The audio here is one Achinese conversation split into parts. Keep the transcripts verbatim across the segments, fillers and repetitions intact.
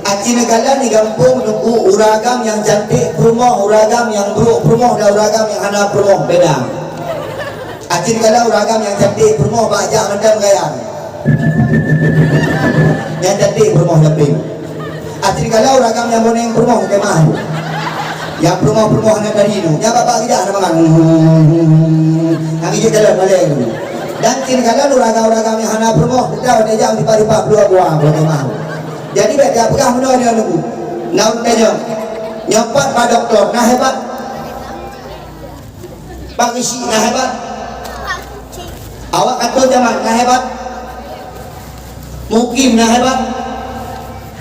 Aci neukalon di gampông Teungku, ureueng agam nyang cantik peurumoh, ureueng agam nyang brôk peurumoh, dan ureueng agam nyang hana peurumoh, beda. Aci neukalon ureueng agam nyang cantik peurumoh bak jak mantong gaya. Nyang cantik peurumoh Japing. Aci neukalon ureueng agam nyang boneng peurumoh kemah. Nyang peurumoh-peurumoh hana tadi tu. Nyang babah geudah hana mangat. Nyang ijak jalan maleng tu. Dan aci neukalon ureueng agam-ureueng agam nyang hana peurumoh, teutab watèe jak meulipat-lipat peuluwa buah kemah. Jadi, bèk tapeugah meunoe nyoe Teungku. Na ureueng tanyong, nyoe pat Pak Doktor, na hebat? Pak Geuchik, na hebat? Awak kantor camat, na hebat? Mukim, na hebat?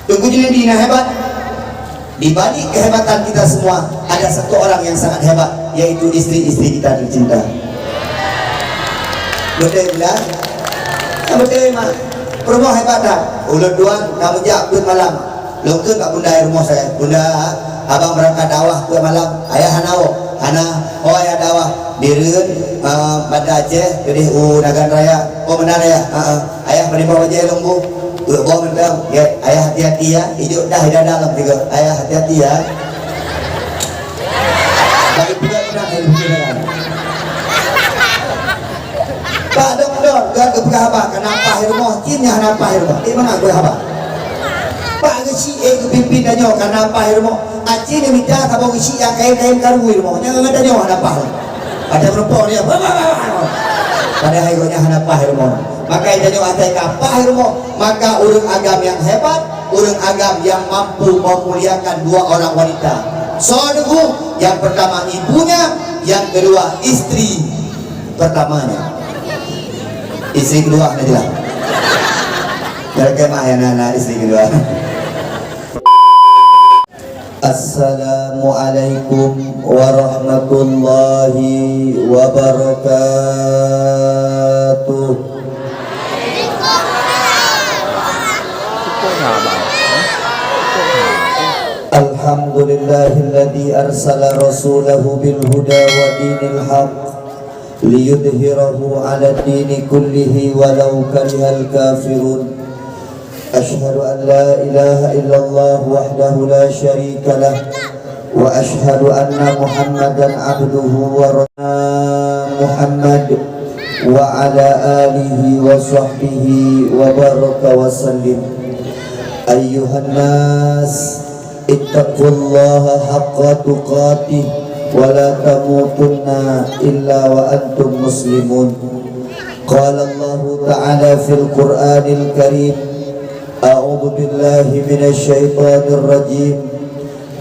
Teungku Junaidi, na hebat? Di balik kehebatan kita semua, ada satu orang yang sangat hebat, yaitu istri-istri kita tercinta. Beutôi bukan? Kan beutôi, mak. Peurumoh hebat that. Ulôn tuan, kamoe jak peuet malam. Lôn kheun bak bunda i rumoh saya, "Bunda, abang beurangkat dakwah peuet malam." "Ayah hana woe?" "Hana." "Oh, ayah dakwah di Reuen, eh, Banda Aceh, keudeh u Nagan Raya." "Oh, meunan, ayah." "Heeh." "Ayah, meunyoe bajèe lôn bu." "Peuet boh mantong." "Gèt, ayah hati-hati ya. Ijok dah i dada lom tiga. Ayah hati-hati ya." Bagi peugah meunan, ayah, peugah meunan. Pak Doktor, ka geupeugah haba, ka na paih rumoh, cit nyan hana paih rumoh. Di mana geupeugah haba? Pak Geuchik, eh, geupimpin tanyoe ka na paih rumoh. Aci neumita saboh geuchik nyang kayém-kayém karu rumoh. Nyang ngon tanyoe hana paih. Pada meureumpok dia. Padahai gobnyan hana paih rumoh. Maka tanyoe asai ka paih rumoh. Maka ureueng agam nyang hebat, ureueng agam nyang mampu memuliakan dua orang wanita. Soe Teungku? Yang pertama ibunya, yang kedua istri pertamanya. Istri kedua hana jeulaih. Dari kemah ya, na, na istri kedua. Assalamualaikum warahmatullahi wabarakatuh. Alhamdulillahilladzi arsala rasulahu bil huda wa dinil haq liyudhhirahu 'ala dini kullihi walau karihal kafirun. Asyhadu an la ilaha illallah wahdahu la syarika lah, wa asyhadu anna Muhammadan abduhu wa ra-, Muhammad wa ala alihi wa sahbihi wa baraka wa sallim. Ayyuhan nas, ittaqullaha haqqa tuqatih wa la tamutunna illa wa antum muslimun. Qala Allahu ta'ala fil Qur'anil Karim, a'udzu billahi minasy syaithanir rajim.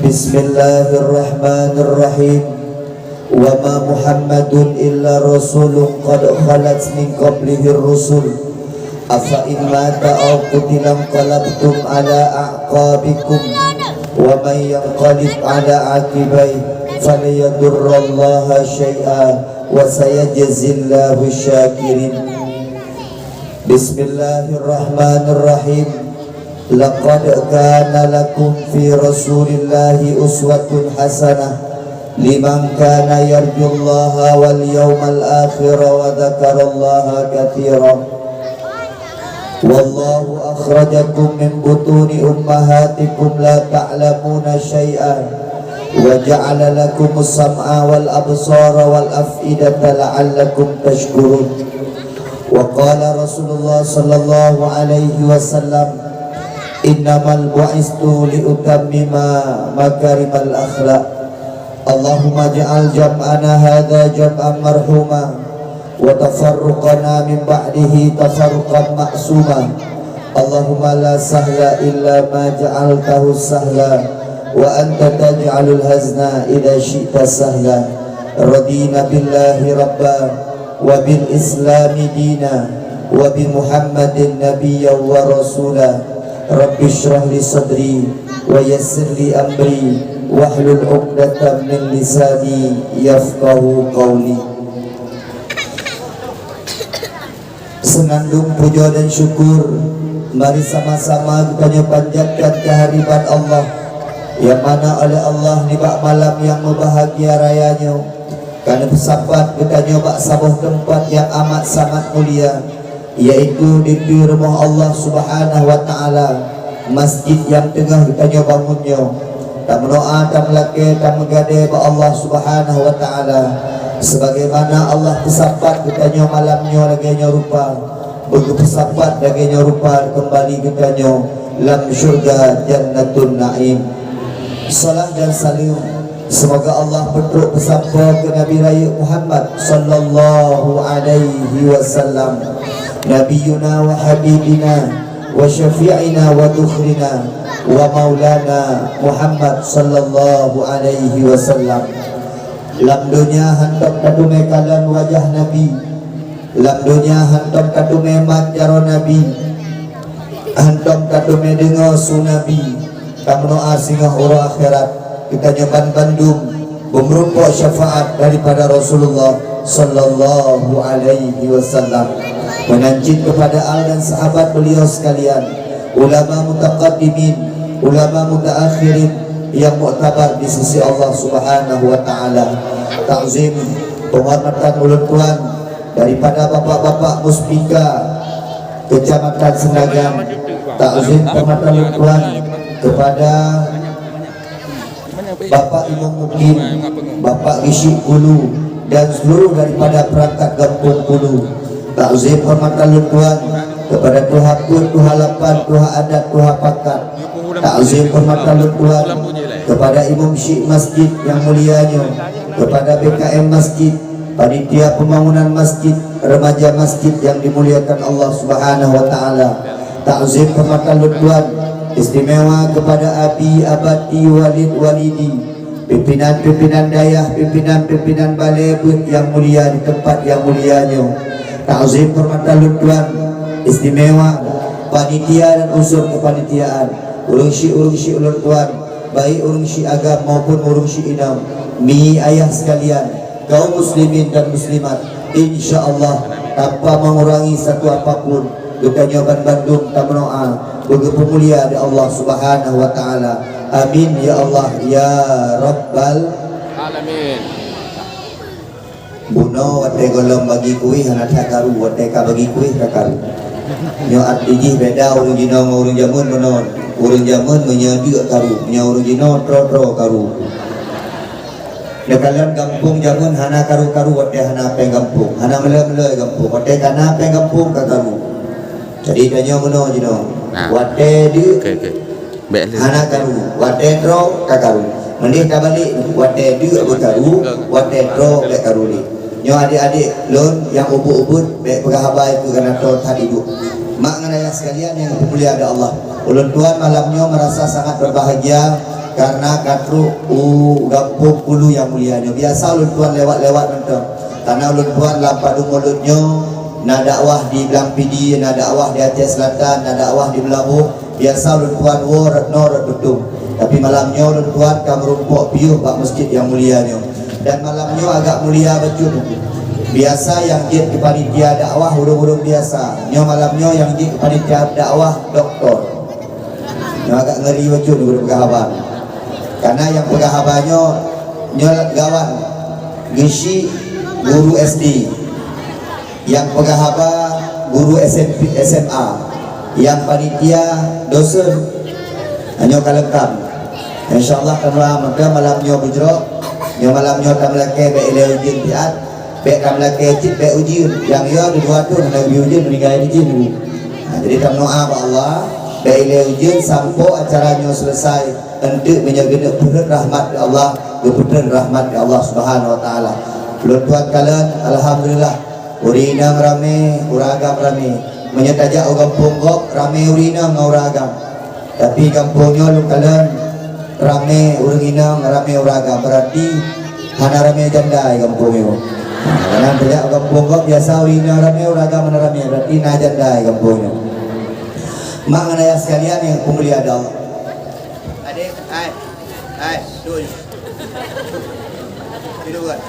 Bismillahirrahmanirrahim. Wa ma Muhammadun illa rasulun qad khalat min qablihir rusul. Afa in mata aw qutila inqalabtum ala a'qabikum. Wa man yanqalib ala aqibaihi falan yadurrallaha syai'a wa sayajzillahu syakirin. Bismillahirrahmanirrahim. Laqad kana lakum fi Rasulillahi uswatun hasanah liman kana yarjullaha wal yawmal akhira wa dzakarallaha katsira. Wallahu akhrajakum min butuni ummahatikum la ta'lamuna syai'a wa ja'ala lakumus sam'a wal absara wal af'idata la'allakum tashkurun. Wa qala Rasulullah sallallahu alaihi wasallam, "Innamal bu'istu li utammima makarimal akhlaq." Allahumma ij'al jam'ana hadza jam'an marhuma, wa tafarruqana min ba'dihi tafarruqan ma'suma. Allahumma la sahla illa ma ja'altahu sahla, wa anta taj'alul hazna idza syi'ta sahla. Radina billahi rabba, wa bil islami dina, wa bi Muhammadin nabiyya wa rasula. Rabbi shrah li sadri, wa yassir li amri, wahlul 'uqdatam min lisani yafqahu qawli. Seunandong pujoe dan syukur, mari sama-sama geutanyoe panjatkan keuhadirat Allah, nyang mana oleh Allah nibak malam nyang meubahagia raya nyoe, ka neupeusapat geutanyoe bak saboh teumpat nyang amat sangat mulia, yaitu dikeue rumoh Allah Subhanahu wa Ta'ala. Masjid nyang teungoh geutanyoe bangun nyoe, tameudoa, tameulakée, tameugadée bak Allah Subhanahu wa Taala, sebagaimana Allah peusapat geutanyoe malam nyoe lagée nyoe rupa, beugeupeusapat lagée nyoe rupa keumbali geutanyoe lam syeuruga Jannatun Naim. Salam dan saleuem seumoga Allah peutrok peusampoe keu Nabi Rayeuk Muhammad sallallahu alaihi wasallam, Nabiyuna wa habibina wa syafi'ina wa dhukhrina wa maulana Muhammad sallallahu alaihi wasallam. Lam donya hántom tateumé kalon wajah Nabi, lam donya hántom tateumé mat jaroe Nabi, hántom tateumé deungoe su Nabi. Tameudoa singoh uroe akhirat, geutanyoe banmandum beumeurumpok syafaat daripada Rasulullah sallallahu alaihi wasallam. Meunan cit kepada al dan sahabat beliau sekalian, ulama mutaqaddimin, ulama mutaakhirin yang muktabar di sisi Allah Subhanahu wa Taala. Takzim penghormatan ulôn tuan daripada bapak-bapak Muspika Kecamatan Senagan. Takzim penghormatan ulôn tuan kepada Bapak Imam Mukim, Bapak Geuchik Kulu, dan seluruh daripada perangkat gampông Kulu. Takzim hormat lôn tuan kepada tuha peuet, tuha lapan, tuha adat, tuha pakat. Takzim hormat lôn tuan kepada imum syik masjid nyang mulia nyoe, kepada B K M masjid, panitia pembangunan masjid, remaja masjid yang dimuliakan Allah Subhanahu wa Taala. Takzim hormat lôn tuan istimewa kepada abi, abati, walid, walidi, pimpinan-pimpinan dayah, pimpinan-pimpinan balé beuet nyang mulia di tempat nyang mulia nyoe. Takzim hormat lôn tuan istimewa panitia dan unsur kepanitiaan, ureuëng syik, ureuëng syik ulôn tuan, baik ureuëng syik agam maupun ureuëng syik inong, mi ayah sekalian, kaum muslimin dan muslimat, insya Allah, tanpa mengurangi satu apapun, geutanyoe banmandum tameudoa beugeupeumulia di Allah Subhanahu wa Taala. Amin ya Allah ya Rabbal Alamin. Bunoe watée gohlom bagi kueh hana that karu, watée ka bagi kueh ka karu. Nyoe arti jih beda ureuëng jinoe ngon ureuëng jameun bunoe. Ureuëng jameun meunyoe deuk karu, meunyoe ureuëng jinoe troe-troe karu. Neukalon gampông jameun hana karu-karu watée hana péng gampông, hana meulée-meulée gampông. Watée ka na péng gampông ka karu. Jadi tanyoe bunoe jinoe. Nah. Watée deuk Oke, oke. Bèk lé. Hana karu, watée troe ka karu. Meuneh tabalek, watée deuk beukaru, watée troe bèk karu lé. Nyoe adék-adék lôn nyang ubit-ubit bèk peugah haba keu geutanyoe that iduek. Mak ngon ayah sekalian nyang dimuliakan Allah, ulôn tuan malam nyoe merasa sangat berbahagia karena ka trok u gampông Kulu nyang mulia nyoe. Biasa ulôn tuan lewat-lewat mantong, karena ulôn tuan lam padum mulod nyoe na dakwah di Blang Pidie, na dakwah di Aceh Selatan, na dakwah di Meulaboh. Biasa ulôn tuan woe rot noe rot beutung, tapi malam nyoe ulôn tuan ka meurumpok piôh bak masjid nyang mulia nyoe. Dan malam nyoe agak mulia bacut. Biasa nyang jeuet keu panitia dakwah ureuëng-ureuëng biasa. Nyoe malam nyoe nyang jeuet keu panitia dakwah doktor. Nyoe agak ngeri bacut ureuëng peugah haba. Karena nyang peugah haba nyoe, nyoe gawan geuchik guru S D. Nyang peugah haba guru S M P, S M A, nyang panitia dosen. Nyoe ka leungkap. Insya Allah, karena maka malam nyoe beujroh, nyoe malam nyoe ka meulakée bèk ilée ujeuen siat, bèk ka meulakée cit bèk ujeuen. Nyang yo dua thôn hana geubri ujeuen, meuninggai di jih nunggu. Nah, jadi tameudoa bak Allah, bèk ilée ujeuen sampoe acara nyoe selesai. Enteuk meunyoe geuneuk peureut rahmat ya Allah, geupeutreun rahmat ya Allah Subhanahu wa Taala. Lôn tuan kalon, alhamdulillah. Ureuëng inong ramé, ureuëng agam ramé. Meunyoe tajak u gampông gob, ramé ureuëng inong ngon ureuëng agam. Tapi gampông nyoe lôn kalon ramé ureuëng inong, ramé ureuëng agam. Berarti hana ramé janda di gampông nyoe. Nah, karena tajak u gampông gob biasa ureuëng inong ramé, ureuëng agam hana ramé. Berarti na janda di gampông nyoe. Mak ngon ayah sekalian nyang dimuliakan Allah. Adék, hai. Hai, duduk. Duduk kan?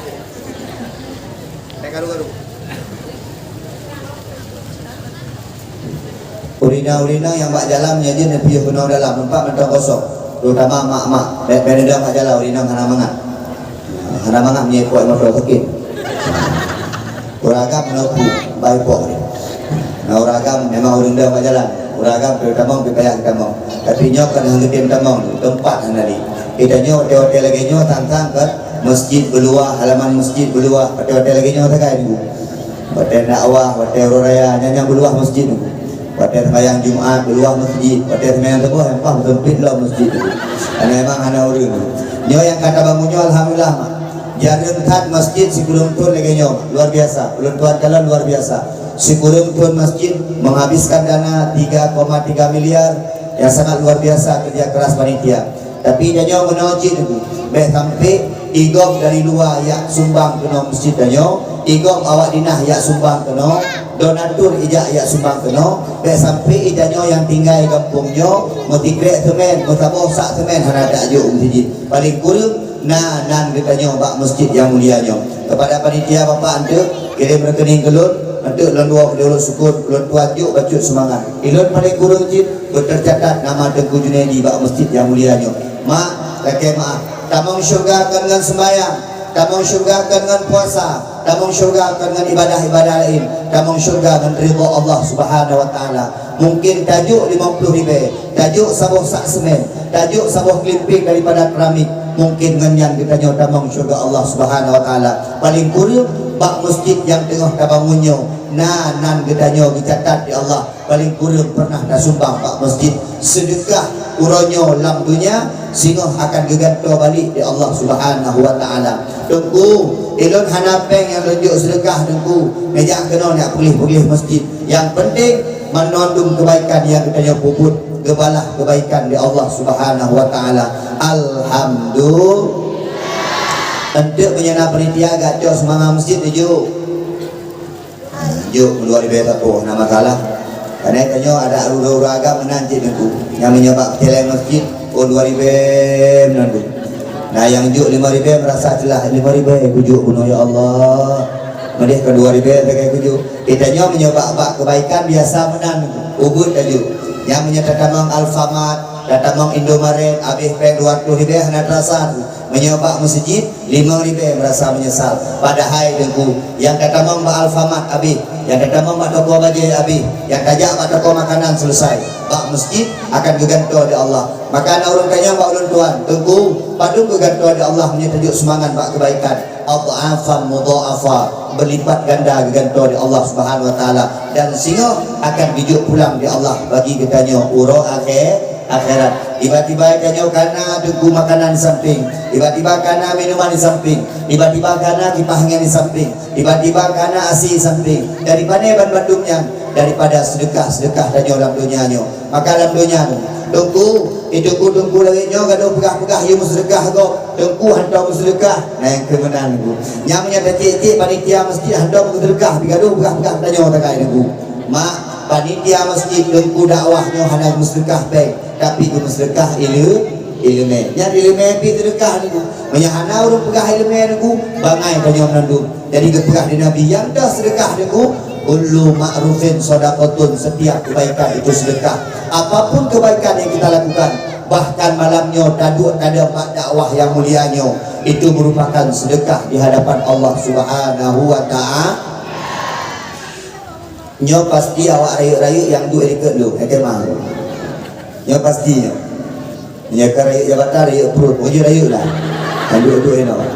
Hai, karu-karu. Ureuëng inong-ureuëng inong nyang bak jalan nyan jeuet neupiôh keunoe dalam, teumpat mantong kosong. Terutama mak-mak, bèk, bèk neudong bak jalan, ureuëng inong hana mangat. Hana mangat meunyoe ipok moto sakét. Ureuëng agam meunoe pu, bah ipok. Nah, ureuëng agam memang ureuëng dong bak jalan. Ureueng agam payah tamong, payah tamong. Tapi nyoe kon hana geutem tamong, teumpat hana lé. Geutanyoe watèe-watèe lagèe nyoe sang-sang kon masjid beuluwah, halaman masjid beuluwah, watèe-watèe lagèe nyoe sagai nyoe. Watèe dakwah, watèe uroe raya, nyan nyang beuluwah masjid nyoe. Watèe seumayang Jumat, beuluwah masjid. Watèe seumayang suboh, nyang paih meuseumpit lom masjid nyoe. Karena memang hana ureueng. Nyoe nyang ka tabangun nyoe, alhamdulillah, mak. Jareueng that masjid sikureueng thon lagèe nyoe, luar biasa. Ulôn tuan kalon luar biasa. Sikureueng thon masjid menghabiskan dana tiga koma tiga miliar, yang sangat luar biasa kerja keras panitia. Tapi tanyoe meunoe cit, bèk sampai i gob dari luwa jak sumbang keunoe masjid tanyoe, i gob awak dinah jak sumbang keunoe, donatur ijak jak sumbang keunoe, bèk sampai i tanyoe nyang tinggai gampông nyoe meusikrek seumén, meusaboh sak seumén hana tajok u masjid. Paléng kureueng na nan geutanyoe bak masjid nyang mulia nyoe. Kepada panitia, Bapak, eunteuk kirém rekening keu lôn, eunteuk lôn woe keu lôn sukon, lôn tuan jok bacut sumbangan. Ilôn paléng kureueng cit beutercatat nama Teungku Junaidi bak masjid nyang mulia nyoe. Mak, lakèe meu'ah, tamong syeuruga kon ngon seumayang, tamong syeuruga kon ngon puasa, tamong syeuruga kon ngon ibadah-ibadah laén, tamong syeuruga ngon ridha Allah Subhanahu wa Taala. Mungkin tajok limong ploh ribèe, tajok saboh sak seumén, tajok saboh keulimpéng daripada keramik, mungkin ngon nyan geutanyoe tamong syeuruga Allah Subhanahu wa Taala. Paléng kureueng bak masjid nyang teungoh tabangun nyoe, na nan geutanyoe geucatat di Allah, paléng kureueng pernah tasumbang bak masjid. Seudeukah uroe nyoe lam donya, singoh akan geugantoe balek di Allah Subhanahu wa Taala. Teungku, ilôn hana péng nyang lôn jok seudeukah, Teungku, neujak keunoe neujak peugléh-peugléh masjid. Nyang penting, mandum keubaikan nyang geutanyoe peubuet geubalah keubaikan lé Allah Subhanahu wa Taala. Alhamdulillah. Eunteuk meunyoe na panitia gak cok seumangat masjid, jok. Jok meuluwa ribèe sapo, hana masalah. Karena tanyoe adak ureueng-ureueng agam meunan cit, Teungku. Nyang meunyoe bak peucèlèng masjid, oh, dua ribèe meunan tu. Nah, nyang jok lima ribèe meurasa celah, "Lima ribèe kujok bunoe, ya Allah." Meudeh ka dua ribèe sagai kujok. Geutanyoe meunyoe bak-bak keubaikan biasa meunan, ubeut tajok. Nyang meunyoe tatamong Alfamart, tatamong Indomaret, abéh péng dua reutôh ribèe hana teurasa. Meunyoe bak meuseujid, lima ribèe meurasa meunyeusal. Padahai Teungku, nyang tatamong bak Alfamart abéh, nyang tatamong bak toko bajèe abéh, nyang tajak bak toko makanan selesai. Bak meuseujid akan geugantoe lé Allah. Maka na ureueng tanyong bak ulôn tuan, "Teungku, padum geugantoe lé Allah meunyoe tajok seumangat bak keubaikan?" Adh'afan mudha'afa, berlipat ganda geugantoe lé Allah Subhanahu wa Taala, dan singoh akan geujok pulang lé Allah bagi geutanyoe uroe akhé-, akhirat. Tiba-tiba geutanyoe kana Teungku makanan di samping, tiba-tiba kana minuman di samping, tiba-tiba kana kipah angén di samping, tiba-tiba kana asi di samping. Dari pané banmandum nyan? Daripada seudeukah-seudeukah tanyoe lam donya nyoe. Maka lam donya nyoe, Teungku, di Teungku-teungku langét nyoe gadôh peugah-peugah, "Yue meuseudeukah gob." Teungku hantom meuseudeukah, na nyang keu meunan, Teungku. Nyang meunyoe tacék-cék panitia masjid hantom meuseudeukah, pih gadôh peugah-peugah tanyoe takai, Teungku. Mak, panitia masjid, Teungku dakwah nyoe hana meuseudeukah péng, tapi geumeuseudeukah ileu-, ileumèe. Nyan ileumèe pih seudeukah, Teungku. Meunyoe hana ureueng peugah ileumèe, Teungku, bangai tanyoe meunan, Teungku. Jadi geupeugah lé Nabi, "Nyang ka seudeukah, Teungku, kullu ma'rufin shadaqatun, setiap kebaikan itu sedekah." Apapun kebaikan yang kita lakukan, bahkan malam nyoe taduek tadong bak dakwah nyang mulia nyoe, itu merupakan sedekah di hadapan Allah Subhanahu wa Taala. Nyoe pasti awak rayeuk-rayeuk nyang duek likot lôn, eh, kemah. Nyoe pasti nyoe. Meunyoe ka rayeuk jabatan, rayeuk pruet, meuju rayeuk lah. Nyang duek-duek inoe.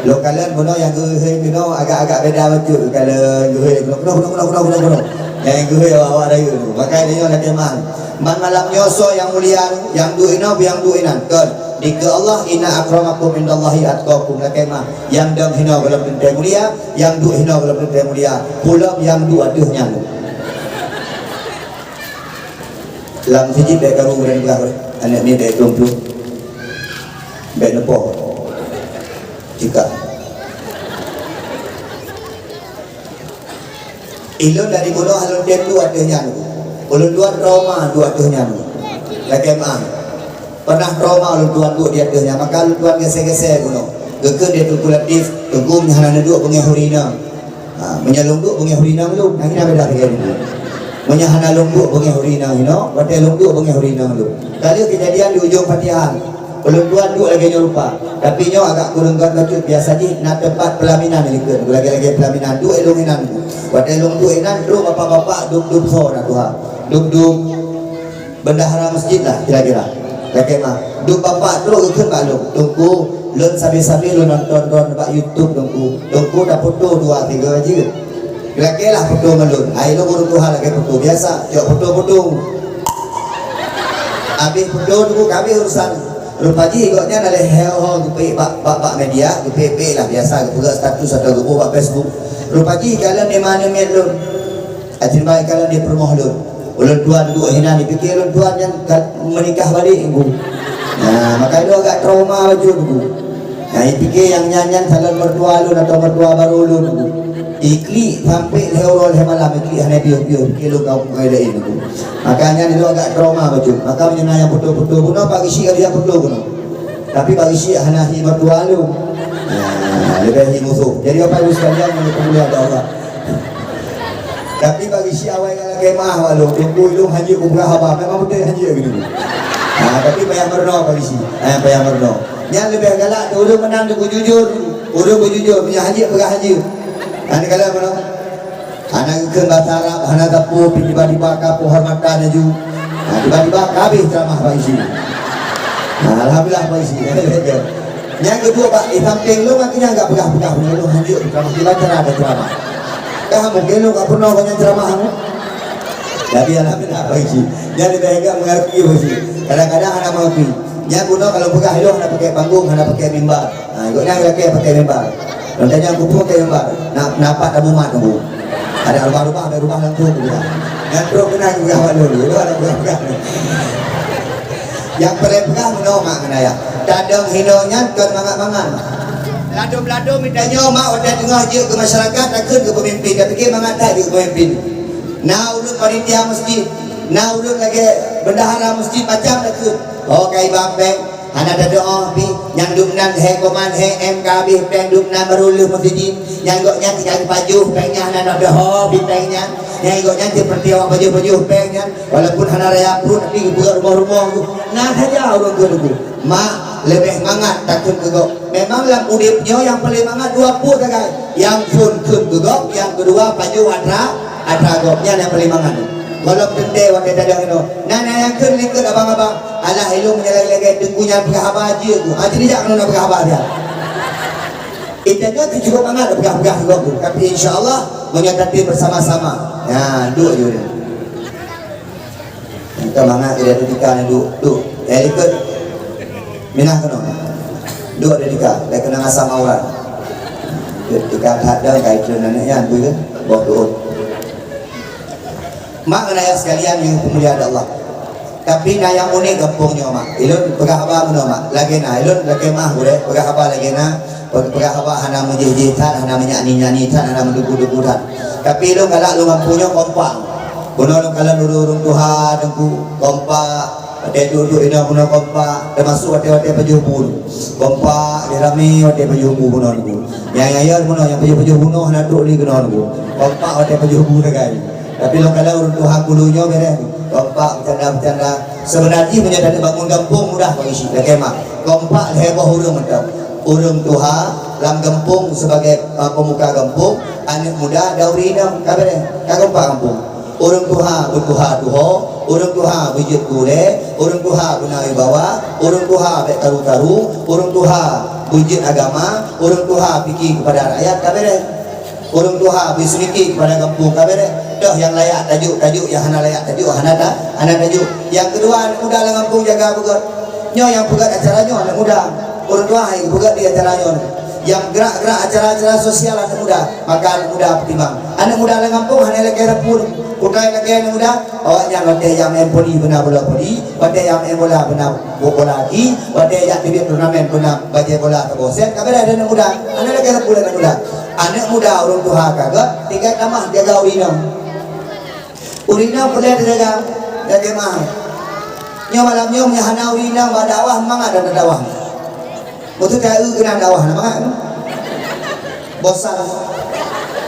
Lôn kalon bunoe nyang geuhôi keunoe agak-agak beda bacut, kalon geuhôi keunoe, keunoe, keunoe. Nyang geuhôi awak-awak rayeuk tu. Maka tanyoe lakèe mah. Man malam nyoe soe nyang mulia, nyang duek inoe, nyang duek inan. Kon. Dikeue Allah, "Inna akramakum indallahi atqakum." Lakèe mah. Nyang dong hinoe gohlom teuntèe mulia, nyang duek hinoe gohlom teuntèe mulia. Pulom nyang duek ateueh nyan. Lam sijit bèk karu dan gah, aneuk miet bèk tumpuk, bèk neupoh. Cika. Ilôn dari bunoe lôn tem duek ateueh nyan. Ulôn duek trauma duek ateueh nyan. Lakèe meu'ah. Pernah trauma ulôn tuan duek di ateueh nyan, maka ulôn tuan gèsèe-gèsèe bunoe. Geukheun lé Teungku Latif, "Teungku, nyoe hana neuduek beungèh ureueng inong." Ha, meunyoe lôn duek beungèh ureueng inong lôn, nah, hana beda lagèe nyan. Meunyoe hana lôn duek beungèh ureueng inong inoe, watèe lôn duek beungèh ureueng inong lôn. Ka lheueh keujadian di ujong Fatihah, ulôn tuan duek lagèe nyoe rupa. Tapi nyoe agak kureueng gèt bacut, biasa jih na teumpat peulaminan di likot, lagèe-lagèe peulaminan, duek lôn inan. Watèe lôn duek inan, trok bapak-bapak dub-dub soe na tuha. Dub-dub. Bendahara masjid lah kira-kira. Lakée meu'ah. Duek bapak trok geukheun bak lôn, "Teungku, lôn sabe-sabe lôn nonton droen bak YouTube, Teungku. Teungku, tafoto dua tiga jeuet." Lakée lah foto ngon lôn. Hai lôn ureueng tuha lakée foto biasa, cok foto-foto. Abéh foto Teungku, ka abéh urusan. Rupa jih gobnyan lheueh ho geupeuék bak, bak, bak media, geupeuék-peuék lah biasa, geupeugah status atau geuboh bak Facebook. Rupa jih kalon di mana miet lôn. Atin bai kalon di peurumoh lôn. Ulôn tuan duek hinan dipike lôn tuan nyan ka meunikah balek Teungku. Nah, maka lôn agak trauma bacut Teungku. Nah, ipike nyang nyan-nyan calon mertua lôn atau mertua baru lôn Teungku. Iklik sampai lhée uroe lhée malam, iklik hana piôh-piôh, pike lôn ka mukai laén Teungku. Maka nyan lôn agak trauma bacut. Maka meunyoe na nyang foto-foto bunoe, bak geusyik ka foto bunoe. Tapi bak geusyik hana hi mertua lôn. Nah, leubeh hi musoh. Jadi Bapak Ibu sekalian yang dimuliakan Allah. Tapi bak geusyik awai ngon lakée meu'ah bak lôn, Teungku, ilôn hanjeuet kupeugah haba, memang beutôi hanjeuet keunoe. Ha, tapi payah meurunoe bak geusyik. Ha, payah meurunoe. Nyan leubeh galak tu ureueng meunan Teungku jujur, ureueng beujujur, meunyoe hanjeuet peugah hanjeuet. Ha, ni galak meurunoe. Hana geukheun basa Arab, hana sapeue, pi tiba-tiba ka penghormatan laju. Ha, tiba-tiba ka habéh ceramah bak geusyik. Ha, alhamdulillah bak geusyik. Nyang keudua bak, di sampéng lôn, maka nyang gak peugah-peugah, lôn hanjeuet ceramah, kiban cara ada ceramah. Ka mungkin lôn ka peurunoe banyak ceramah, kan? Jadi, alhamdulillah, Pak Haji. Jadi, banyak gak mengerti, Pak Haji. Kadang-kadang hana mengerti. Nyang guna kalau peugah lôn hana pakai panggung, hana pakai mimbar. Ha, ikut nyang pakai, pakai mimbar. Lôn tanya, "Kupeue pakai mimbar?" Na, na pat tabu mat tunggu. Ada rubah-rubah, ada rubah langsung, gitu. Nyang trok kena peugah bak lôn, gitu, ada peugah-peugah. Nyang paléng peugah meunoe mak ngon ayah. Tadong hinoe nyan kon mangat-mangat. Ladôm-ladôm geutanyoe mak watèe teungoh jeuet keu masyarakat takheun keu peumimpin, tapike mangat that jeuet keu peumimpin. Na ureueng panitia masjid, na ureueng lagèe bendahara masjid macam takheun. Oh, ka iba péng, hana tadong pih, nyang dum nan he koman he M K B péng dum nan baru lheueh masjid. Nyang gobnyan tinggai pajoh péng nyan hana tadong pih péng nyan. Nyang gobnyan seperti awak pajoh-pajoh péng nyan. Walaupun hana raya pruet, tapi geupeugah rumoh-rumoh tu. Na saja ureueng keu teungku. Mak leubeh mangat takheun keu gob. Memang lam udép nyoe nyang paleng mangat dua peue sagai. Nyang phôn kheun keu gob, nyang keudua pajoh atra, atra gob. Nyan nyang paleng mangat. Gohlom teuntèe watèe tadong inoe. Na, na nyang kheun likot abang-abang. Alah, ilôn meunyoe lagèe-lagèe teungku nyan peugah haba jeuet ku. Ah, jadi jak keunoe na peugah haba siat. Intat nyoe teuh cukôp mangat peugah-peugah keu gob tu. Tapi insya Allah, meunyoe tatem bersama-sama. Nyan, duek ju. Minta mangat keu dia tika ni duek, duek. Eh, ikut. Minah keunoe. Duek dia tika. Dia kena asam aurat. Duek tika that dah, kai tu nenek nyan, bui kan? Boh duek. Mak ngon ayah sekalian yang dimuliakan Allah. Tapi na nyang unik gampông nyoe, mak. Ilôn peugah haba meunoe, mak. Lagèe na, ilôn lagèe mah gurèe, peugah haba lagèe na. Pe-, peugah haba hana meujih-jih that, hana meunyanyi-nyanyi that, hana meuduku-duku that. Tapi lôn galak lôn mampu nyoe kompak. Bunoe lôn kalon ureueng-ureueng tuha teungku kompak, watèe duek-duek inong bunoe kompak, teumasuk watèe-watèe pajoh bu. Kompak, lé ramé watèe pajoh bu bunoe teungku. Nyang, nyang, ya, bunoe nyang pajoh-pajoh bunoe hana trok lé keunoe teungku. Kompak watèe pajoh bu sagai. Tapi lôn kalon ureueng tuha kulu nyoe bèrèh. Kompak beucanda-beucanda. Seubeuna jih meunyoe taneuk bangun gampông mudah bagi cit, lagèe mah. Kompak lhèe boh ureueng mantong. Ureueng tuha lam gampông sebagai, eh, pemuka gampông, aneuk muda dan ureueng inong ka bèrèh, ka kompak gampông. Ureueng tuha beutuha tuho, ureueng tuha beujeuet gurèe, ureueng tuha beuna wibawa, ureueng tuha bèk karu-karu, ureueng tuha beujeuet agama, ureueng tuha pike keupada rakyat ka bèrèh. Ureueng tuha bri seumiki keupada gampông ka bèrèh. Toh nyang layak tajok, tajok, nyang hana layak tajok, hana ta-, hana tajok. Nyang keudua, aneuk muda lam gampông jaga beugöt. Nyoe nyang peugöt acara nyoe aneuk muda. Ureueng tuha hai peugöt di acara nyoe. Nyang grak-grak acara-acara sosial aneuk muda, maka aneuk muda peutimang. Aneuk muda lam gampông hana lagèe rapun. Bukai lagèe aneuk muda, awaknyan watèe jak main voli beuna bola voli, watèe jak main bola beuna bola aki, watèe jak teubiet turnamen beuna bajèe bola saboh sèt, ka beda aneuk muda. Hana lagèe rapun aneuk muda. Aneuk muda ureueng tuha ka gèt, tinggai tamah jaga ureueng inong. Ureueng inong peureulèe teujaga, lagèe mah. Nyoe malam nyoe meunyo hana ureueng inong bak dakwah, mangat dan dakwah. Beutôi ka eu keunan dakwah, na mangat. Bosan.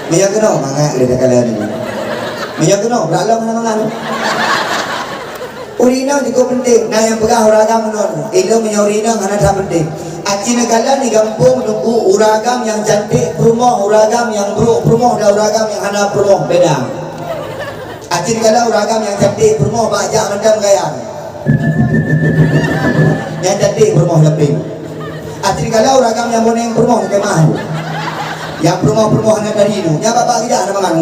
Meunyo keunoe, mangat lé takalon nyoe. Meunyo keunoe, brat lom hana mangat. Ureueng inong jikôp peunteng, na nyang peugah ureueng agam meunan. Ilôn meunyo ureueng inong hana that peunteng. Aci neukalon di gampông teungku ureueng agam nyang cantik peurumoh, ureueng agam nyang brôk peurumoh, dan ureueng agam nyang hana peurumoh beda. Aci kalon ureueng agam nyang cantik peurumoh bak jak mantong gaya. Nyang cantik peurumoh lapeng. Aci kalon ureueng agam nyang boneng peurumoh kemah. Nyang peurumoh-peurumoh hana tadi tu. Nyang bak-bak gejak hana mangat.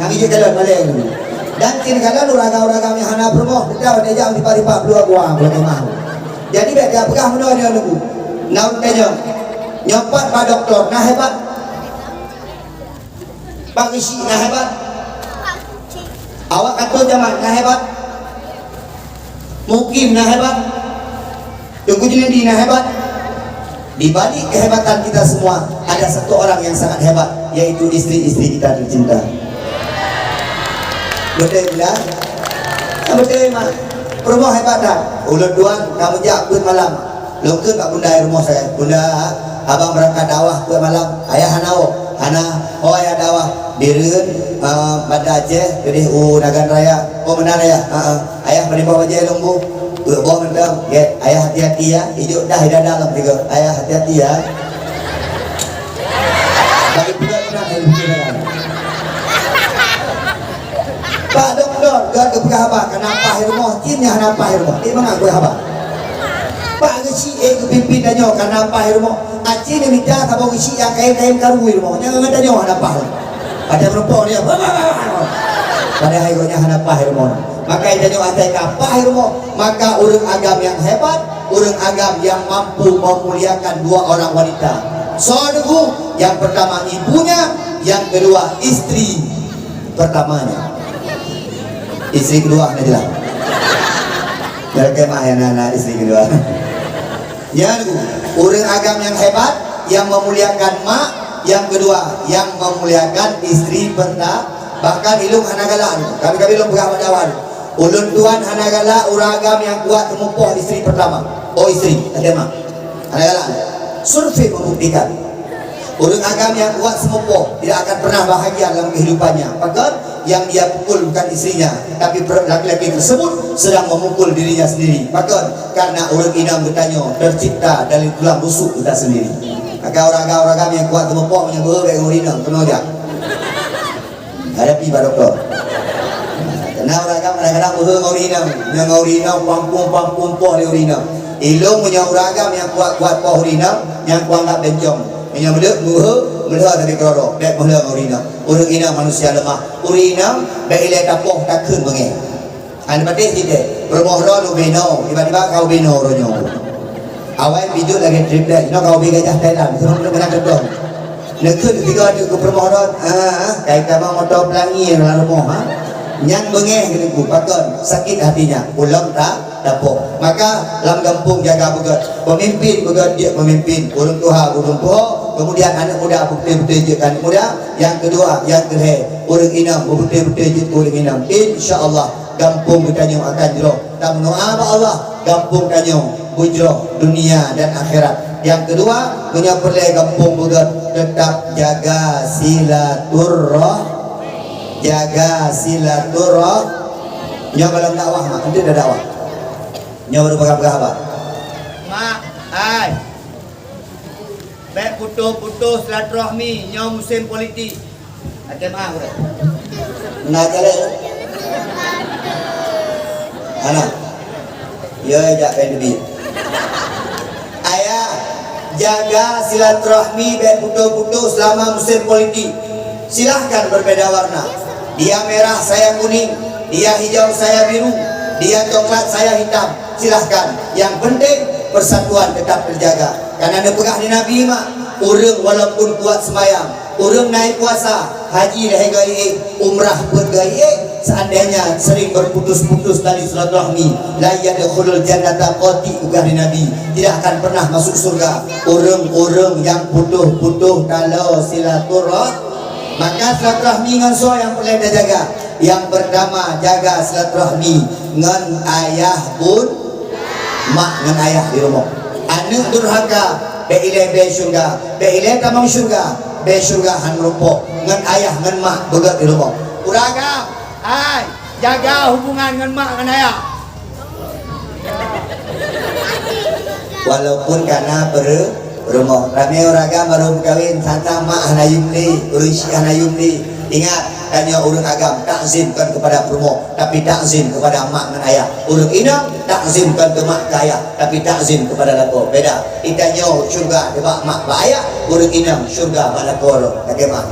Nyang ijak kalon maleng tu. Dan cit kalon ureueng agam-ureueng agam nyang hana peurumoh, teutab watèe jak tipa-tipa peuluwa gua kemah. Jadi bèk tapeugah meunoe nyoe nunggu. Na ureueng tanyong, nyoe pat bak dokto, na hebat? Bak geuchik na hebat? Awak kantor camat na hebat? Mukim na hebat? Teungku Junaidi na hebat? Di balik kehebatan kita semua, ada satu orang yang sangat hebat, yaitu istri-istri kita tercinta. Beutôi bukan? Ah, beutôi, Mak. Peurumoh hebat that. Ulôn tuan ka meujak peuet malam. Lôn kheun bak bunda i rumoh sagai, "Bunda, abang beurangkat dakwah peuet malam." "Ayah hana woe?" "Hana." "Oh, ayah dakwah Bireuen, eh, Banda Aceh, keudeh u Nagan Raya." "Oh, meunan, Ayah." "Heeh." "Ayah, pane boh bajèe lôn bu?" "Peuet boh mantong." "Gèt, Ayah hati-hati ya, ijok dah i dada lom tiga. Ayah hati-hati ya." Bagi peuet meunan, ayah, peuet meunan. Pak Doktor, gèt geupeugah haba, ka na paih rumoh, cit nyan hana paih rumoh. Di mana geupeugah haba? Pak geuchik, eh, geupimpin tanyoe, ka na paih rumoh. Aci neumita saboh geuchik nyang kayém-kayém karu rumoh. Nyang ngon tanyoe hana paih. Pajan meureumpok dia. Padahai gobnyan hana paih rumoh. Maka tanyoe asai ka paih rumoh. Maka ureueng agam nyang hebat, ureueng agam nyang mampu memuliakan dua orang wanita. Soe nyoe? Yang pertama ibunya, yang kedua istri pertamanya. Istri kedua hana jeulaih. Mereka mah yang na, na istri kedua. Nyan ureueng agam nyang hebat, yang memuliakan mak, yang kedua, yang memuliakan istri perta-, bahkan ilôn hana galak. Kami-kami lôn peugah bak dawan. Ulôn tuan hana galak ureueng agam nyang kuat teumupoh istri pertama. Oh, istri, kata mak. Hana galak. Survei membuktikan. Ureueng agam nyang kuat seumupoh tidak akan pernah bahagia dalam kehidupannya. Pakon? Yang dia pukul bukan istrinya, tapi per-, laki-laki tersebut sedang memukul dirinya sendiri. Pakon? Karena ureueng inong geutanyoe tercipta dari tulang rusuk kita sendiri. Maka ureueng agam-ureueng agam nyang kuat seumupoh meunyoe beuhe bèk ngon ureueng inong, keunoe jak. Hadapi bak dokto. Karena ureueng agam kadang-kadang beuhe ngon ureueng inong. Nyoe ngon ureueng inong, pampung-pampung poh lé ureueng inong. Ilôn meunyoe ureueng agam nyang kuat-kuat poh ureueng inong, nyang kuanggap bencong. Meunyoe meuleuk beuhe, meuleue tapi keudroe, bèk meuleue ngon ureueng inong. Ureueng inong manusia lemah. Ureueng inong bèk ilèe tapoh takheun beungèh. Hana patéh jiteuh. Peurumoh droe ubé noe, tiba-tiba ka ubé noe uroe nyoe. Awai pijôh lagèe triplek, inoe ka ubé gajah Thailand, seurang keuneuk meunan keudroe. Neukheun tiga teuk keu peurumoh droe, ah, kai tamong moto pelangi lam rumoh, ha. Nyan beungèh keuneuk ku, pakon, sakit hatinya, ulôn ta-, tapoh. Maka lam gampông jaga beugèt, peumimpin beugèt jeuet peumimpin, ureueng tuha ureueng tuha, kemudian aneuk muda beutôi-beutôi jeuet keu aneuk muda, nyang keudua, nyang keulhèe, ureueng inong beutôi-beutôi jeuet keu ureueng inong. Insya Allah, gampông geutanyoe akan jroh. Tameudoa bak Allah, gampông tanyoe beujroh dunia dan akhirat. Nyang keudua, meunyoe peureulèe gampông beugèt, teutap jaga silaturrah-, jaga silaturrah-, nyoe gohlom dakwah, mak, enteuk dah dakwah. Nyoe baru peugah-peugah haba. Mak, ai. Bèk putôh-putôh silaturahmi, nyoe musém politik. Até meu'ah, Bro. Na jaleh. Hana. Yo, jak péng teubiet. Ayah, jaga silaturahmi bèk putôh-putôh selama musim politik. Silahkan berbeda warna. Dia merah, saya kuning. Dia hijau, saya biru. Dia coklat, saya hitam. Silahkan. Yang penting, persatuan tetap terjaga. Karena neupeugah di Nabi mak, ureueng walaupun kuat sembahyang, ureueng naik puasa, haji lhèe kali ék, umrah peuet kali ék, seandainya sering berputus-putus tali silaturahmi, la yadkhulul jannata qati, peugah di Nabi, tidak akan pernah masuk surga ureueng-ureueng nyang putôh-putôh taloe silaturah-, maka silaturahmi ngon soe nyang peureulèe tajaga? Nyang pertama, jaga silaturahmi ngon ayah bun-, mak ngon ayah di rumoh. Aneuk durhaka, bèk ilèe bèe syeuruga, bèk ilèe tamong syeuruga, bèe syeuruga han meurumpok, ngon ayah ngon mak beugèt di rumoh. Ureueng agam, hai, jaga hubungan ngon mak ngon ayah. Walaupun ka na peurumoh, ramé ureueng agam barô meukawen, tantang mak hana yum lé, ureueng syik hana yum lé. Ingat, Tanyoe ureuëng agam takzim kon keupada peurumoh, tapi takzim keupada mak ngon ayah. Ureuëng inong takzim kon keu mak keu ayah, tapi takzim keupada lakoe. Beda. Itanyoe syeuruga bak mak bak ayah, ureuëng inong syeuruga bak lakoe. Lagée mah.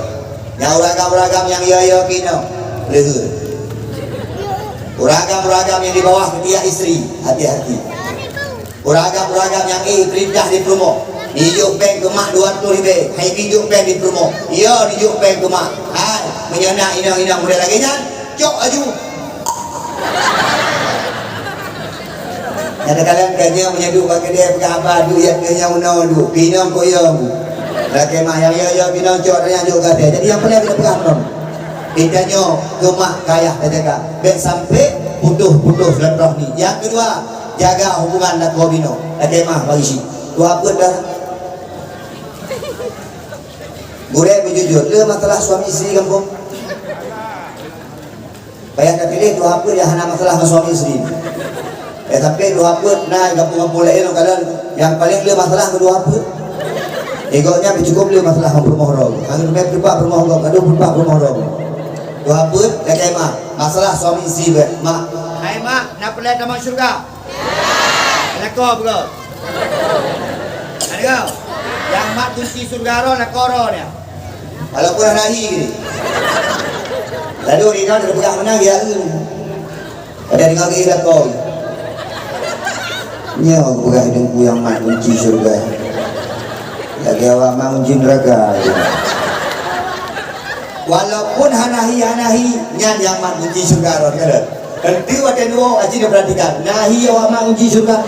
Nyang ureuëng agam-ureuëng agam nyang yo-yo keu inong, leuheue. Ureuëng agam-ureuëng agam nyang di bawah ketiak istri, hati-hati. Ureuëng agam-ureuëng agam nyang éh peurintah di peurumoh, jijok péng keu mak dua ratus ribée, hai jijok péng di peurumoh, yo jijok péng keu mak. Hai, meunyoe na inong-inong model lagée nyan, cok laju. Nyang teukalon ka nyoe meunyoe duek bak keudè peugah haba duek, ya keu nyang meunoe duek, pinong kok yo bu. Lagée mah nyang yo-yo pinong cok nyang jok gaséh. Jadi nyang peureulée keuneuk peugah meunoe. Itanyoe keu mak keu ayah tajaga, bék sampai putus-putus silaturahmi. Nyang keudua, jaga hubungan lakoe binoe. Lagée mah bagi si. Dua peuet dah. Gurée beujujur, le masalah suami istri gampông. Payah tapiléh dua peuet nyang hana masalah ngon suami istri. Eh, tapi dua peuet na gampông-gampông laén kalon nyang paléng le masalah keu dua peuet. Igoknya beucukup le masalah ngon peurumoh droe. Hana leubeh peurumoh droe, gadoh peurumoh droe. Dua peuet lagée mah, masalah suami istri be. Mak. Hai mak, na peureulée tamong syeuruga? Lakoe beureuh. Ada kau? Yang mak kunci syeuruga roh, lakoe roh dia. Walaupun hana hi. Lalu di dalam terpeugah menang ya. Ada dengar ke lakoe. Nyoe peugah deungku yang mak kunci syeuruga. Lagée awak mak kunci neraka. Walaupun hana hi, hana hi, nyan nyang mat kunci syeuruga roh, kan? Enteuk watée nyoe aji neupeuratikan, na hi awak mat kunci syeuruga.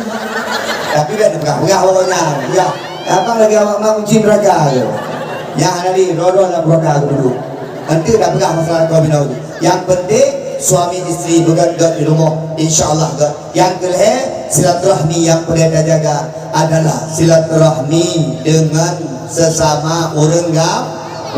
Tapi kan peugah-peugah awak nyan, ya. Abang lagée awak mat kunci neraka je. Nyang hana di roh-roh lam neraka geuduek. Enteuk dah peugah masalah kawin awak. Yang penting suami istri beugét-gét di rumoh, insya Allah gét. Yang kelhée, silaturahmi yang perlu tajaga adalah silaturahmi dengan sesama ureuëng gam,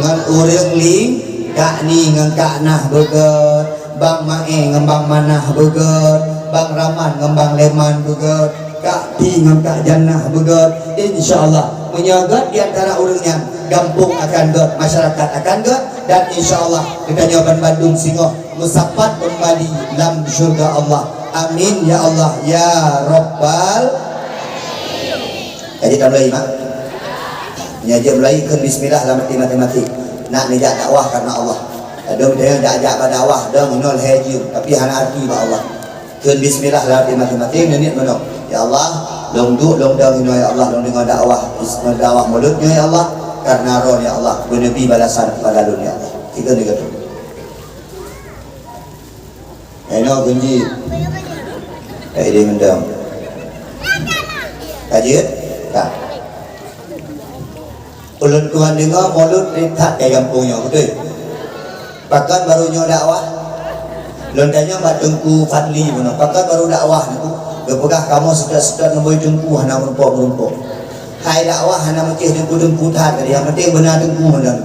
ngon ureuëng ling, Kak Ni ngon Kak Nah beugét, Bang Mae ngon Bang Manah beugét, Bang Raman ngon Bang Leman beugét, Kak Ti ngon Kak Jannah beugét. Insya Allah, meunyoe gét di antara ureuëng nyan, gampông akan gét, masyarakat akan gét, dan insya Allah geutanyoe ban bandum singoh meusapat keumbali lam syeuruga Allah. Amin ya Allah ya Rabbal. Jadi tamulai mak. Nyaji mulai kheun bismillah lam hati maté-maté. Nak neujak dakwah karena Allah. Dong dia jak-jak bak dakwah dong nol hejum tapi hana arti bak Allah. Kheun bismillah lam hati maté-maté neuniet meunoe. Ya Allah, lôn duek lôn dong inoe ya Allah lôn deungoe dakwah dakwah mulod nyoe ya Allah karena roh ya Allah beuneubri balasan kepada lôn ya Allah. Tiga ni kata. Eno kunci. Eh, dia mendam. Kajian? Tak. Ulun tuan dengar mulut rintak ke kampung nyoe, betul? Pakon baru nyoe dakwah? Lôn tanya bak Teungku Fadli meunoe, pakon baru dakwah niku? Geupeugah kamoe seutôt-seutôt neubui teungku hana meurumpok-meurumpok. Hai dakwah hana meucéh teungku-teungku that, nyang penting beuna teungku meunan.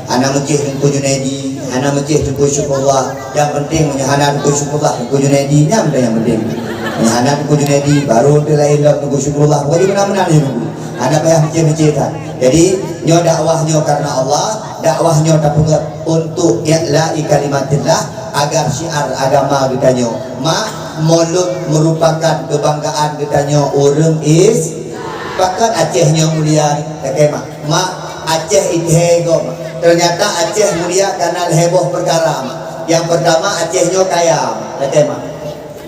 Hana meucéh teungku Junaidi, hana meucéh teungku Syukurullah. Nyang penting meunyoe hana teungku Syukurullah, teungku Junaidi nyan nyang penting. Meunyoe hana teungku Junaidi, baru teu laén lom teungku Syukurullah. Pokoknya beuna-beuna teungku. Hana payah meucéh-meucéh that. Jadi, nyoe dakwah nyoe karena Allah, dakwah nyoe tapeugah untuk i'la'i kalimatillah agar syiar agama geutanyoe. Mak, mulut merupakan kebanggaan geutanyoe ureuëng is Pakon Aceh nyoe mulia, lakée mak. Mak, Aceh ithe gob. Ternyata Aceh mulia karena lhée boh perkara, mak. Yang pertama, Aceh nyoe kaya, lakée mak.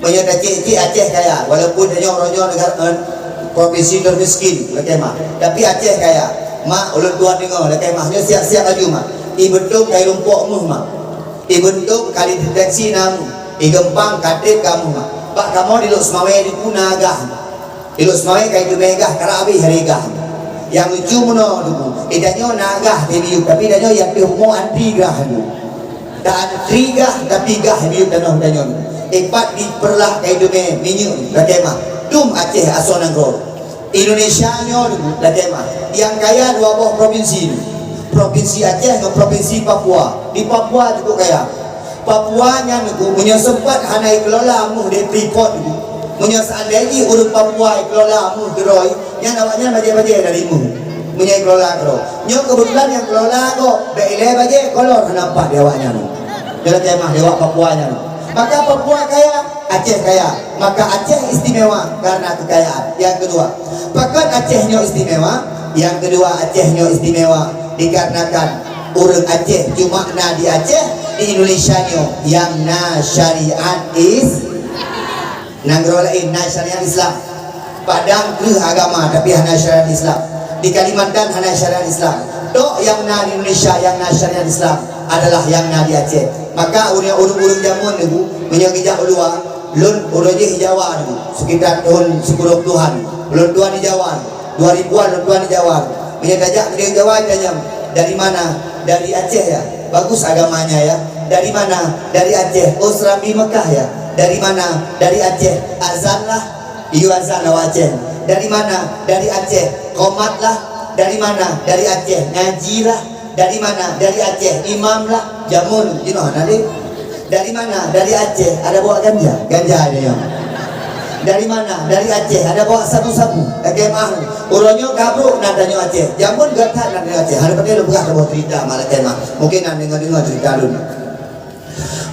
Meunyoe tacik-cik Aceh kaya, walaupun tanyoe uroe nyoe negara, eh, provinsi termiskin, lakée mak. Tapi Aceh kaya. Mak, ulôn tuan deungoe, lakée mak. Nyoe siap-siap laju, mak. Ibeutong kai rumpok meuh, mak. Ibeutong ka dideteksi na meuh. Igeumpang ka treb ka meuh, mak. Bak kamoe di Lhokseumawe di Puna gah. Di Lhokseumawe ka iteumé gah, karab habéh haré gah. Nyang lucu meunoe, Teungku, i tanyoe na gah di miyueb, tapi tanyoe nyang teuh bumoe antri gah, Teungku. Ta antri gah, tapi gah miyueb tanoh tanyoe. Ipat di Peureulak ka iteumé minyeuk, lakée mah. Dum Aceh asoe nanggroe. Indonesia nyoe, Teungku, lakée mah. Nyang kaya dua boh provinsi, Teungku. Provinsi Aceh ngon provinsi Papua. Di Papua cukup kaya. Papua nyan, Teungku, meunyoe seumpat hana ikelola meuh di Freeport, Teungku. Meunyoe seandai jih ureuëng Papua ikelola meuh keudroe, nyan awaknyan bajée-bajée dari meuh. Meunyoe ikelola keudroe. Nyoe keubeutulan nyang kelola gob, bék ilée bajée kolor hana pat di awaknyan. Nyoe lakée meu'ah lewat Papua nyan. Maka Papua kaya, Aceh kaya. Maka Aceh istimewa karena kekayaan. Nyang keudua, pakon Aceh nyoe istimewa? Nyang keudua, Aceh nyoe istimewa dikarenakan ureuëng Aceh cuma na di Aceh, di Indonesia nyoe nyang na syariat is-, nanggroe laén na syariat Islam. Padang kreueh agama tapi hana syariat Islam. Di Kalimantan hana syariat Islam. Tok nyang na di Indonesia nyang na syariat Islam adalah nyang na di Aceh. Maka ureuëng, ureuëng-ureuëng jameun nyoe, meunyoe geujak u luwa, lôn uroe jih di Jawa nyoe, sekitar tahun sepuluh puluhan, lôn tuan di Jawa, dua ribuan lôn tuan di Jawa. Meunyoe tajak keudéh Jawa, tanyong, "Dari mana?" "Dari Aceh, ya." "Bagus agamanya, ya." "Dari mana?" "Dari Aceh." "Oh, Serambi Mekah, ya." "Dari mana?" "Dari Aceh." "Azan lah." "Iyo, azan awak Aceh." "Dari mana?" "Dari Aceh." "Qomat lah." "Dari mana?" "Dari Aceh." "Ngaji lah." "Dari mana?" "Dari Aceh." "Imam lah." Jameun jinoe hana lé. "Dari mana?" "Dari Aceh." "Ada bawa ganja?" "Ganja ada, ya." "Dari mana?" "Dari Aceh." "Ada bawa sabu-sabu?" Lakée meu'ah. Uroe nyoe ka brok na tanyoe Aceh. Jameun gata na tanyoe Aceh. Hana pandai lôn peugah saboh cerita mak lakée meu'ah. Mungkin na deungoe-deungoe cerita lôn.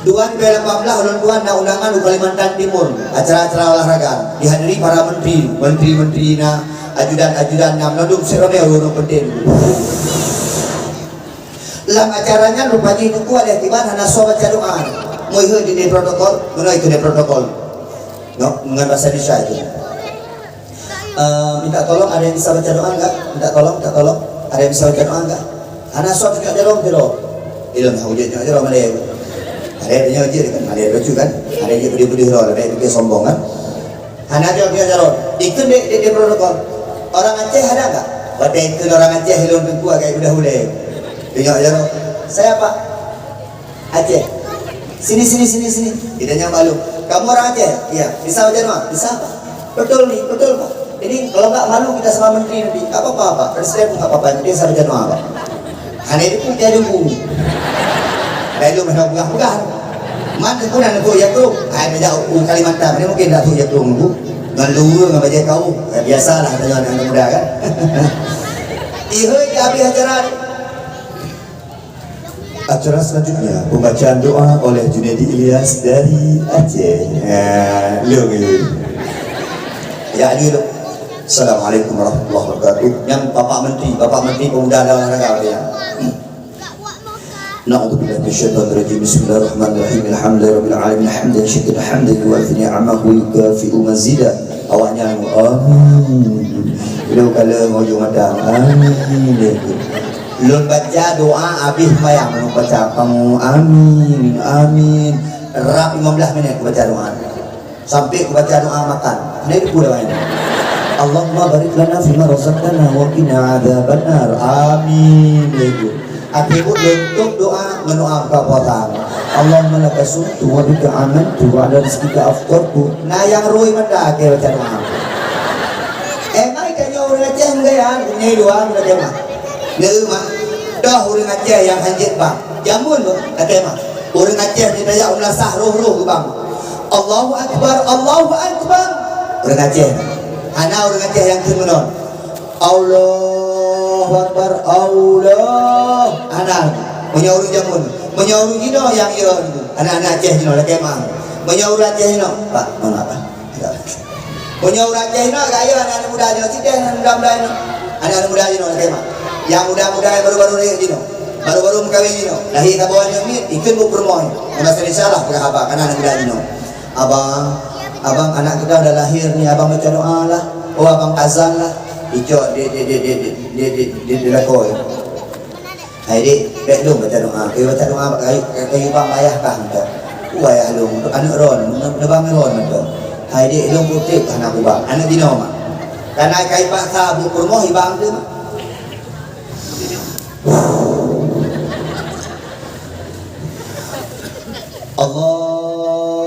Dua ribu lapan belas ulôn tuan na undangan u Kalimantan Timur, acara-acara olahraga. Dihadiri para menteri, menteri-menteri na, ajudan-ajudan na, meunadum sirone ureuëng penting. Lam acara nyan rupajih teungku ada kiban hana soe baca doa. Meuheuet di protokol, meunoe ikeu di protokol. Nyoe ngon bahasa Indonesia itu. Eh, minta tolong, ada yang bisa baca doa enggak? Minta tolong, minta tolong. Ada yang bisa baca doa enggak? Hana soe teuka jaroe, jaroe. Ilôn hana ujeut nyoe jaroe malée. Ada yang nyoe ujeut kan, malée lucu kan? Ada yang pedih-pedih roh, ada yang sombong kan? Hana jaweueb nyoe jaroe. Ikheun di, di, di protokol. Orang Aceh ada enggak? Watée ikheun orang Aceh ilôn teungku agak mudah ulée. Tengok jaroe. Saya, Pak. Aceh. Sini, sini, sini, sini. Kita nyang malu. Kamu orang Aceh? Iya. Bisa baca doa? Bisa, Pak. Betul nih, betul, Pak. Ini kalau nggak malu kita sama menteri nanti. Nggak apa-apa, Pak. Presiden pun nggak apa-apa. Yang penting saya baca doa, Pak. Hana itu pun tiada bunyi. Lalu mana peugah-peugah. Man pun nak tu ya tu. Hai, bejak u Kalimantan. Ini mungkin tak tu ya tu nunggu. Ngan luwe ngan bajai kau. Eh, biasalah dengan anak muda kan. Ihoi ke habis acara ni. Acara selanjutnya, pembacaan doa oleh Junaidi Ilyas dari Aceh. Eh, lôn, lôn. Ya, lôn, lôn. Assalamualaikum warahmatullahi wabarakatuh. Nyang Bapak Menteri, Bapak Menteri Pemuda dan Olahraga, ya. Na'udzubillahi minasyaitonirrajim. Bismillahirrahmanirrahim. Alhamdulillahirabbil alamin. Hamdan syakira hamdan yuwafi ni'amahu wa yukafi'u mazidah. Awaknyan, amin. Lôn kalon ujong mata. Amin. Lôn baca doa habéh seumayang, lôn baca, kamu, amin, amin. Rab lima belas minit baca doa. Sampai baca doa makan. Hana dipeue doa nyan. Allahumma barik lana fima razaqtana wa qina adzabannar. Amin. Laju. Akhé buet lôn tôb doa ngon doa buka puasa. Allahumma laka sumtu wa bika amantu wa ala rizqika aftartu. Na nyang rui mata akhé baca doa. Eh, mai tanyoe ureuëng Aceh meugaya, nyoe luwa meugaya mah. Neu mah. Toh ureuëng Aceh nyang hanjeuet bang. Jameun tu, lakée mah. Ureuëng Aceh di tajak u meulasah roh-roh geubang. Allahu Akbar, Allahu Akbar. Ureuëng Aceh. Hana ureuëng Aceh nyang kheun meunan. Allahu Akbar, Allah. Hana. Meunyoe ureuëng jameun. Meunyoe ureuëng jinoe nyang yo. Anak-anak Aceh jinoe lakée mah. Meunyoe ureuëng Aceh jinoe, Pak, mohon maaf, Pak. Meunyoe ureuëng Aceh inoe, gaya aneuk-aneuk muda jinoe, cit deh aneuk muda-muda inoe. Aneuk-aneuk muda jinoe, lakée mah. Nyang muda-muda nyang baru-baru rayeuk jinoe. Baru-baru meukawen jinoe. Lahé saboh aneuk miet, ikheun buet peurumoh. Ngon bahasa Indonesia lah, peugah abang, karena aneuk muda jinoe. Abang, abang, anak kita udah lahir nih, abang baca doa lah. Oh, abang azan lah. Icok di, di, di lakoi. Hai dek, bèk lôn baca doa. Keu baca doa bak kayu, kayu bang ayah kah mantong. Ku ayah lôn, aneuk droen, neubang droen mantong. Hai dek, lôn kutek kah na kubang. Aneuk jinoe mak. Kana kai paksa buet peurumoh ibang teuh mak. Allahu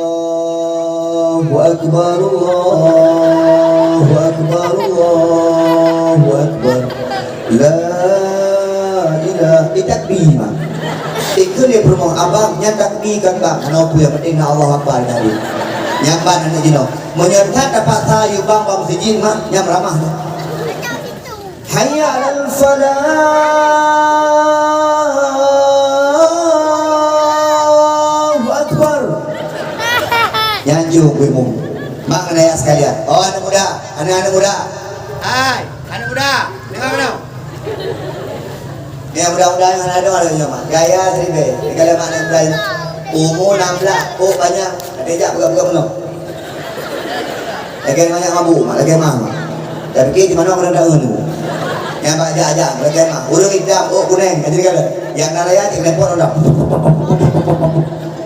Akbar, Allahu Akbar, Allahu Akbar. La ilaha, itakbir mah. Ikheun lé peurumoh abang, nyan takbir kan bang. Hana peue, yang penting na Allahu Akbar tadi. Nyang ban aneuk jinoe. Meunyoe that tapaksa yue bang bak meuseujid mah, nyan ramah tu. Hayya 'alal falah. Ibu-ibu, mak ngon ayah sekalian. Oh, aneuk muda, aneuk-aneuk muda. Hai, aneuk muda, deungoe keunoe. Nyang muda-muda nyang hana deungoe lagèe nyoe, mak. Gaya siribèe. Tinggai lé mak nyang muda nyoe. Umu nam blah, ôk panyang. Tapi jak peugah-peugah meunoe. Lagèe banyak mabuk, mak, lagèe mah, mak. Tapi di mana orang dah tu? Nyang bak jak-jak, lagèe mah. Ureueng itam, ôk kunèng, jadi kalau nyang na raya cit keuneupot dah.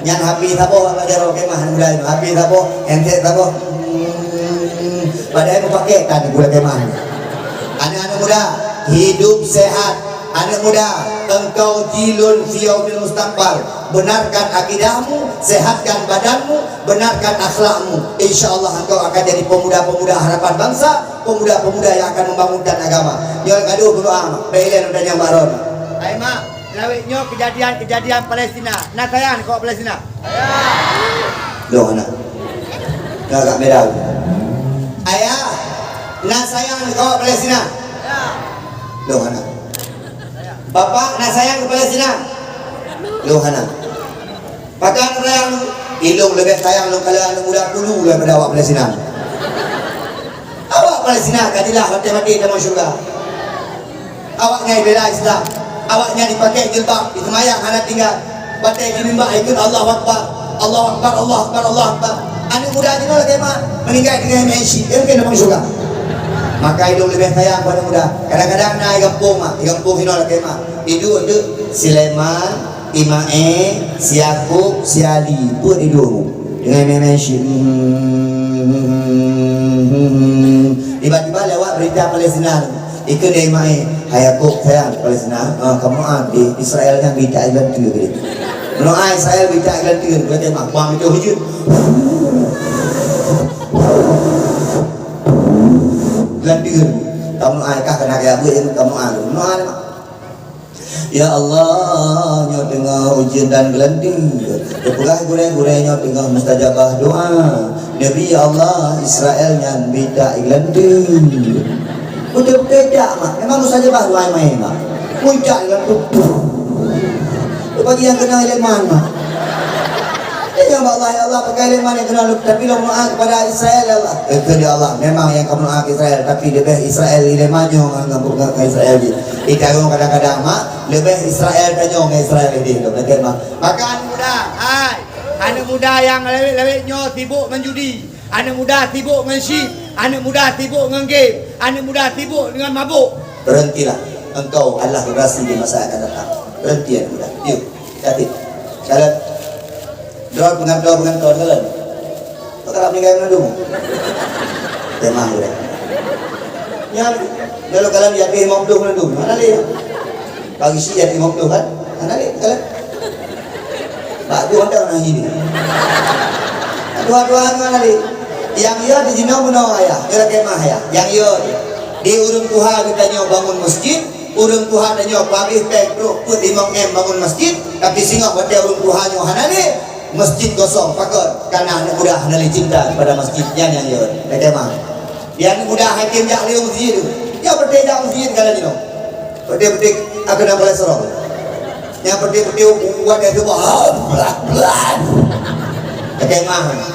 Nyan hapi saboh bak jaroe kemah aneuk muda nyoe. Hapi saboh, handset saboh. Hmm, padahai meupakék tan gula kemah. Aneuk-aneuk muda, hidup sehat. Aneuk muda, engkau jilun fi yaumil mustaqbal. Benarkan akidahmu, sehatkan badanmu, benarkan akhlakmu. Insya Allah engkau akan jadi pemuda-pemuda harapan bangsa, pemuda-pemuda yang akan membangunkan agama. Nyoe gadoh dulu ah, mak. Bèk ilèe lôn tanyong baron. Hai mak, lawét nyoe kejadian-kejadian Palestina. Na sayang keu Palestina? Loh, aneuk. Agak merah. Ayah, na sayang keu Palestina? Loh, aneuk. Bapak, na sayang keu Palestina? Loh, aneuk. Pakon sayang? Ilôn leubeh sayang lôn kalon aneuk muda Kulu daripada awak Palestina. Awak Palestina ka jeulaih maté-maté tamong syeuruga. Awaknyan bela Islam. Awaknyan jipakék jilbab, jiseumayang hana tinggai. Batèe di mimba ikheun Allahu Akbar, Allahu Akbar, Allahu Akbar, Allahu Akbar. Aneuk muda jinoe lagèe mak, meuninggai teungoh meu'en syik, mungken tamong syeuruga. Maka ilôn leubeh sayang bak aneuk muda. Kadang-kadang na di gampông mak, di gampông jinoe lagèe mak. Iduek-iduek Sulaiman, Imae, si Yakub, si Ali, peuet iduek. Dengan mè-mè syik. Tiba-tiba lewat berita Palestina. Ikheun lé Imae, "Hai Yakub, sayang, Palestina, ah, kamoe ah, di Israel nyan bita ilan tu ke." Meunoe Israel bita ilan tu ke, berarti mak bang itu hujud. Ilan tu. Kamoe ah, kah kena kaya buat kamoe ah. Meunoe ah, mak. Ya Allah, nyoe teungoh ujeuen dan geulanteue. Geupeugah gurèe-gurèe nyoe teungoh mustajabah doa. Neubri ya Allah, Israel nyan bita geulanteue. Beutôi-beutôi jak, mak. Memang mustajabah doa main, mak. Puncak geulanteue. Bagi nyang keunong Sulaiman, mak. Eh, ya Allah, ya Allah, pakai Sulaiman nyang keunong, tapi lôn doa kepada Israel, ya Allah. Eh, ya Allah, memang nyang kamoe doa keu Israel, tapi leubeh Israel Sulaiman nyoe ngon, ngon, ngon Israel jih. Ita kadang-kadang, mak, leubeh Israel tanyoe ngon Israel idéh lom, lagèe mah. Maka aneuk muda, hai, aneuk muda nyang lawét-lawét nyoe sibuk ngon judi, aneuk muda sibuk ngon syik, aneuk muda sibuk ngon game, aneuk muda sibuk dengan mabuk. Berhentilah, engkau adalah generasi di masa akan datang. Berhenti aneuk muda. Yuk, yatim. Jalan. Droe peungantoe-peungantoe jalan. Pakara meninggai mandum. Tema udah. Nyan, kalau kalian yatim lima puluh mandum, mana dia? Bagi si yatim lima puluh kan? Mana dia? Kalian? Bak gua ada orang ini. Dua-dua mana dia? Yang iya di jinoe meunoe ayah, kira kemah ayah. Yang iya di ureueng tuha geutanyoe bangun masjid, ureueng tuha tanyoe pabeh pèng trok peuet limong M bangun masjid, tapi singoh watèe ureueng tuha nyoe hana lé, masjid kosong. Pakon? Karena aneuk muda hana lé cinta kepada masjid. Nyan nyang jeuet. Lagèe mah. Di aneuk muda hai tem jak lé masjid tu. Ya, beutôi jak masjid kalau jinoe. Beutôi-beutôi aku nak kolesterol. Nyang beutôi-beutôi buat dia tu. Lagèe mah.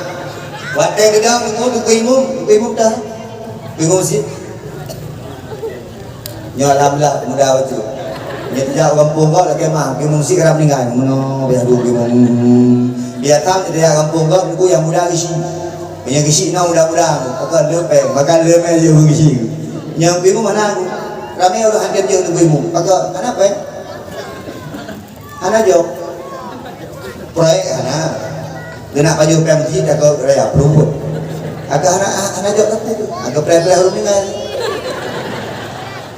Watèe geudong, teungku imum, teungku imum dah. Teungku masjid. Nyoe alhamdulillah pemuda bacut. Nyoe teuh jak gampông gob lagèe mah, geumeung si karab ninggai, meunoe biasa dua geumeung. Biasa teuh jak gampông gob, nunggu nyang muda geusi. Meunyoe geusi na muda-muda, maka le pèng, maka le mè jeuet geusi. Nyang geumeung mana? Ramè ureueng hantom jeuet geumeung. Maka hana pèng. Hana jok. Proyek hana. Geunak pajoh pèng masjid takot raya perumput. Agak hana, hana jok tapi tu. Agak preh-preh ureueng ninggai.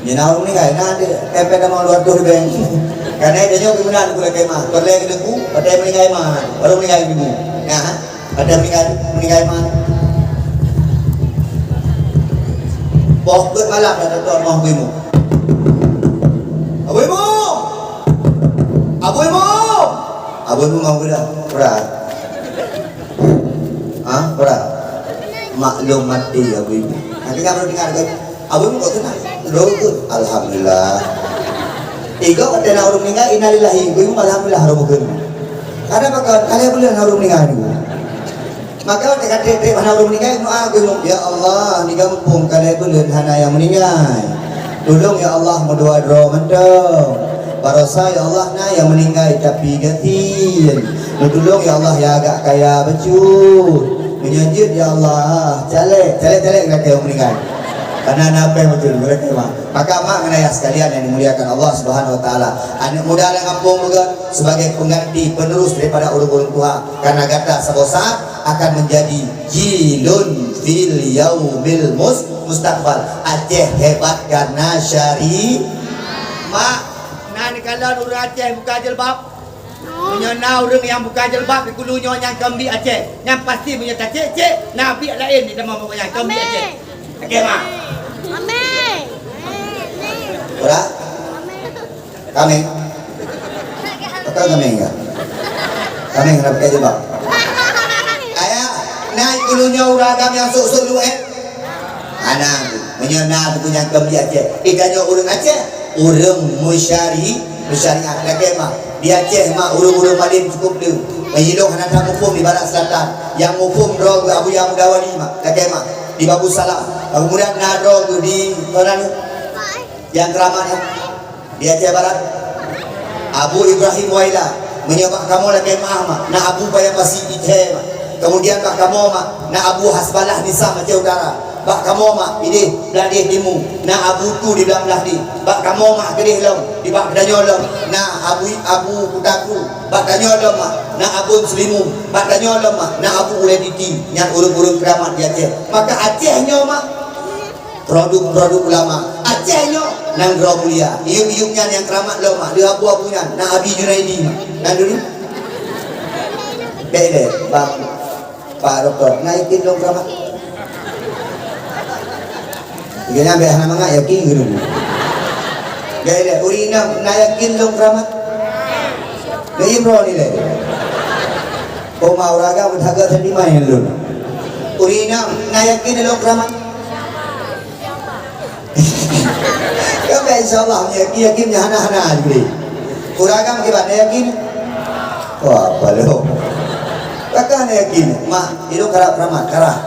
Nyena ureueng ninggai na ada pèng-pèng nama dua ratus ribèe. Karena dia jok gimana aku lagi mah. Perleh kena ku, pada meninggai mah. Baru meninggai dulu. Nah. Ada meninggai, meninggai mah. Boh peuet malam dah tuan rumah Abu Imu. Abu Imu! Abu Imu! Abu Imu mau gula. Berat. Ha? Berat. Maklum mati Abu Imu. Nanti kamu dengar kan? Abang kok tenang? Rukun. Alhamdulillah. Igo kata nak urung meninggal, innalillahi. Ibu alhamdulillah rukun. Karena apa kan? Kalian boleh nak urung meninggal ni. Maka watèe ka trép-trép hana ureueng meuninggai, meudoa keu, "Ya Allah, di gampông ka lhèe buleuen hana nyang meuninggai. Tulông ya Allah, meudoa droe mantong. Barosa ya Allah na nyang meuninggai tapi gasien. Neutulông ya Allah nyang agak kaya bacut. Meunyoe jeuet ya Allah, caleg, caleg-caleg lakèe ureueng meuninggai." Karena na péng bacut, lakèe mah. Maka mak ngon ayah sekalian yang dimuliakan Allah Subhanahu wa Taala, aneuk muda nyang gampông beugöt sebagai pengganti penerus daripada ureueng-ureueng tuha, karena gata saboh saat akan menjadi jilun fil yaumil mus-, mustaqbal. Aceh hebat karena syari-, mak, na neukalon ureueng Aceh buka jilbab. Meunyoe na ureueng nyang buka jilbab di kulu nyoe nyang keu biek Aceh, nyan pasti meunyoe tacék-cék, na biek laén di tamong nyan keu biek Aceh. Amin. Oke, mak. Amin. Ora? Amin. Kami. Bukan kami ya. Kami kena pakai jilbab. Ayah, na di kulu nyoe ureueng agam nyang sok-sok luweh. Hana, meunyoe na buku nyang keu biek Aceh. Eh, tanyoe ureueng Aceh, ureueng musyari-, musyariat. Lakèe mah, di Aceh mah ureueng-ureueng malém cukup le. Meunyoe hana that muphom di Barat Selatan, nyang muphom droe geuh Abuya Muda Wali mah. Lakèe mah, di Babu Salam. Kemudian na droe geuh di, mana ni? Nyang keuramat nyan. Di Aceh Barat, Abu Ibrahim Waila. Meunyoe bak kamoe lakèe meu'ah mah, na Abu Paya Pasi Ithèe mah. Kemudian bak kamoe mah, na Abu Hasbalah Nisam Aceh Utara. Bak kamoe mah, idéh Bladéh Timu, na Abu Tu di Blang Bladéh. Bak kamoe mah keudéh lom, di bak geutanyoe lom, na Abu, Abu Kuta Kru. Bak tanyoe lom mah, na Abon Seulimu. Bak tanyoe lom mah, na Abu Ulèe Titi. Nyan ureueng-ureueng keuramat di Aceh. Maka Aceh nyoe mah, produk-produk ulama. Aceh nyoe nanggroe mulia. Iyup-iyup nyan nyang keuramat lom mah, lheueh abu-abu nyan, na Abi Junaidi mah. Nyan dulu. Bèk lé, Bang, Pak Doktor, na yakin lôn keuramat? Gobnyan bèk hana mangat, yakin keuh dulu. Bèk lé, ureueng inong, na yakin lôn keuramat? Lé Imron ilèe. Oma uraga beuthaga sentimen lôn. Ureueng inong, na yakin lôn keuramat? Kan bèk, insya Allah, yakin, yakin, hana, hana, Jibril. Ureueng agam kiban, yakin? Wah, apa lom? Takah hana yakin, mak, ilôn karab keuramat, karab.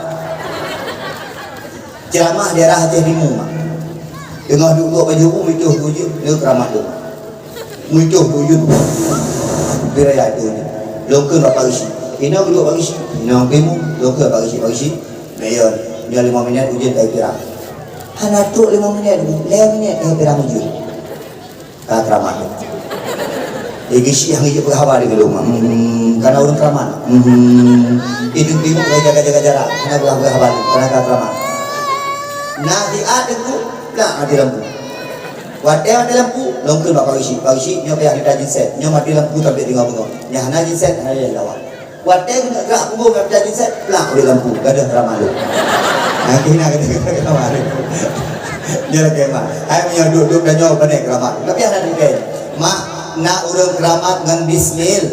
Ceramah daerah Aceh Timu, mak. Teungoh duek-duek baju bu, meuitoh tuju, lheueh keuramat lôn. Meuitoh tuju, bira ya itu. Lôn kheun bak Pak Geuchik. Inong duek Pak Geuchik. Inong timu, lôn kheun bak Geuchik, Pak Geuchik. Meyon, nyoe limong minèt ujeuen ka pirang. Hana trok limong minèt, lhèe minèt ka pirang ujeuen. Ka keuramat. Lé Geuchik nyang jeuet peugah haba di geulong. Hmm, kana ureueng keuramat. Hmm, itu timu lagi jaga-jaga jarak. Kana peugah-peugah haba, kana ka keuramat. Na siat teungku, plak mati lampu. Watèe mati lampu, lôn kheun bak Pak Geuchik. Pak Geuchik, nyoe payah neuta genset. Nyoe mati lampu sampai teungoh beungoh. Nyang hana genset, hana lé lawan. Watèe keuneuk gerak kubu ngon peucah jinsét, plak, udép lampu, gadôh keuramat lôn. Nah, keuh na gadôh keuramat lôn. Nyoe lakèe mak. Hai meunyoe duek-duek tanyoe pane keuramat. Tapi hana demikian. Mak, na ureueng keuramat ngon bismil.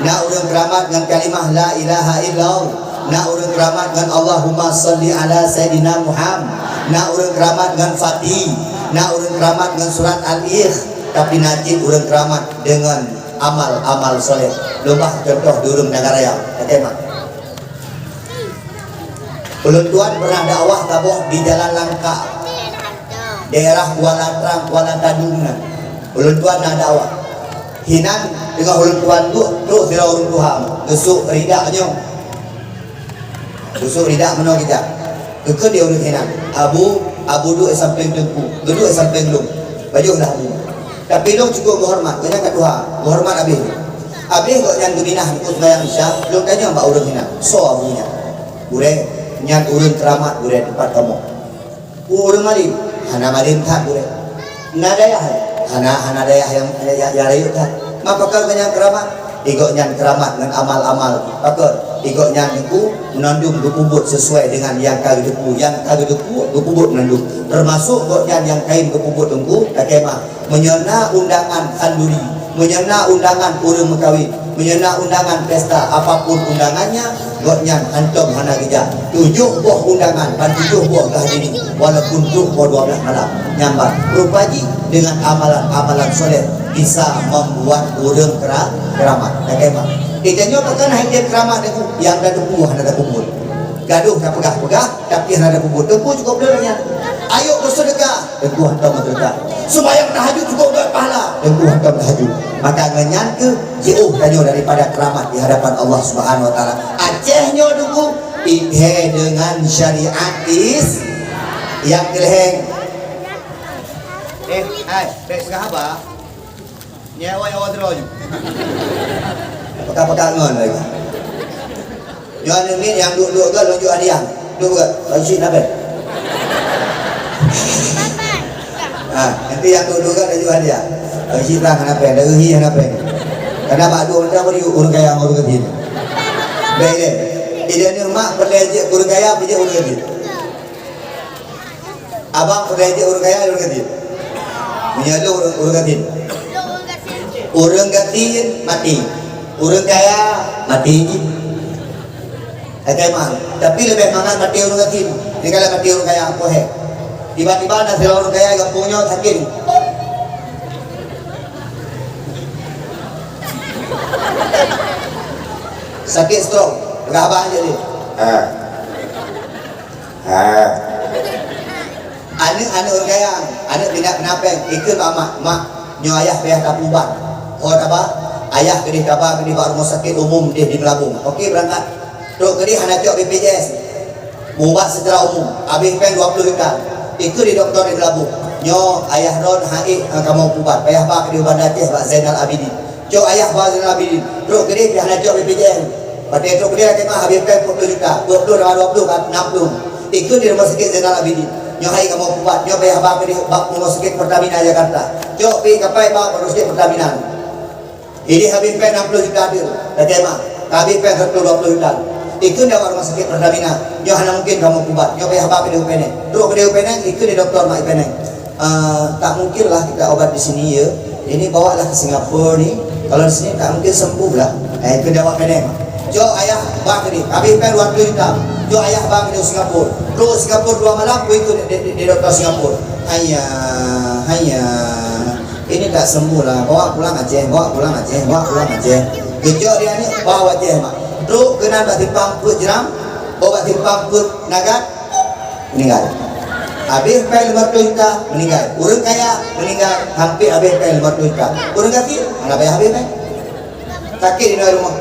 Na ureueng keuramat ngon kalimah la ilaha illallah. Na ureueng keuramat ngon Allahumma shalli ala Sayyidina Muhammad. Na ureueng keuramat ngon Fatih. Na ureueng keuramat ngon surat Al-Ikh. Tapi na cit ureueng keuramat deungon amal-amal soleh. Lôn bah contoh di ureueng Nagaraya, lakèe mak. Ulôn tuan pernah dakwah saboh di Jalan Langka, daerah Kuala Trang, Kuala Tadung nan. Ulôn tuan na dakwah. Hinan teungoh ulôn tuan duek, trok sidroe ureueng tuha, geusok ridak nyoe. Geusok ridak meunoe geujak. Geukheun di ureueng hinan, "Abu, Abu duek sampéng teungku, geuduek sampéng lôn. Pajoh lah Abu." Tapi lôn cukup geuhoreumat, gobnyan ka tuha, geuhoreumat abéh. Abéh gobnyan geuminah teungku seumayang Isya, lôn tanyong bak ureueng hinan, "Soe Abu nyan?" "Gurèe, nyan ureueng keuramat gurèe teumpat kamoe." "Ureueng malém?" "Hana malém that gurèe." "Na dayah?" "Hana, hana dayah nyang, nyang, nyang rayeuk that." "Ma pakon gobnyan keuramat?" "Di gobnyan keuramat ngon amal-amal." "Pakon?" "Di gobnyan teungku meunandum geupeubuet sesuai deungan nyang ka geuteupeue, nyang ka geuteupeue geupeubuet meunandum. Teumasok gobnyan nyang kayém geupeubuet teungku, lakèe mah, meunyoe na undangan khanduri, meunyoe na undangan ureueng meukawen, meunyoe na undangan pesta, apapun undangannya, gobnyan hantom hana geujak. Tujoh boh undangan ban tujoh boh geuhadiri, walaupun trok poh dua blaih malam. Nyan ban rupa jih deungon amalan-amalan soleh bisa membuat ureueng keura-, keuramat. Lakèe mah. Geutanyoe pakon hana keuramat teungku, nyang tateupeue hana tapeubuet. Gadoh tapeugah-peugah, tapi hana tapeubuet. Teungku cukôp lé nyan. Ayo beuseudeukah, Teungku hantom beuseudeukah. Sumbayang tahajud cukôp gét pahala, Teungku hantom tahajud. Maka ngon nyan keuh jiôh tanyoe daripada keuramat di hadapan Allah Subhanahu Wa Taala. Aceh nyoe Teungku, ihé deungon syariat Is-, nyang keu lhèe. Eh, hai, bèk peugah haba. Nyoe awai-awai droe ju. Peugah-peugah ngon lagi. Nyoe aneuk miet nyang duek-duek gét laju hadiah. Duek gét, laju cit na péng. Ha, nanti nyang duek-duek gét laju hadiah. Laju cit trang hana péng, laju hi hana péng. Karena bak duek mantong beri ureueng kaya ngon ureueng gasien. Bèk lé. Jadi aneuk mak peureulèe jeuet ureueng kaya, peureulèe jeuet ureueng gasien. Abang peureulèe jeuet ureueng kaya, ureueng gasien. Meunyoe lôn ureueng, ureueng gasien. Ureueng gasien maté. Ureueng kaya maté jih. Hai kai mang. Tapi leubeh mangat maté ureueng gasien. Tinggai maté ureueng kaya, apoh hé. Tiba-tiba na sidroe ureueng kaya gampông nyoe sakét. Sakét stroke. Peugah haba jeuet lé. Ha. Ha. Aneuk-aneuk ureueng kaya, aneuk pindah keunan péng, ikheun bak mak, "Mak, nyoe ayah payah tapeuubat." "Ho taba?" "Ayah keudeh taba keudeh bak rumoh sakét umum deh di Meulabong." "Oke, beurangkat." Trok keudeh hana cok B P J S. Meuubat seucara umum, habéh péng dua ploh juta. Ikheun di dokto di Meulabong, "Nyoe ayah droen han ék kamoe peuubat, payah ba keudeh u Banda Aceh bak Zainal Abidin." Cok ayah ba Zainal Abidin, trok keudeh pih hana cok B P J S. Watèe trok keudeh lakèe mah habéh péng peuet ploh juta, dua ploh tambah dua ploh kan, nam ploh. Ikheun di rumoh sakét Zainal Abidin. Nyoe han ék kamoe peuubat, nyoe payah ba keudeh bak rumoh sakét Pertamina Jakarta. Cok pih kapai ba rumoh sakét Pertamina. Ideh habéh péng nam ploh juta teuh, lakèe mah. Ka habéh péng sireutoh dua ploh juta. Ikheun di awak rumoh sakét Pertamina, nyoe hana mungken kamoe peuubat, nyoe payah ba keudeh u Penang. Trok keudeh u Penang, ikheun di dokto mak i Penang. "Eh, tak mungkinlah kita obat di sini, ya. Ini bawalah ke Singapura ni. Kalau di sini tak mungkin sembuh lah." Eh, keu Jawa Penang. "Cok ayah ba keudeh. Habéh péng dua ploh juta. Cok ayah ba keudeh Singapura." Trok Singapura dua malam, pih ikheun di, di, di dokto Singapura. "Ayah, ayah. Ini tak sembuh lah. Bawa pulang Aceh, bawa pulang Aceh, bawa pulang Aceh." Geucok di aneuk, bawa Aceh, mak. Trok keunan bak simpang peuet jeuram, oh, bak simpang peuet nagat, Meuninggai. Habéh péng lima ratus juta, meuninggai. Ureueng kaya, meuninggai, hampé habéh péng lima ratus juta. Ureueng gasien, hana payah habéh péng. Sakét inoe rumoh.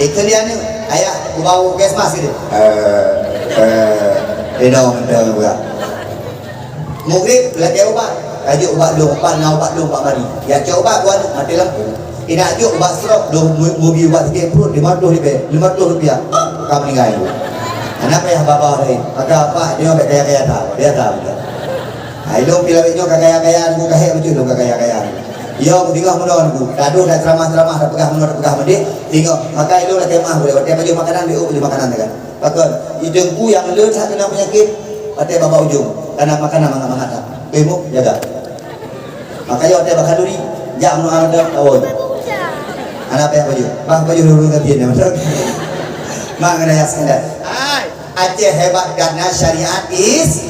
Ikheun di aneuk, "Ayah, kuba u puskesmas keudeh." Eh, eh, inoe mantong buka. Mugrib lakèe ubat, ka jok ubat lôn, pat na ubat lôn bak mari. Nyang cok ubat keu aneuk maté lampu. Inak jok ubat stroke, lôn mu-, mubi ubat sakét pruet lima ratus ribèe, lima ratus rupiah. Ka meuninggai. Hana payah ba-ba laén. Maka apa, nyoe bèk kaya-kaya that, biasa beutôi. Ha, ilôn pih lawét nyoe ka kaya-kaya, nyoe ka hék beutôi lôn ka kaya-kaya. Yo, singoh meunoe Teungku. Tadoh dak ceramah-ceramah, tapeugah meunoe, tapeugah meudéh. Singoh, maka ilôn lakèe meu'ah, watèe pajoh makanan, bèk ôk pajoh makanan, kan. Pakon, i Teungku nyang le that keunong peunyakét, watèe babah ujong, kana makanan mangat-mangat that. Beuh, jaga. Makajih watèe bakhanduri, jak meu'ah lam tawon. Hana payah pajoh. Bah pajoh lôn ganti nyan. Mak ngon ayah sekalian. Hai, Aceh hebat karena syariat Is-,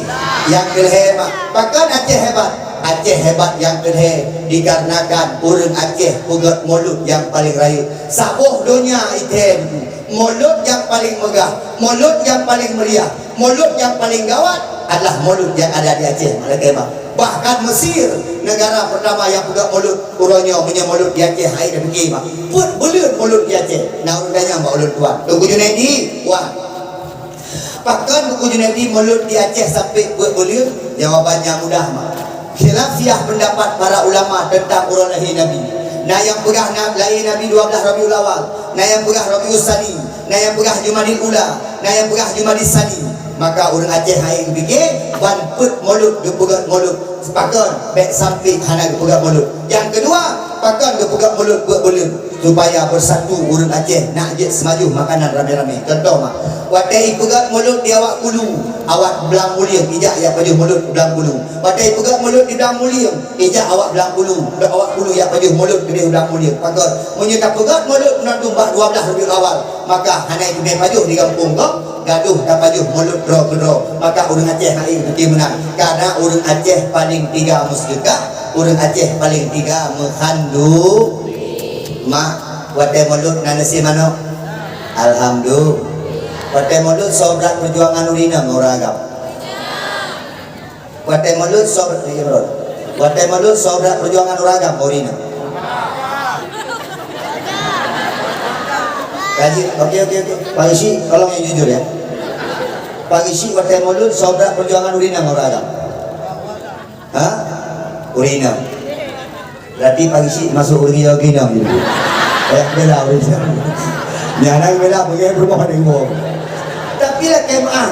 nyang keu lhèe, Mak. Pakon Aceh hebat? Aceh hebat nyang keu lhèe dikarenakan ureueng Aceh peugöt mulod nyang paleng rayeuk. Saboh donya ithèe Mulod nyang paleng meugah, mulod nyang paleng meuriah, mulod nyang paleng gawat adalah mulod nyang ada di Aceh, Malakee Bang. Bahkan Mesir, negara pertama nyang peugah mulod, uroe nyoe meunyoe mulod di Aceh, hai tapike, Bang. Peuet buleuen mulod di Aceh. Na ureueng tanyong bak ulôn tuan. Teungku Junaidi, wan. Pakon Teungku Junaidi mulod di Aceh sampai peuet buleuen? Jawabannya mudah, Mak. Khilafiyah pendapat para ulama tentang uroe lahé Nabi. Na nyang peugah na-, lahé Nabi dua belas Rabiul Awal, na nyang peugah Rabiul Tsani, na nyang peugah Jumadil Ula, na nyang peugah Jumadil Tsani. Maka ureueng Aceh hai geupike, ban peuet mulod geupeugöt mulod. Pakon, bèk sampai hana geupeugöt mulod. Nyang keudua, pakon geupeugöt mulod peuet buleuen. Supaya beusatu ureueng Aceh nak jeuet seumajoh makanan ramé-ramé. Contoh, Mak, watèe ipeugöt mulod di awak Kulu, awak Blang Mulieng, ijak jak pajoh mulod Blang Kulu. Watèe ipeugöt mulod di Blang Mulieng, ijak awak Blang Kulu, awak Kulu jak pajoh mulod keudeh Blang Mulieng. Pakon, meunyoe tapeugöt mulod meunan bak dua belas Rabiul Awal, maka hana iteumé pajoh di gampông gob, gadoh tapajoh mulod droe keudroe. Maka ureueng Aceh hai pike meunan. Karena ureueng Aceh paleng teuga meuseudeukah, ureueng Aceh paleng teuga meuhanduri. Mak, Watée mulod na neusie manok. Alhamdulillah. Watée mulod sobrat peujuangan ureueng inong ureueng agam. Watée mulod sobrat, iya, bro. Watée mulod sobrat peujuangan ureueng agam ureueng inong. Kaji, oke, oke, oke. Pak Isi, tolong yang jujur ya. Pak Isi, watée mulod sobrat peujuangan ureueng inong ureueng agam. Ha? Ureueng inong. Berarti Pak Isi masuk ureueng inong gitu. Kayak bela ureueng inong. Nyang na bela bagi rumah di rumah. Tapi lah kemah.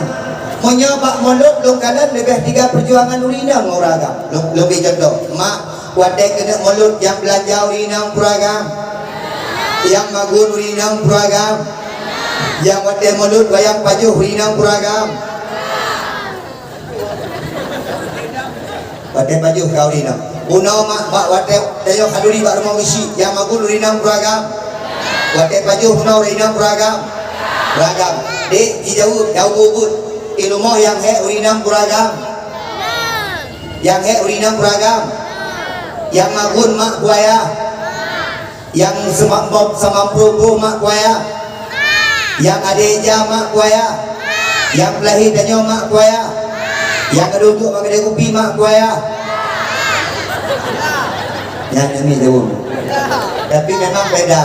Meunyoe bak mulod lôn kalon leubeh tiga peujuangan ureueng inong ngon ureueng agam. Lôn, lôn bri contoh. Mak, watée keuneuk mulod nyang beulanja ureueng inong ureueng agam. Nyang magun ureueng inong ureueng agam. Nyang watée mulod wayang pajoh ureueng inong ureueng agam. Watée pajoh ka ureueng inong. Bunoe mak bak watée tanyoe khanduri bak rumoh Isi, nyang magun ureueng inong ureueng agam. Watée pajoh bunoe ureueng inong ureueng agam. Ureueng agam. Dek, jijaweueb, jaweueb buet-buet. Di rumoh nyang hék ureueng inong ureueng agam. Nyang hék ureueng inong ureueng agam. Nyang magun mak ku ayah. Nyang seumambom, seumamprue-prue mak ku ayah. Nyang ade ija mak ku ayah. Nyang peulahé tanyoe mak ku ayah. Nyang gadôh duek bak keudè kupi mak ku ayah. Nyan kami jaweueb. Tapi memang beda.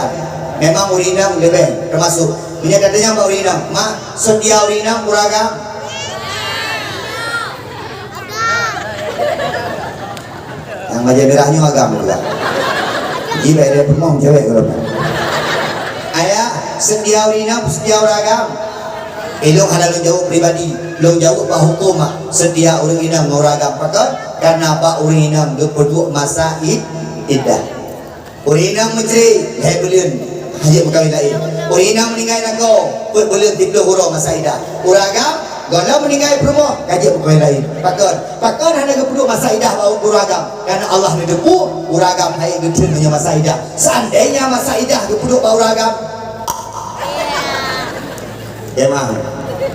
Memang ureueng inong leubeh teumasuk. Meunyoe tatanyong bak ureueng inong, "Mak, seutia ureueng inong ureueng agam?" Nyang bajèe mirah nyoe agam juga. Ji bèk lé peurumoh cewek golom. Ayah, seutia ureueng inong, seutia ureueng agam? Ilong hana lôn jaweueb pribadi, lôn jaweueb bak huköm, seutia ureueng inong ngon ureueng agam. Pakon? Karena bak ureueng inong geupeuduek masa id-, iddah. Ureueng inong meucre, lhèe buleuen, ka jeuet meukawen laén. Ureueng inong meuninggai lakoe, peuet buleuen siplôh uroe masa idah. Ureueng agam, gohlom meuninggai peurumoh, ka jeuet meukawen laén. Pakon? Pakon hana geupeuduek masa idah bak ureueng agam? Karena Allah neuteupeue, ureueng agam han ék geutreun meunyoe masa idah. Seandainya masa idah geupeuduek bak ureueng agam, ya mah,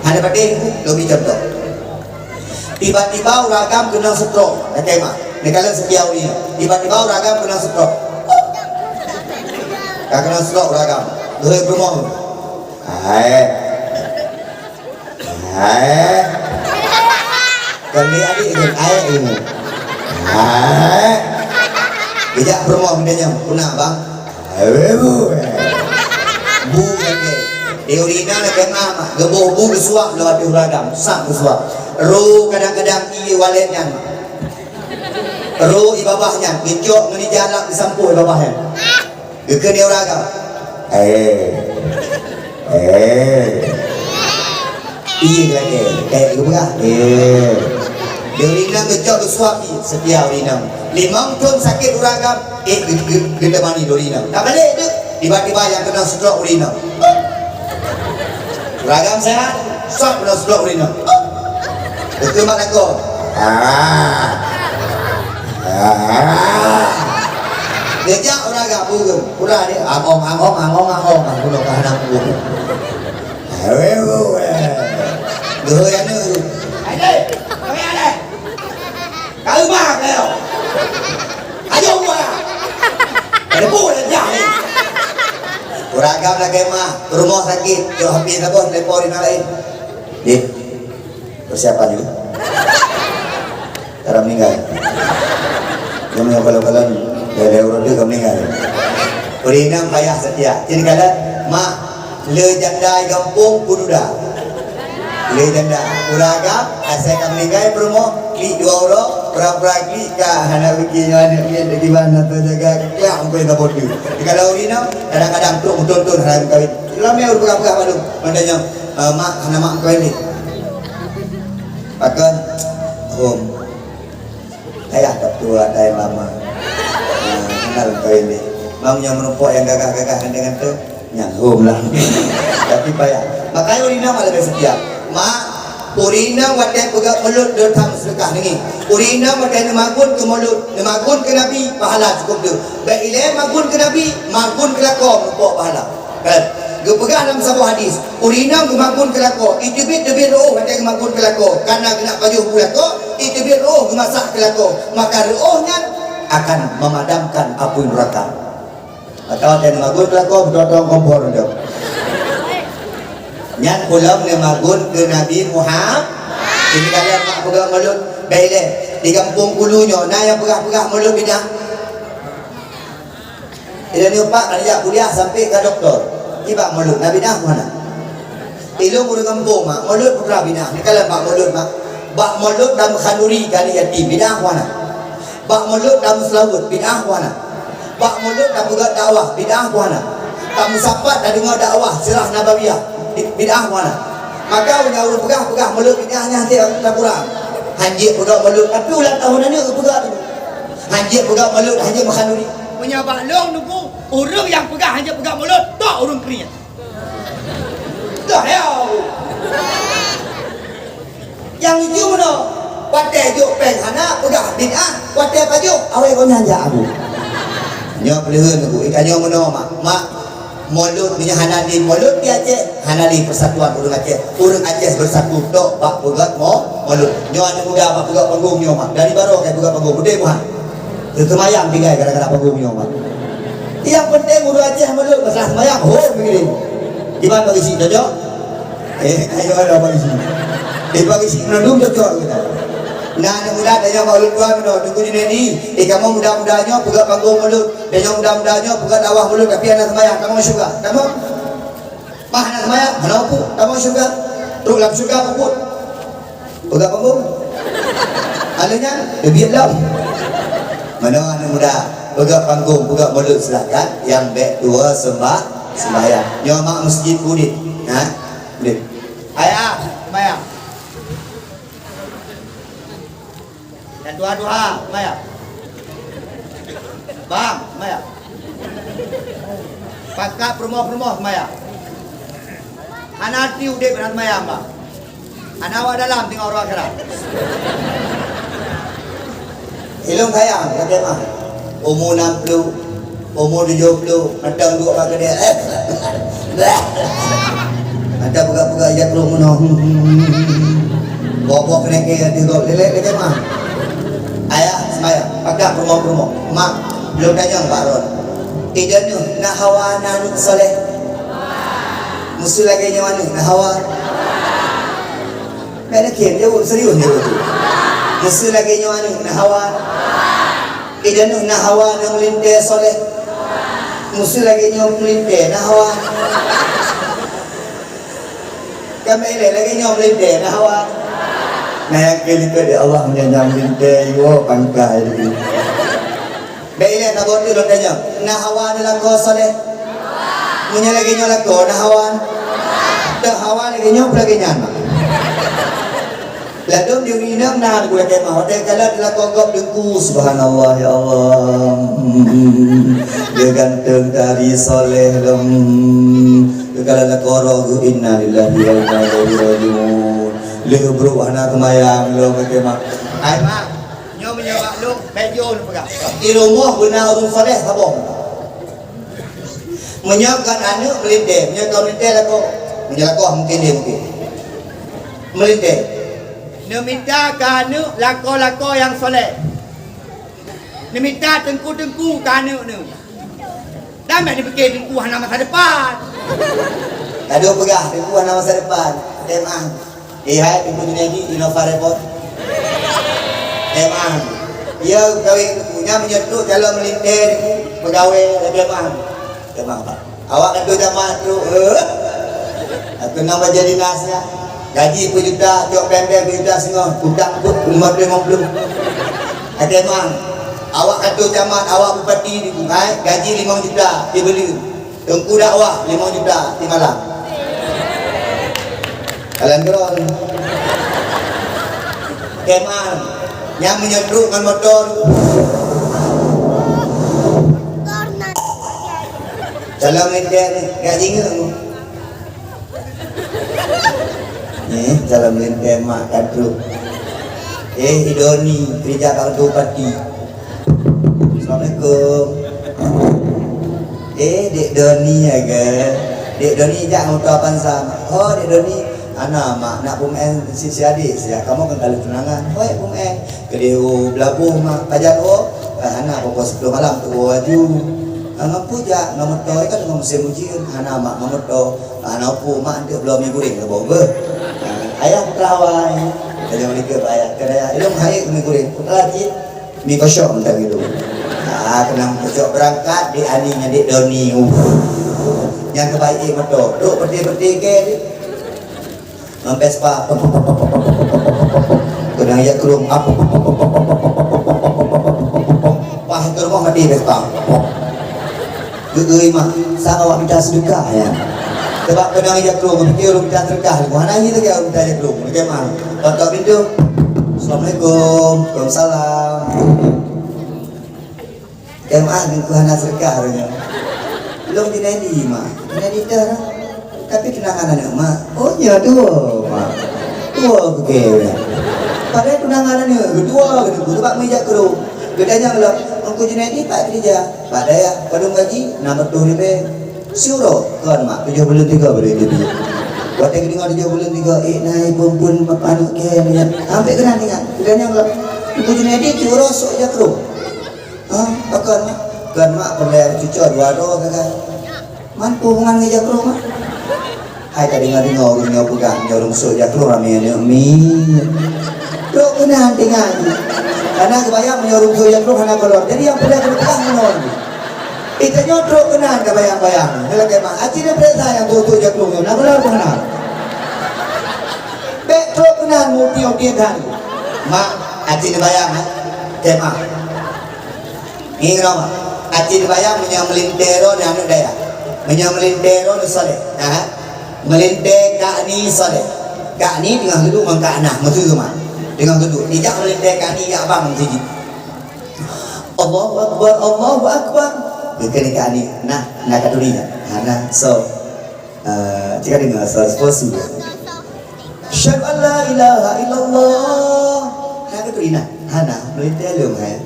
hana patéh, lôn bri contoh. Tiba-tiba ureueng agam keunong stroke, lakèe mah. Neukalon seutia ureueng. Tiba-tiba ureueng agam keunong stroke. Ka keunong stroke ureueng agam. Lheueh peurumoh. Hai. Hai. Kan dia adik kan, hai ini. Hai. Dijak peurumoh, dia nyan, "Peue na, Bang?" "Hai, bu." Bu, kan dia. Di ureueng inong lakèe mah, mah. Geuboh bu geusuap lom ateueh ureueng agam. Sab geusuap. Ro kadang-kadang ié walet nyan. Ro ié babah nyan. Geucok ngon ija lap geusampôh ié babah nyan. Geukheun di ureueng agam. Eh. Eh. Ié lakèe, kayèe geupeugah. Eh. Di ureueng inong geucok geusuap ié, seutia ureueng inong. Limong thon sakét ureueng agam, eh, geu-, geu-, geutemani di ureueng inong. Tabalek teuk, tiba-tiba nyang keunong stroke ureueng inong. Ureueng agam sehat, sab keunong stroke ureueng inong. Beutôi mak lakoe. Ah. Ah. Geujak ureueng agam, ureueng. Ureueng ni, angong, angong, angong, angong. Aku dah kahana pun. Awewe. Geuhôi aneuk. Hai, hai. Hai, hai. Ka leumah keu. Ayo, buah. Ada pun dah jah ni. Ureueng agam lakèe mah, peurumoh sakét, jok hapé saboh, telepon di laén. Dek, persiapan dulu. Cara meninggal. Yang punya kalau-kalau, ya, ya, ureueng tu ka meninggal. Ureueng inong payah seutia. Jadi kala, mak, le janda gampông peududa. Le janda. Ureueng agam, asai ka meuninggai peurumoh, klik dua uroe, pura-pura klik ka hana pikir nyoe aneuk miet lagi ban atau jaga, klik sampai ka bodoh. Di kalau ureueng inong, kadang-kadang trok meuton-ton hana meukawen. Lama ureueng peugah-peugah baru, mandanya, eh, mak, hana mak meukawen ni. Pakon, hom. Ayah tak tua, ada yang lama. Nah, kenal kau ini. Mau yang menumpuk yang gagah-gagah dengan tu, nyang hom lah. Tapi payah. Makanya ureueng inong lebih setia. Mak, ureueng inong watèe peugah mulod deuh tham sedekah nangis. Ureueng inong watèe neumagun keu mulod, neumagun keu Nabi, pahala cukup deuh. Bèk ilèe magun keu Nabi, magun keu lakoe meupok pahala. Kan? Geupeugah lam saboh hadis, ureueng inong geumagun keu lakoe, iteubiet-teubiet reuôh watèe geumagun keu lakoe, karena geunak pajoh bu lakoe, iteubiet reuôh geumasak keu lakoe, maka reuôh nyan akan memadamkan apui neuraka. Atau dan magun keu lakoe beutôi-beutôi kompor tu. Nyan pulang neumagun keu Nabi Muhammad. Jadi kalau mak peugah mulut, baik leh. Di gampông Kulu nyoe, na nyang peugah-peugah mulut bidah. Ilôn nyoe pak, ka jijak kuliah sampai ka doktor. Iba mulut, na bidah mana? Ilôn ureueng gampông mak, mulut putra bidah. Ni kalau bak mulut mak. Bak mulut dan khanduri kali yatim, bidah mana? Bak mulut dan meuseulaweuet, bidah mana? Bak mulut dan peugah dakwah, bidah mana? Tameusapat dan deungoe dakwah sirah nabawiyah, bi-, bidah mana? Maka ureueng peugah-peugah mulut bidah nyan hati takurang. Hanjeuet peugah mulut, tapi ulang tahun aneuk peugah tu. Hanjeuet peugah mulut, hanjeuet meuhanuri. Meunyoe bak lôn nubu, ureueng nyang peugah hanjeuet peugah mulut, tok ureueng kering. Dah ya. Nyang lucu meunoe, watèe jok péng hana peugah bid'ah, watèe pajoh awai gobnyan jak abu. Nyoe peuleuheuen teungku, itanyoe meunoe mak. Mak, mulut meunyoe hana di mulut di Aceh, hana di persatuan ureueng Aceh. Ureueng Aceh bersatu tok bak peugöt mo-, mulut. Nyoe aneuk muda bak peugöt panggong nyoe mak. Dari baroe kai peugöt panggong, beudé buhan. Teuseumayang tinggai gara-gara panggong nyoe mak. Nyang penting ureueng Aceh mulut masalah seumayang, ho miring. Di mana isi cocok? Eh, ayo ada apa isi? Di pagi si mengandung cocok kita. Nah, aneuk muda tanya mak ulôn tuan meunoe, Teungku Junaidi, eh, kamoe muda-muda nyoe peugöt panggong mulut, dan nyoe muda-muda nyoe peugöt dakwah mulut, tapi hana seumayang, kamoe syeuruga. Kamoe? Bah hana seumayang, hana upu, kamoe syeuruga. Trok lam syeuruga puput. Peugöt panggong. Aleuh nyan, teubiet lom. Meunoe aneuk muda, peugöt panggong, peugöt mulut silakan, nyang bèk tuwoe seumbah-, sembahyang. Nyoe mak meuseujid udép. Ha? Udép. Ayah, sembahyang. Dan duha-duha, sembahyang. Bang, sembahyang. Pakat peurumoh-peurumoh, sembahyang. Hana arti udép hana sembahyang, bang. Hana awak dalam teungoh uroe akhirat. Ilôn sayang, kata mah. Umu nam ploh, umu tujoh ploh, mantong duek bak keudè. Mantong peugah-peugah jak trok meunoe. Boh-boh keuneuk keu di gob lélek, kata mah. Ayah, sembahyang, pakat peurumoh-peurumoh. Mak, lôn tanyong bak droen. Ideh neuh na hawa na aneuk soleh? Meuseu lagèe nyoe aneuk na hawa? Bèk neukhém, jaweueb serius jaweueb tu. Meuseu lagèe nyoe aneuk na hawa? Ideh neuh na hawa na meulintèe soleh? Meuseu lagèe nyoe meulintèe na hawa? Kan bèk ilèe lagèe nyoe meulintèe na hawa? Nah, nyang keu likot di Allah meunyoe nyang meulintèe, iwoe pangkai di. Bèk ilèe saboh teuk lôn tanyong, na hawa neulakoe soleh? Meunyoe lagèe nyoe lakoe, na hawa? Teuh hawa lagèe nyoe, peulagèe nyan. Ladôm di ureueng inong na gula kemah, watèe kalon lakoe gob deungku, subhanallah, ya Allah. Dia ganteng tari soleh lom. Dia kalon lakoe roh, innalillahi wa inna ilaihi raji'un. Lheuh brok hana teumayang lom kemah. Hai mak. Nyoe meunyoe bak lôn, bèk jeuet lôn peugah. Di rumoh beuna ureueng saleh saboh. Meunyoe kon aneuk meulintèe, meunyoe kon meulintèe lakoe. Meunyoe lakoe mungken dia mungken. Meulintèe. Neumita keu aneuk lakoe-lakoe nyang saleh. Neumita teungku-teungku keu aneuk neuh. Dan bèk neupike teungku hana masa depan. Ka deuh peugah teungku hana masa depan. Memang. Eh, hai, Teungku Junaidi, Innova Revolt. Memang. Iya, kawin Teungku. Nyan meunyoe trok calon meulintèe Teungku, peugawèe lagèe mang. Memang, Pak. Awak keu jameun trok, eh. Aku nama jadi nas ya. Gaji peujuta, cok pèng-pèng peujuta singoh, utang pun lima puluh lima puluh. Lagèe mang. Awak keu jameun, awak bupati Teungku, hai, gaji lima juta, dibeli. Teungku dakwah limong juta simalam. Jalan keluar. Kemah. Nyang meunyeuduk ngon motor. Calon meulintèe ni, gak jingeueng. Eh, calon meulintèe mak ka trok. Eh, Idoni, kerja kat bupati. Assalamualaikum. Eh, Dek Doni ya ke? Dek Doni jak motor Avanza. Oh, Dek Doni. Ana mak nak peumaén si, si adik sia. Kamoe kan kali tunangan. Hoi peumaén. Keudeh u Belabuh mak pajan oh. Eh, ana pokok sepuluh malam tu oh aju. Ngon peue jak, ngon moto kan ngon meusén ujeuen, hana mak ngon moto, hana peue mak enteuk bloe mi goreng leuboh beuh. Ha, ayah peutawai, laju lagèe ayah, keu ayah, ilôn hai mi goreng, peue lagi? Mi kosong dan ilôn. Ha, keunong kosong beurangkat, di ani nyan di Doni. Uh. Nyang keubaik moto, trok peuti-peuti kèe. Ngon Vespa. Keunong jak krueng. Pah, keu rumoh mati Vespa. Geugui mah, sang awak mita seudeukah, ya. Sabab keunong jak krueng, pikir ureueng mita seudeukah. Hana jih lagèe ureueng mita jak krueng. Lagèe mah. Tok-tok pintoe. Assalamualaikum. Waalaikumsalam. Keu mak, ngon keu hana seudeukah roh nyoe. Lôn Junaidi, mak. Junaidi teuh roh. Tapi tunangan aneuk mak. Oh, nyoe tuwo, mak. Tuwo keu kèe. Padahai tunangan aneuk, geutuwo geuteupeu, sabab meujak krueng. Geutanyong lom, "Teungku Junaidi pat keurija?" "Pat dayah." "Padum gaji?" "Nam reutôh leubeh." "Siuroe?" "Kon, mak, tujoh buleuen tiga baru jadi." Watèe geudeungö tujoh buleuen tiga, "Eh, na iphon-phon aneuk kèe nyan." Sampai keunan ingat. Geutanyong lom, "Teungku Junaidi, siuroe sôk jak krueng?" "Hah? Pakon, mak?" "Kon, mak, peureulèe cucoe dua droe sagai." "Man peue hubungan ngon jak krueng, mak?" "Hai ka deungö-deungö ureueng nyoe peugah, meunyoe ureueng sôk jak krueng ramè aneuk miet." Trok keunan tinggai. Karena geubayang meunyoe ureueng sôk jak krueng hana gohlom. Jadi nyang peureulèe geupeugah meunoe. Ita nyoe trok keunan ka bayang-bayang. Nyoe lagèe mak, aci neupeuriksa nyang sôk-sôk jak krueng nyoe, na gohlom peue hana? Bèk trok keunan meuti-uti that. Mak, aci neubayang, eh. Oke, mak. Ngieng lom, aci neubayang meunyoe meulintèe droeneuh aneuk dayah. Meunyoe meulintèe droeneuh saleh. Nah, meulintèe Kak Ni saleh. Kak Ni teungoh geuduek ngon Kak Nah, meuteumèe. Teungoh geuduek. Ijak meulintèe Kak Ni jak bang siji. Allahu Akbar, Allahu Akbar. Geukheun Kak Ni, "Nah, na ka turi nyan." Hana, so. Ah, cit ka deungö, so, so, so. Asyhadu an la ilaha illallah. Nah, ka turi nah. Hana, meulintèe lôn hai.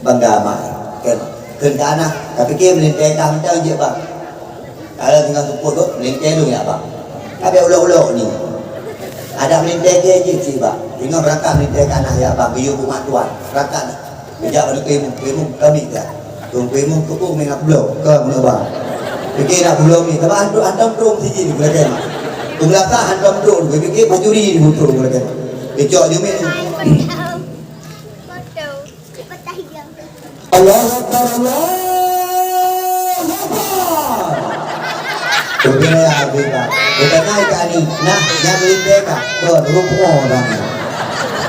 Bangga mak. Kheun, kheun keu aneuk, ka pike meulintèe kah mantong jeuet bang. Kalau tinggai seupôt tu, meulintèe lôn ya bang. Ka bèk ulok-ulok ni. Adak meulintèe kèe jeuet cit bang. Tinggai beurangkat meulintèe keu aneuk ya bang, geuyue bak mak tuan. Beurangkat nah. Geujak bak Teungku Imum, Teungku Imum, kami dah. Teungku Imum keupeue meunan bloe, ka meunan bang. Pike nak bloe ni, tapi hantom, hantom trok siji ni, lagèe mak. Peumeulasah hantom trok, pike pencuri ni trok, lagèe mak. Geucok jeuet ni. Allahu Akbar, Allahu Akbar. Beutôi ya, Abi, Pak. Bukan naik ke ani. Nah, yang lebih dekat. Tuh, rupo dah ni.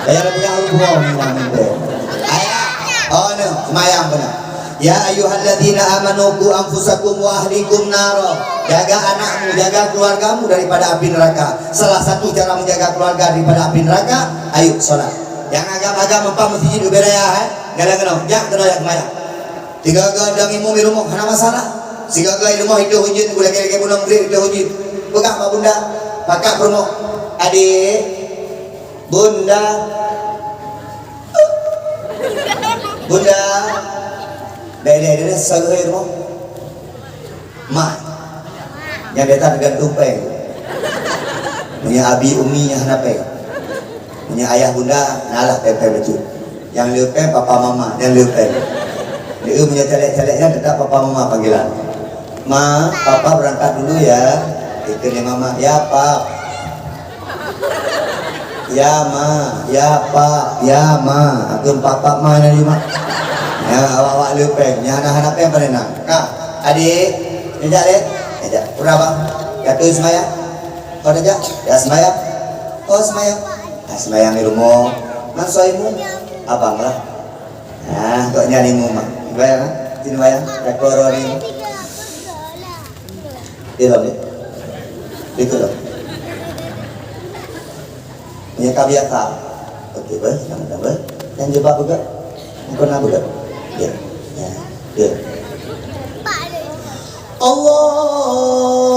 Saya lebih yang rupo ni, nah, ni, tuh. Ayah. Oh, no. Semayang benar. Ya ayyuhalladzina amanu qu anfusakum wa ahlikum nara. Jaga anakmu, jaga keluargamu daripada api neraka. Salah satu cara menjaga keluarga daripada api neraka, ayo salat. Nyang agam-agam meupat meuseujid ubé raya, eh. Galak keunoe, jak keunoe jak seumayang. Sigoe-goe dong imum di rumoh hana masalah. Sigoe-goe di rumoh itôh ujeuen, gulèe-gulèe bunoe maghrib itôh ujeuen. Peugah bak bunda, pakat peurumoh. Adik, bunda. Bunda. Dai, dai, dai, dai, sigoe di rumoh. Mak. Nyang biasa teugantung péng. Meunyoe abi umi nyang hana péng. Meunyoe ayah bunda, na lah péng-péng bacut. Nyang le péng papa mama, nyang le péng. Jadi meunyoe calék-calék nyan teutap papa mama panggilan. "Ma, papa berangkat dulu ya." Itu dia mama, "Ya, Pap." "Ya, Ma, ya, Pap, ya, Ma." Aku papa ma na di mak. Ya, awak-awak le péng. Nyang hana-hana péng pane na. Kak, adik, ngejak deh. Ngejak. Udah bang. Ya tu semaya. Kau dah jak? Ya semaya. Oh semaya. Ya semaya di rumah. Man soimu? Abang lah. Ah, kok nyari mu mak. Bayang ah. Sini bayang. Takoro ni. Di dalam ni. Di dalam. Meunyoe ka biasa. Oke, beuh, sama-sama. Nyang jubah peugah. Nyang keunan peugah. Ya. Ya. Ya. Allahu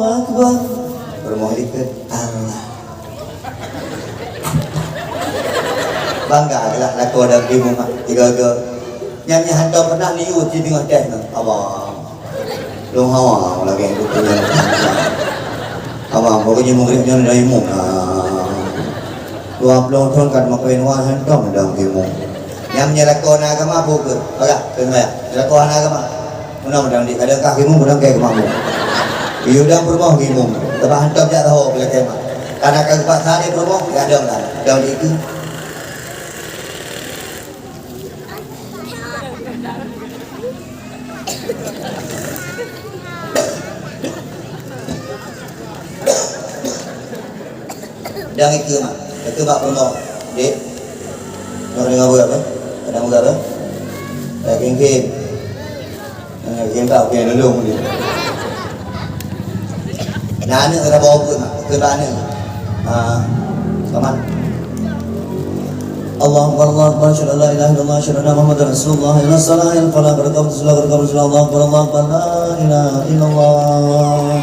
Akbar. Peurumoh dikeue. Allah. Bangga lah lakoe dan ibu mak tiga-tiga. Nyan nyang hantom pernah liu di teungoh teh nyoe. Abang. Lôn hawa lagèe geupeue nyan. Abang, pokoknya murid nyan dari imum lah. Dua puluh thôn ka meukawen wan hantom lam imum. Nyang meunyoe lakoe na agama peue keuh? Peugah, keu saya. Lakoe hana agama. Meunan dang di kadang kah imum, meunan kah imum. Yue dang peurumoh imum. Teuma hantom jak tahu bila kemah. Karena ka geupak sehari peurumoh, ya dang dah. Dang di itu. Dang ikeu mak, ikeu bak peurumoh. Dek. Nyoe deungoe beuh apa? Kadang beuh apa? Daging kim. Eh, kim tak okey lulung dia. Nah, aneuk kena bawa buet mak, ikeu bak aneuk. Ah, paman. Allahu Akbar, Allahu Akbar, asyhadu an la ilaha illallah, asyhadu anna Muhammadar Rasulullah. Hayya 'alas shalah, hayya 'alal falah, qad qamatis shalah, qad qamatis shalah, Allahu Akbar, Allahu Akbar, la ilaha illallah.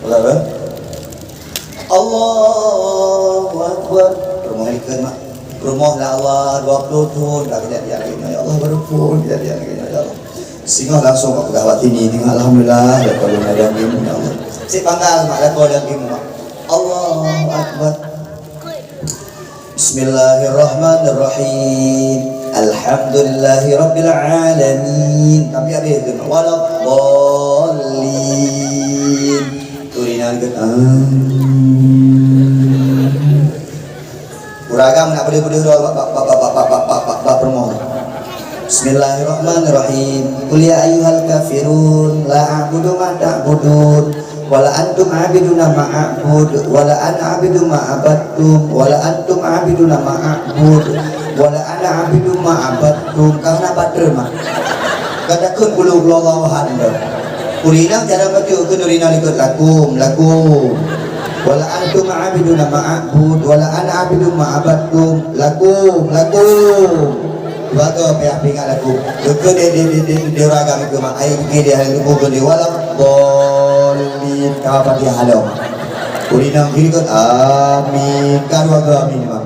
Allahu Akbar. Allahu Akbar. Rumoh ikeu mak. Rumoh lah Allah dua puluh thon dah kejadian lagi nyoe, ya Allah, baru pun kejadian lagi nyoe, ya Allah. Singoh langsung mak peugah bak sini, tengok alhamdulillah, ya Allah, ada ilmu, ya Allah. Si panggang mak, ada ilmu mak. Allahu Akbar. Bismillahirrahmanirrahim. Alhamdulillahirabbil alamin. Tapi habis tu, waladdallin. Tu ringan ke? Amin. Uragam nak beudôh-beudôh bak, bak, bak peurumoh. Bismillahirrahmanirrahim. Qul ya ayyuhal kafirun, la a'budu ma ta'budun, wala antum 'abiduna ma a'bud, wala ana 'abidu ma 'abadtum, wala antum 'abiduna ma a'bud, wala ana 'abidu ma 'abadtum. Ka hana pater mah. Ka takheun qul huwallahu ahad dah. Ureueng inong cara baca keu ureueng inong likot lakum, lakum. Wala antum 'abiduna ma a'bud, wala ana 'abidu ma 'abadtum. Lakum, lakum. Dua go payah pingat lakum. Keu di, di, di, di, di uragam keu mak. Ai, di, di, hai, lupa keu di. Wala dhalin. Ka Fatihah halom. Ureueng inong kiri kot. Amin. Ka dua go amin, mak.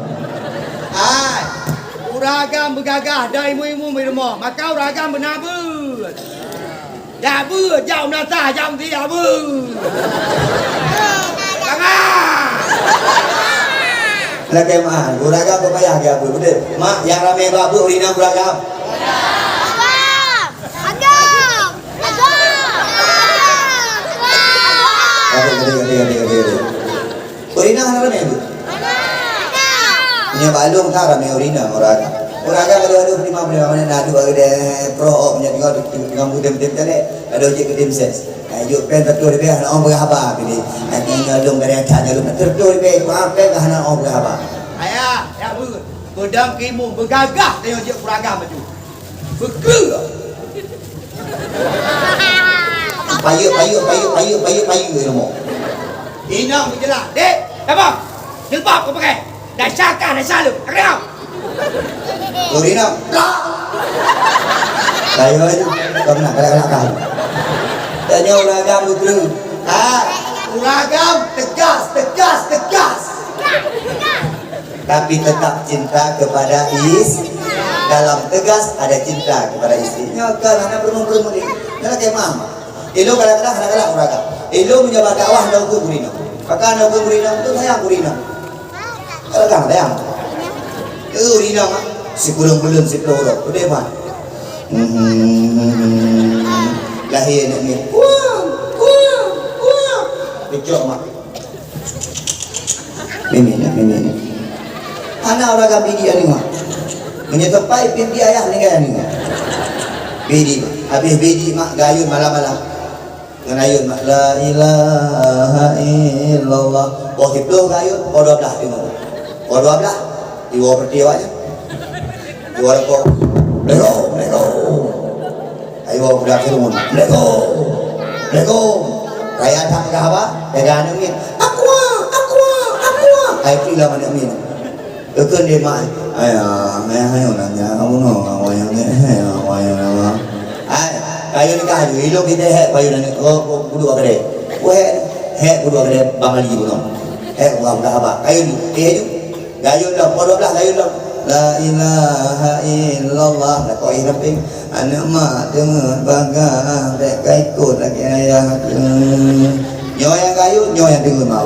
Ai, uragam beugagah dan imu-imu di rumoh. Maka uragam beuna beuet. Jak beuet, jak u meunasah, jak meusiah beuet. Tangan. Lakèe meu'ah, uragam payah jak beuet, beutôi? Mak, nyang ramè bak beuet, ureueng inong uragam. Agam. Agam. Agam. Ureueng inong hana ramè beuet. Meunyoe bak lôn ka ramè ureueng inong, uragam. Uragam adoh-adoh lima ploh lima menit na duek geude pro, meunyoe tinggai, tinggai mutem-mutem calek, adoh jeuet keu tim ses. Ai, jok pen teutuh leubeh hana ôn peugah haba pih. Ai, nyoe lôn kadang that nyoe lôn teutuh leubeh, kuah pen ka hana ôn peugah haba. Ayah, ya beuet. Peudong keu imum, beugagah tanyoe jeuet uragam bacut. Beukeu. Payeuk, payeuk, payeuk, payeuk, payeuk, payeuk ilmu. Inong meujeulaih, "Dek, sabar. Jilbab kau pakai. Dasar kah, dasar lu. Agam." Lori inong, plak. Kayu aja. Kau kena, kena, kena, kena. Tanya uragam beukeu. Ha, uragam tegas, tegas, tegas. Tapi tetap cinta kepada is-, dalam tegas ada cinta kepada istri. Nyoe kan hana peureumeun-peureumeun ni. Nyoe lagèe mama. Ilôn kadang-kadang hana galak uragam. Ilôn meunyoe bak dakwah hana ukeue gurina. Maka hana ukeue gurina, beutôi sayang gurina. Kadang-kadang sayang. Eh, gurina mak. Sikureueng buleuen siplôh uroe. Udeh mak. Hmm. Lahé aneuk miet. Kuah, kuah, kuah. Geucok mak. Mimi, mimi. Hana uragam bidik aneuk mak. Meunyoe teumpat piep di ayah ninggai aneuk mak. Bidik, habéh bidik mak gayun malam-malam. Ngon ayun mak, "La ilaha illallah." Poh siplôh gayun, poh dua blah deungoe. Poh dua blah, iwoe peuti awaknyan. Iwoe rukok. Assalamualaikum. Ayo, budak Fir'aun. Assalamualaikum. Assalamualaikum. Raya that peugah haba, jaga aneuk miet. Aqua, aqua, aqua. Ai, pila aneuk miet. Teukheun di mak. Ayah, ayah, ayah, nanya, kamu no, kamu yang ni, eh, kamu yang nama. Ai, kayu ni kah, ilok kita hek, kayu ni, oh, oh, kudu apa deh? Ku hek, hek kudu apa deh, Bang Ali bunoe. Hek, bukan, bukan apa. Kayu ni, eh, tu. Gayun lom, poh dua blah gayun lom. La ilaha illallah. Lakoe ramping. Aneuk mak teungeut bagah, bèk ka ikot lagèe ayah keuh. Nyoe nyang gayun, nyoe nyang teungeut mak.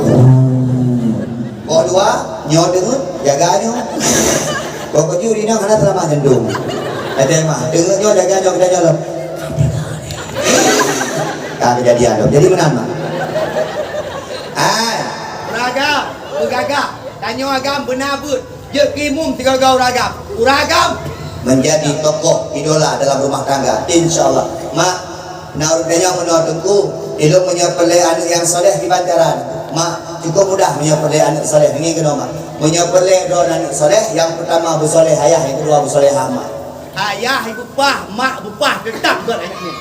Poh dua, nyoe teungeut, jaga nyoe. Poh keujeuet inong hana seulamat jandong. Ada mah, teungeut nyoe, jaga nyoe, kita nyoe lom. Nah, kejadian tu. Jadi meunan, Mak. Hai. Uragam, beugagah. Tanyoe agam beuna beuet. Jeuet keu imum sigoe-goe uragam. Uragam menjadi tokoh idola dalam rumah tangga. Insya Allah. Mak, na ureueng tanyoe meunoe Teungku, ilôn meunyoe peureulée aneuk nyang soleh kiban cara. Mak, cukup mudah meunyoe peureulée aneuk soleh. Ngieng keunoe, Mak. Meunyoe peureulée droe aneuk soleh, nyang peurtama beusoleh ayah, nyang keudua beusoleh mak. Ayah beupah, mak beupah, teutap gét aneuk nyan.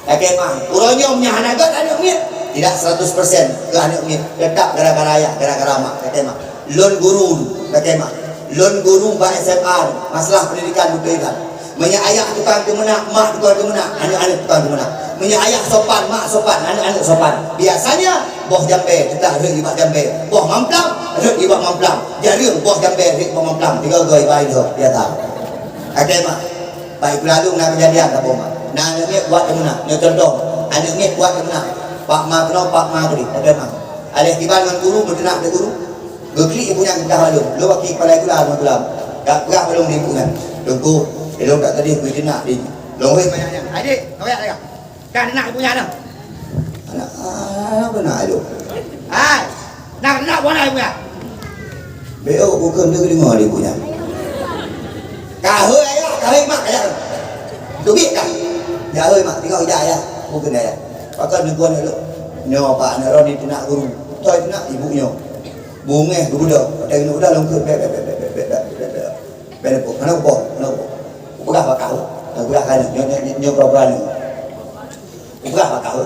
Lakée mah, uroe nyoe meunyoe hana gét aneuk miet, tidak seratus persen keu aneuk miet, teutap gara-gara ayah, gara-gara mak, lakée mah. Lôn guru, lakée mah. Lôn guru bak S M A, masalah pendidikan beutôi that. Meunyoe ayah tukang teumeunak, mak tukang teumeunak, aneuk-aneuk tukang teumeunak. Meunyoe ayah sopan, mak sopan, aneuk-aneuk sopan. Biasanya, boh jambé, teutap rhot bak jambé. Boh mamplam, rhot bak mamplam. Jareueng, boh jambé, rhot bak mamplam. Tiga-tiga ibarat itu, biasa. Lakée mah. Baik, peulalu na keujadian saboh mak. Na aneuk miet buet teumeunak. Nyoe contoh, aneuk miet buet teumeunak. Pak ma keunoe, pak ma keudeh. Saboh mak. Aléh kiban ngon guru, meuteunak lé guru. Geuklik ibu nyan geukah lom. Lôn wakil kepala sikula, lôn tulam. Ka peugah lom di ibu nyan. Teungku, ilôn tak tadi kui teunak di. Lôn hôi banyak nyan. Adik, kau yak dah. Ka teunak ibu nyan dah. Anak, anak beuna lôn. Hai, nak teunak buah ibu nyan. Beuh, bukon tu deungoe di ibu nyan. Ka hôi ayah, ka hôi mak ayah. Teubiet kah? Ya hôi mak, tinggai ija ayah. Bukon ayah. Pakon neubuan lôn. Nyoe pak aneuk droe ni teunak guru. Toh teunak ibu nyoe. Bungéh geubeudôh. Watée geubeudôh lôn keu bek, bek, bek. Bek, bek, bek. Hana kupoh, hana kupoh. Kupeugah bak kah. Kupeugah kah nyoe, nyoe, nyoe, nyoe peurabra nyoe. Kupeugah bak kah.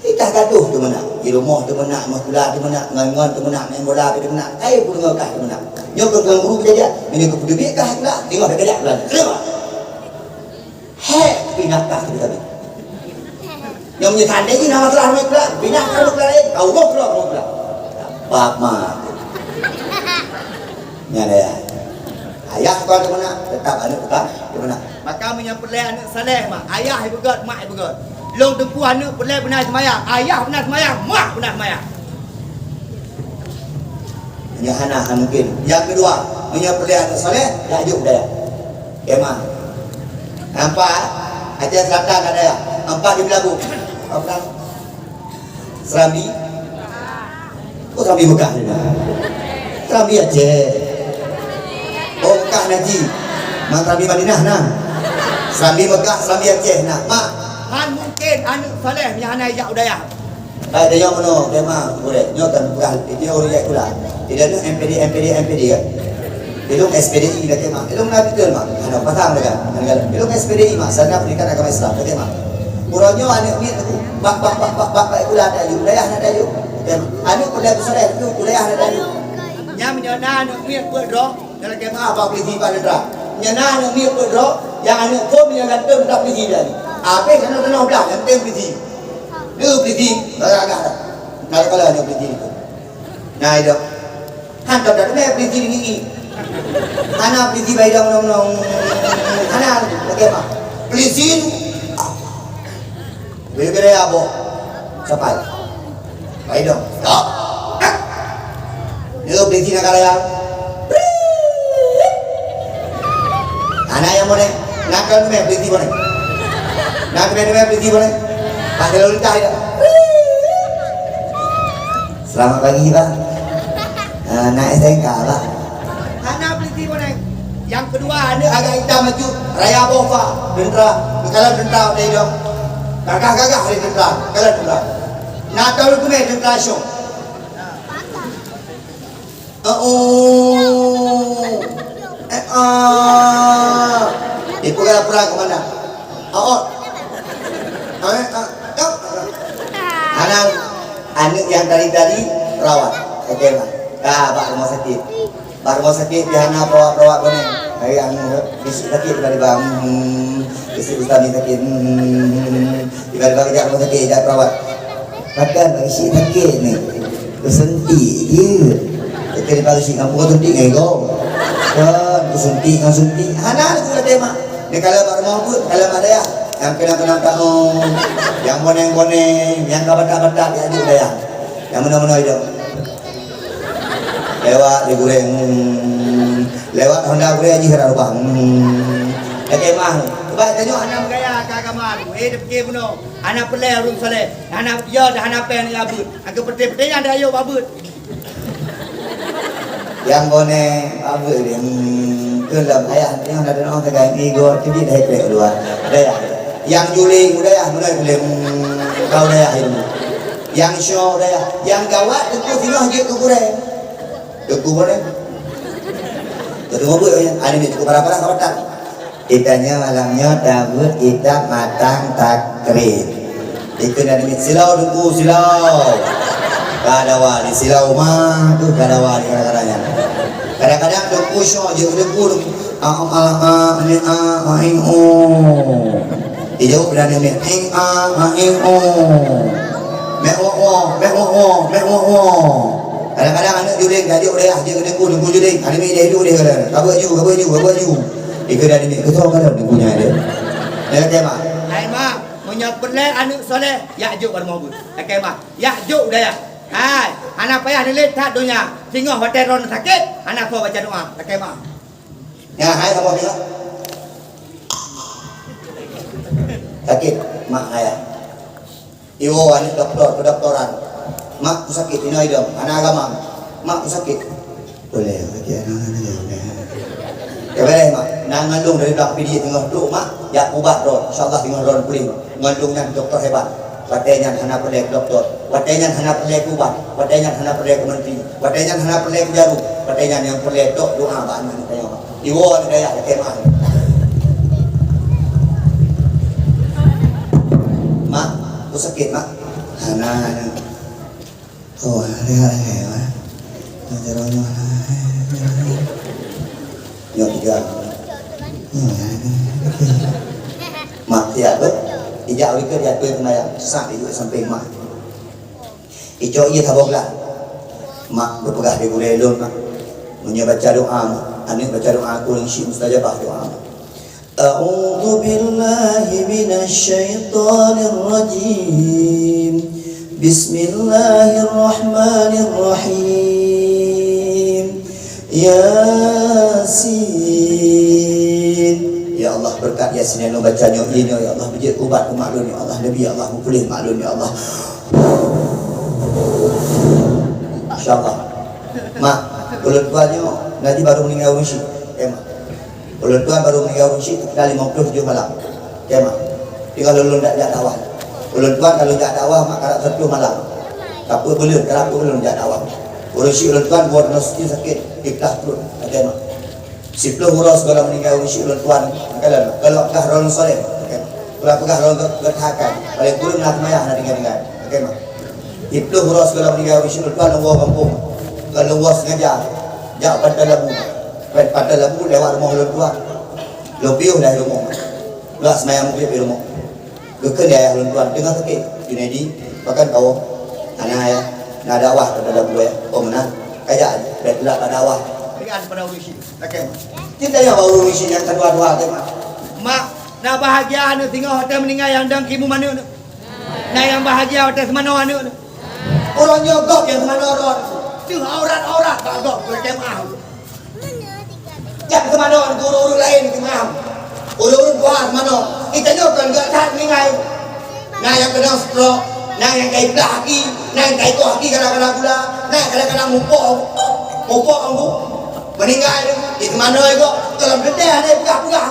Itah gadoh teumeunak, di rumoh teumeunak, meusikula teumeunak, ngon-ngon teumeunak, main bola pih teumeunak, kayée peudeungoe kah teumeunak. Nyoe keu guru keujadian, meunyoe keu peuteubiet kah sikula, teungoh keujadian sikula. Teungoh. Hék, pinah kah sikula. Nyoe meunyoe seandai jih na masalah meusikula, pinah kah sikula laén, ka uroh droe meusikula. Bak ma. Nyan ayah. Ayah kon teumeunak, teutap aneuk kon teumeunak. Maka meunyoe peureulée aneuk saleh, mak, ayah ibeugét, mak ibeugét. Lôn teungku aneuk peureulée beuna seumayang, ayah beuna seumayang, mak beuna seumayang. Nyoe hana, hana mungkin. Nyang keudua, meunyoe peureulée aneuk saleh, jak jok dayah. Kemah. Nampak, eh? Aceh Selatan ada ya. Nampak di Belabu. Apa? Serambi? Oh, Serambi Mekah ni. Serambi Aceh. Oh, Mekah Naji. Mak Serambi Madinah nah. Serambi Mekah, Serambi Aceh nah. Mak, han mungkin aneuk saleh nyang hana jak u dayah. Hai, dayah meunoe, dayah ma, boleh. Nyoe kan peugah, dia ureueng jak sikula. Dia ni M P D, M P D, M P D kan. Ilôn S P D I lagée mak. Ilôn na beutôi mak. Hana pasang lagée. Ilôn S P D I mak, Sarjana Pendidikan Agama Islam lagée mak. Uroe nyoe aneuk miet teungku, bak, bak, bak, bak, bak, bak, kuliah na tajok, kuliah na tajok. Lagée mak. Aneuk kuliah beusoleh teungku, kuliah na tajok. Nyan meunyoe na aneuk miet peuet droe, dan lagée mak bak polisi bak tentara. Nyan na aneuk miet peuet droe, nyang aneuk phon nyang ganteng bak polisi tadi. Habéh keunoe-keunoe blah, ganteng polisi. Dia polisi, agak-agak dah. Kalau-kalau aneuk polisi tu. Nah, itu. Hantom dah teumé polisi di gigi. Hana polisi bai dong, dong, dong. Hana, lagée mah. Polisi. Beu-beu ya, boh. Sapai. Bai dong. Stop. Dia polisi nak kala ya. Hana nyang boleh. Nak kala teumé polisi boleh. Nak teumé-teumé polisi boleh. Pak lalu lintas ya. Selamat pagi, Pak. Ah, na S M K, Pak. Hana polisi boleh. Nyang keudua, aneuk agak itam laju, raya boh fa, tentara, keukalan tentara watée idong. Gagah-gagah lé tentara, keukalan tentara. Na tahu keume tentara syok. Oh. Eh, ah. Ipeugah peurang keumandan. Oh. Eh, ah. Anak, aneuk nyang tadi-tadi perawat. Oke lah. Ka bak rumah sakit. Bak rumah sakit di hana perawat-perawat koneng. Hari anu, bisi sakit tiba-tiba. Hmm, bisi ustaz ni sakit. Hmm, tiba-tiba kejak rumah sakit, kejak perawat. Pakon bak isi sakit ni? Kusuntik je. Oke, bak isi kampung kusuntik ngai go. Kan, kusuntik, kusuntik. Hana aku kata mak. Ni kalau bak rumah pun, kalau mak dayah. Yang kenang-kenang tahu. Yang boneng-boneng, yang kabatak-batak, yang di dayah. Yang mana-mana hidup. Lewat di gureng. Hmm. Lewat Honda gureng aja kena rubah. Hmm. Lagi mah. Bah, tanyoe hana meugaya keu agama. Eh, dipike bunoe. Hana peureulée ureuëng saleh. Hana, ya, dah hana péng ya beuet. Angka peuté-peuté nyan dah yôk bak beuet. Yang bone bak beuet dia, hmm, keu lom ayah tengok na tengok tegai ni go teubiet dah ikrek keluar. Dayah. Yang juling budaya meunan boleh, hmm, kau dayah ilmu. Yang syok dayah. Yang gawat teungku singoh jeuet keu gurée. Teungku boleh. Teungku beuet, ada ni teungku para-para sahabat. Geutanyoe malam nyoe tabeuet kitab Matan Takrib. Dikeue na namiet silau teungku, silau. Ka dawa di silau ma tu ka dawa di kadang-kadang nyan. Kadang-kadang teungku syok jeuet teungku, a, a, a, ni, a, a, ing, o. Dijaweueb na namiet, ing, a, a, ing, o. Mek, wo, wo, mek, wo, wo, mek, wo, wo. Kadang-kadang aneuk juling tajok dayah jeuet teungku, teungku juling. Aneuk mi deh duek deh kadang. Ka beuet ju, ka beuet ju, ka beuet ju. Ikeu dah demi keutong ka lom dipunya dia. Dia kata, "Mak." "Hai mak, meunyoe peureulée aneuk saleh, yak jok bak rumoh beuet." Kata mak, "Yak jok dayah." Hai, hana payah lé that donya. Singoh watée droeneuh sakét, hana soe baca doa. Kata mak. Ya, hai kamu tengok. Sakét, mak ayah. Iwoe aneuk dokto, keudoktoran. "Mak, ku sakét, inoe idong, hana agama. Mak, ku sakét." "Boleh, sakét, hana, hana, hana." "Ya, boleh, Mak. Na ngon lôn dari blang pidi teungoh trok, Mak. Jak ubat droe. Insya Allah teungoh droe puléh. Ngon lôn nyan dokto hebat. Watée nyan hana peureulée keu dokto. Watée nyan hana peureulée keu ubat. Watée nyan hana peureulée keu menteri. Watée nyan hana peureulée keu jarum. Watée nyan nyang peureulée tok doa bak aneuk tanyoe." Iwoe aneuk dayah lakée meu'ah. "Mak, ku sakét, Mak." "Hana, hana." "Oh, hana, hana, Mak. Nyoe tiga." "Mak, siap, beuh?" Ijak u likot, jatuh seumayang. Sak ijok sampéng mak. Icok ié saboh glah. "Mak, geupeugah di gurée lôn, Mak. Meunyoe baca doa, Mak, aneuk baca doa, keu ureuëng syiek mustajabah doa, Mak." "A'udzu billahi minasy syaithanir rajim. Bismillahirrahmanirrahim. Yasin." Ya Allah, beureukat Yasin nyang lôn baca nyoe, ié nyoe, ya Allah, beujeuet ubat keu mak lôn, ya Allah, neubi, ya Allah, meupuléh mak lôn, ya Allah. Insya Allah. Mak, ulôn tuan nyoe ngaji baru meuninggai ureuëng syiek. Eh, Mak. Ulôn tuan baru meuninggai ureuëng syiek sekitar lima puluh tujuh malam. Oke, Mak. Tinggai lôn jak dakwah. Ulôn tuan ka lôn jak dakwah, Mak, karab siploh malam. Ka peuet buleuen, karab peuet buleuen jak dakwah. Ureuëng syiek ulôn tuan buet ngon sakét, sakét di plah pruet. Oke, Mak. Siploh uroe sigohlom meuninggai ureuëng syiek ulôn tuan. Maka lôn, ka lôn peugah droeneuh saleh. Oke, Mak. Ka lôn peugah droeneuh geuthakkan. Paléng kureueng na seumayang na tinggai-tinggai. Oke, Mak. Siploh uroe sigohlom meuninggai ureuëng syiek ulôn tuan lôn woe gampông. Ka lôn woe sengaja. Jak Pantai Labu. Pan-, Pantai Labu lewat rumoh ulôn tuan. Lôn piôh dari rumoh. Lôn seumayang Maghrib di rumoh. Geukheun lé ayah lôn tuan, teungoh sakét. "Junaidi, pakon kawoe?" "Hana, Ayah. Na dakwah pada lagu, Ayah." "Oh, meunan. Kajak, bèk telat bak dakwah." Berikan pada ureuëng syiek. Lakée mak. Kita ya ureuëng syiek nyang kedua-dua, lakée mak. Mak, na bahagia aneuk singoh watée meuninggai nyang dong kimu aneuk nyoe? Na nyang bahagia watée seumanoe aneuk nyoe? Uroe nyoe gob nyang seumanoe droe. Teuh aurat-aurat bak gob, lakée mak. Jak seumanoe keu ureuëng-ureuëng laén seumanoe. Ureuëng-ureuëng tuha seumanoe. Geutanyoe kon gata that meuninggai. Na nyang keunong stroke, na nyang kai blah aki, na nyang kai koh aki gara-gara gula, na nyang kadang-kadang mupok. Mupok ambu. Meuninggai di seumanoe gob, dalam teuntée hana peugah-peugah.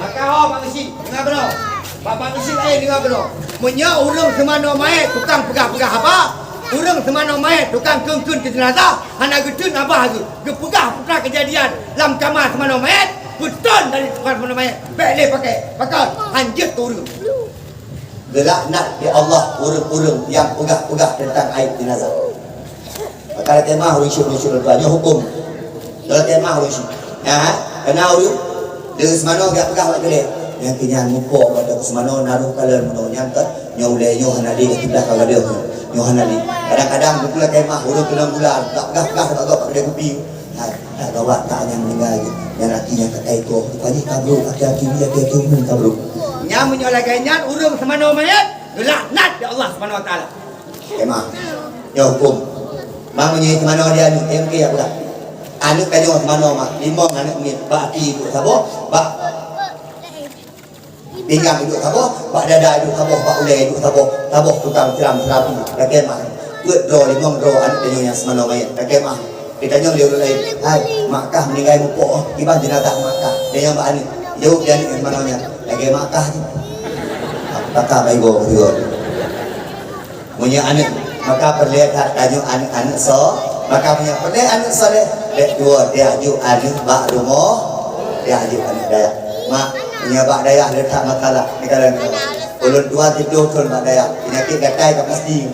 Maka ho Mak Geuchik, deungoe keunoe. Bapak Geuchik laén deungoe keunoe. Meunyoe ureuëng seumanoe manyét tukang peugah-peugah haba, ureuëng seumanoe manyét tukang kheun-kheun keu jeunazah, hana geuteun abah geuh. Geupeugah peue kejadian lam kama seumanoe manyét, geuton dari kama seumanoe manyét, bèk lé pakai, pakon, hanjeuet keu ureuëng. Geulaknat lé Allah ureuëng-ureuëng nyang peugah-peugah teuntang aéb jeunazah. Maka lakée meu'ah ureuëng syiek, ureuëng syiek lôn tuan, nyoe hukôm. Lakée meu'ah ureuëng syiek. Nyan, keunan ureuëng, deungon seumanoe geujak peugah bak keudè. Nyang keu nyan mupok bak seumanoe, naroh kalon meunoe nyan ka, nyoe ulée nyoe hana lé, kiblah ka gadôh nyoe, nyoe hana lé. Kadang-kadang beutôi lakée meu'ah ureuëng keunong gula, geujak peugah-peugah bak gob bak keudè kupi. Hai, dak gawat that nyang meuninggai, nyan aki nyang ka kai gob. Rupajih ka brôk, aki-aki, aki-aki umum ka brôk. Nyan meunyoe lagée nyan ureuëng seumanoe manyét, geulaknat lé Allah Subhanahu Wa Taala. Lakée meu'ah. Nyoe hukôm. Mak meunyoe seumanoe di aneuk, M K ya udah. Aneuk ka nyoe seumanoe mak, limong aneuk miet, bak aki ibu saboh, bak Pinggang iduek saboh, bak dada iduek saboh, bak ulèe iduek saboh, saboh tukang siram seurapi. Lakèe meu'ah. Peuet droe, limong droe aneuk tanyoe nyang seumanö manyét. Lakèe meu'ah. Geutanyong lé ureueng laén, "Hai, mak kah meuninggai mupoh, kiban jeunazah mak kah?" Geutanyong bak aneuk. Jaweueb lé aneuk nyang seumanö nyan, "Lagèe mak kah jih." Maka bak iboh sigoe. Meunyoe aneuk, maka peureulèe that tanyoe aneuk-aneuk so-, maka meunyoe peureulèe aneuk saleh, bèk tuwo tajok aneuk bak rumoh, tajok aneuk dayah. Mak, meunyoe bak dayah le that masalah, ni kadang ulôn tuwan siplôh thôn bak dayah, peunyakét gatai ka pasti.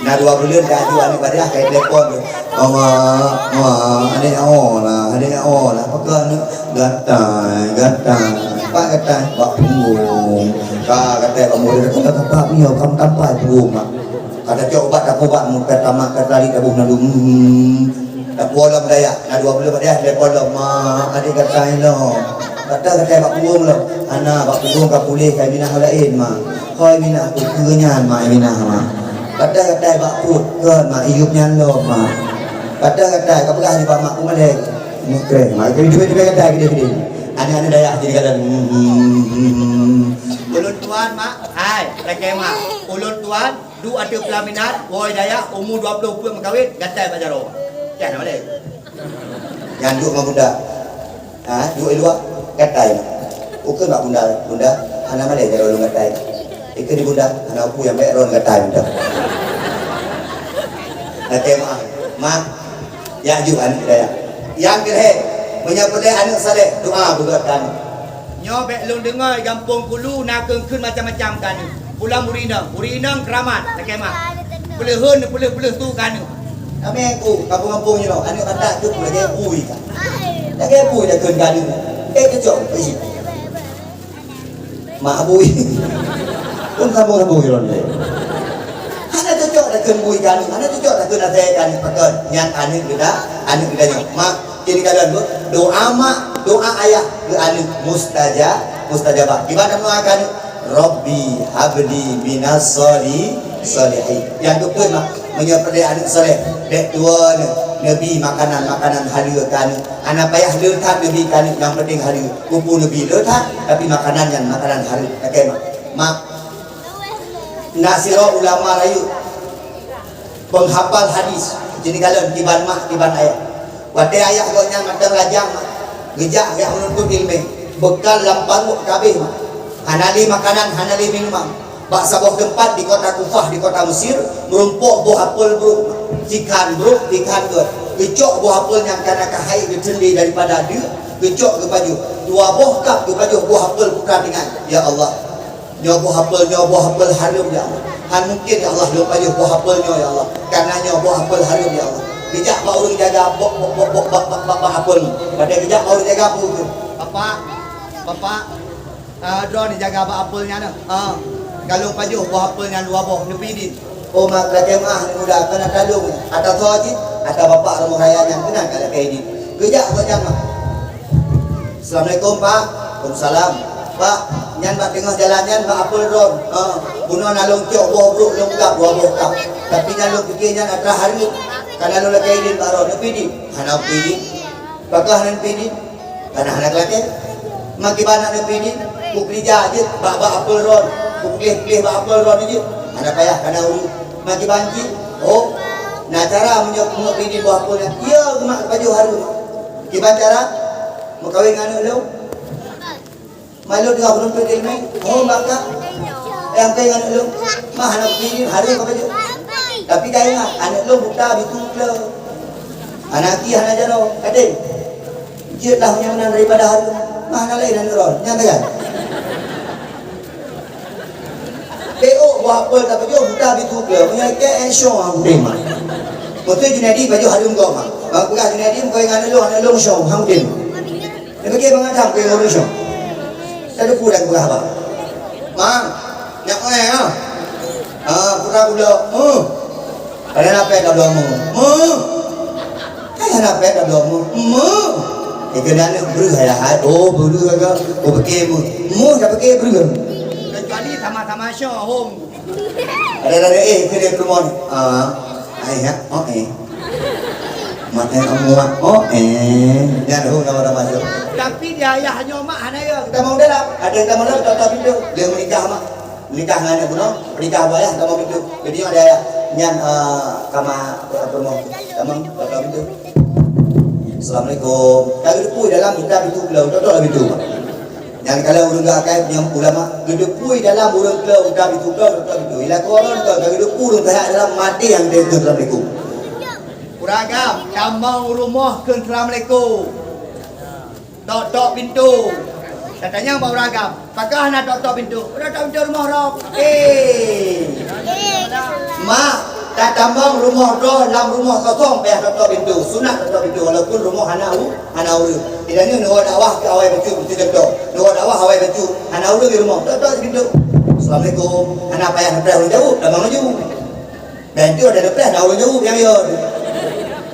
Na dua buleuen ka aju aneuk bak dayah, ka telepon. "Oh, mak, mak, aneuk nyoe lah, aneuk nyoe lah." Pakon aneuk? "Gatai, gatai." "Pat gatai?" "Bak punggong." Ka gatai bak mulut, kata tempat nyoe, kamu tampai punggong, mak. Ka tacok ubat, tapeubat, muka tamak, ka tali taboh na dum. Tapuwoe lom dayah, na dua buleuen bak dayah, tapuwoe lom, "Mak, aneuk gatai lom." Gatai, gatai bak punggong lom. "Hana, bak punggong ka puléh, ka iminah laén, Mak." "Hôi minah, peue nyan, Mak, iminah, Mak?" "Gatai, gatai bak pruet." "Kon, Mak, iyup nyan lom, Mak." "Gatai, gatai, ka peugah nibak mak, peumalèe." Mukreh, Mak, itu, itu, itu gatai gede-gede. Aneuk-aneuk dayah jadi gatai. Ulôn tuwan, Mak. Hai, lakèe, Mak. Ulôn tuwan. Duek ateueh peulaminan, woe dayah, umu dua ploh peuet meukawen, gatai bak jaroe. Cah na malèe. Nyan duek ngon bunda. Ha, duek i luwa, gatai. Ukeue bak bunda, "Bunda, hana malèe jaroe lôn gatai." Ikeue di bunda, "Hana peue nyang bèk droen gatai bunda." Lakèe meu'ah. Mak, jak ju aneuk dayah. Nyang keulhèe, meunyoe peureulèe aneuk saleh, doa beugöt keu aneuk. Nyoe bèk lôn deungö di gampông Kulu na kheun-kheun macam-macam keu aneuk. Pulang ureueng inong, ureueng inong keuramat, lakèe meu'ah. Peuleuheun, peuleuh-peuleuh su keu aneuk. Ramè ku, gampông-gampông nyoe, aneuk batat tu lagèe bui ka. Lagèe bui dah kheun keu aneuk. Eh, cocok, eh. Mak bui. Pun sambung-sambung jalan dia. Hana cocok dah kheun bui keu aneuk, hana cocok dah kheun asèe keu aneuk, pakon nyan aneuk geuda, aneuk geuda nyoe. Mak, jadi kalian bu, doa mak, doa ayah keu aneuk mustajab, mustajabah. Kiban doa keu aneuk, "Rabbi habli minas sholi-, sholihin." Nyang keupeuet mak, meunyoe peureulèe aneuk saleh, bèk tuwo neubi makanan-makanan haleue keu aneuk. Hana payah le that neubi keu aneuk, nyang penting haleue. Peue-peue neubi le that, tapi makanan nyan makanan haleue. Oke mak. Mak, Na sidroe ulama rayeuk, penghafal hadis, jadi kalon kiban mak, kiban ayah. Watèe ayah gobnyan mantong lajang mak, geujak, geujak meununtut ileumèe, beukal lam paruek ka habéh mak. Hana lé makanan, hana lé minuman. Bak saboh teumpat di kota Kufah, di kota Mesir, meurumpok boh apel brok mak. Sikhan brok, sikhan gèt. Geucok boh apel nyang ka na keuhai geuteun lé daripada deuk, geucok geupajoh. Dua boh kap geupajoh boh apel putra tinggai. Ya Allah, Nyoe boh apel, nyoe boh apel hareuem, ya Allah. Han mungken, ya Allah, lôn pajoh boh apel nyoe, ya Allah. Karena nyoe boh apel hareuem, ya Allah. Geujak bak ureueng jaga boh, boh, boh, boh, bak, bak, bak, bak apel. Padahai geujak bak ureueng jaga peue keuh? Bapak, bapak, ah, droeneuh jaga bak apel nyan, ah. Ka lôn pajoh boh apel nyan dua boh, neupidin. Oh, mak, lakèe meu'ah, aneuk muda, keunan talông. Ata soe cit, ata bapak rumoh raya nyan keunan ka lakèe idin. Geujak bak nyan, mak. "Assalamualaikum, Pak." "Waalaikumsalam." "Pak, nyan bak teungoh jalan nyan bak apel droen. Ha, bunoe na lôn cok boh brok lôn kap, dua boh kap. Tapi nyan lôn pike nyan atra hareuem. Ka na lôn lakèe idin bak droen, neupidin?" "Hana pidin." "Pakon hana pidin?" "Karena hana lakèe." "Meukiban hana pidin?" "Kukeurija jeuet bak, bak apel droen. Kupeugléh-peugléh bak apel droen jeuet. Hana payah, ka na ureueng." "Meukiban cit?" "Oh, na cara meunyoe keuneuk pidin boh apel nyan." "Iya, geumat geupajoh hareuem." "Kiban cara?" "Meukawen ngon aneuk lôn." "Mak lôn teungoh meununtut ileumèe." "Oh, maka." "Eh, angkai ngon aneuk lôn." "Mak hana pidin, hareuem ka pajoh." "Tapi ka ingat, aneuk lôn buta bitu kleu." Hana aki, hana jaroe. Kadeh. Jeuet lah nyang meunan daripada hareuem. Mah na laén aneuk droen. Nyan kan? Tengok buah apel tak pajoh, buta bitu kleu. Meunyoe kèe, eh, syong hang udeb mah. Beutôi Junaidi pajoh hareuem gob mah. Bang peugah Junaidi, meukawen ngon aneuk lôn, aneuk lôn syong hang udeb. Dia pikir bangat dah, meukawen ngon ureueng syong. Tadi peue dah peugah abang. Mang, nyak, eh, ha. Ah, pura budak. Huh. Ada napék dah bloe mu? Mu. Ada napék dah bloe mu? Mu. Ika aneuk breuh ayah hai. Oh, breuh aga. Oh, pike mu. Mu dah pike breuh. Kecuali sama-sama syok, hom. Ada, ada, eh, ke dia keluar. Ah. Ai, ya. Oh, eh. Mak, eh, mak, oh, eh. Nyan hu nama-nama tu. Tapi di ayah nyoe mak hana ya. Tamong dalam, ada tamong dalam, tok-tok pintu. Dia menikah mak. Menikah dengan anak bunoe, menikah abah ayah, tamong pintu. Jadi ada ayah. Nyan, eh, kama, apa rumah. Tamong, tok-tok pintu. Assalamualaikum. Kalau depu dalam kita pintu keluar, tok-tok pintu. Nyan kalau ureueng geuakai nyang ulama, geudeupu dalam ureueng klo uta bitu klo, uta bitu. Ila keu ureueng klo, geudeupu ureueng kaya dalam mati nyang dia tu dalam liku. Ureueng agam, tamong rumoh keu assalamualaikum. Tok-tok pintu. Tatanyong bak ureueng agam, pakon hana tok-tok pintu? Tok-tok pintu rumoh roh. Eh. Mak, tatamong rumoh droe lam rumoh kosong payah tok-tok pintu. Sunat tok-tok pintu walaupun rumoh hana u-, hana ureueng. Inan nyoe neuwoe dakwah keu awai bacut, meusti contoh. Neuwoe dakwah awai bacut, hana ureueng di rumoh. Tok-tok pintu. Assalamualaikum. Hana payah neupreh ureueng jaweueb, tamong laju. Dan itu ada neupreh, na ureueng jaweueb nyang yo.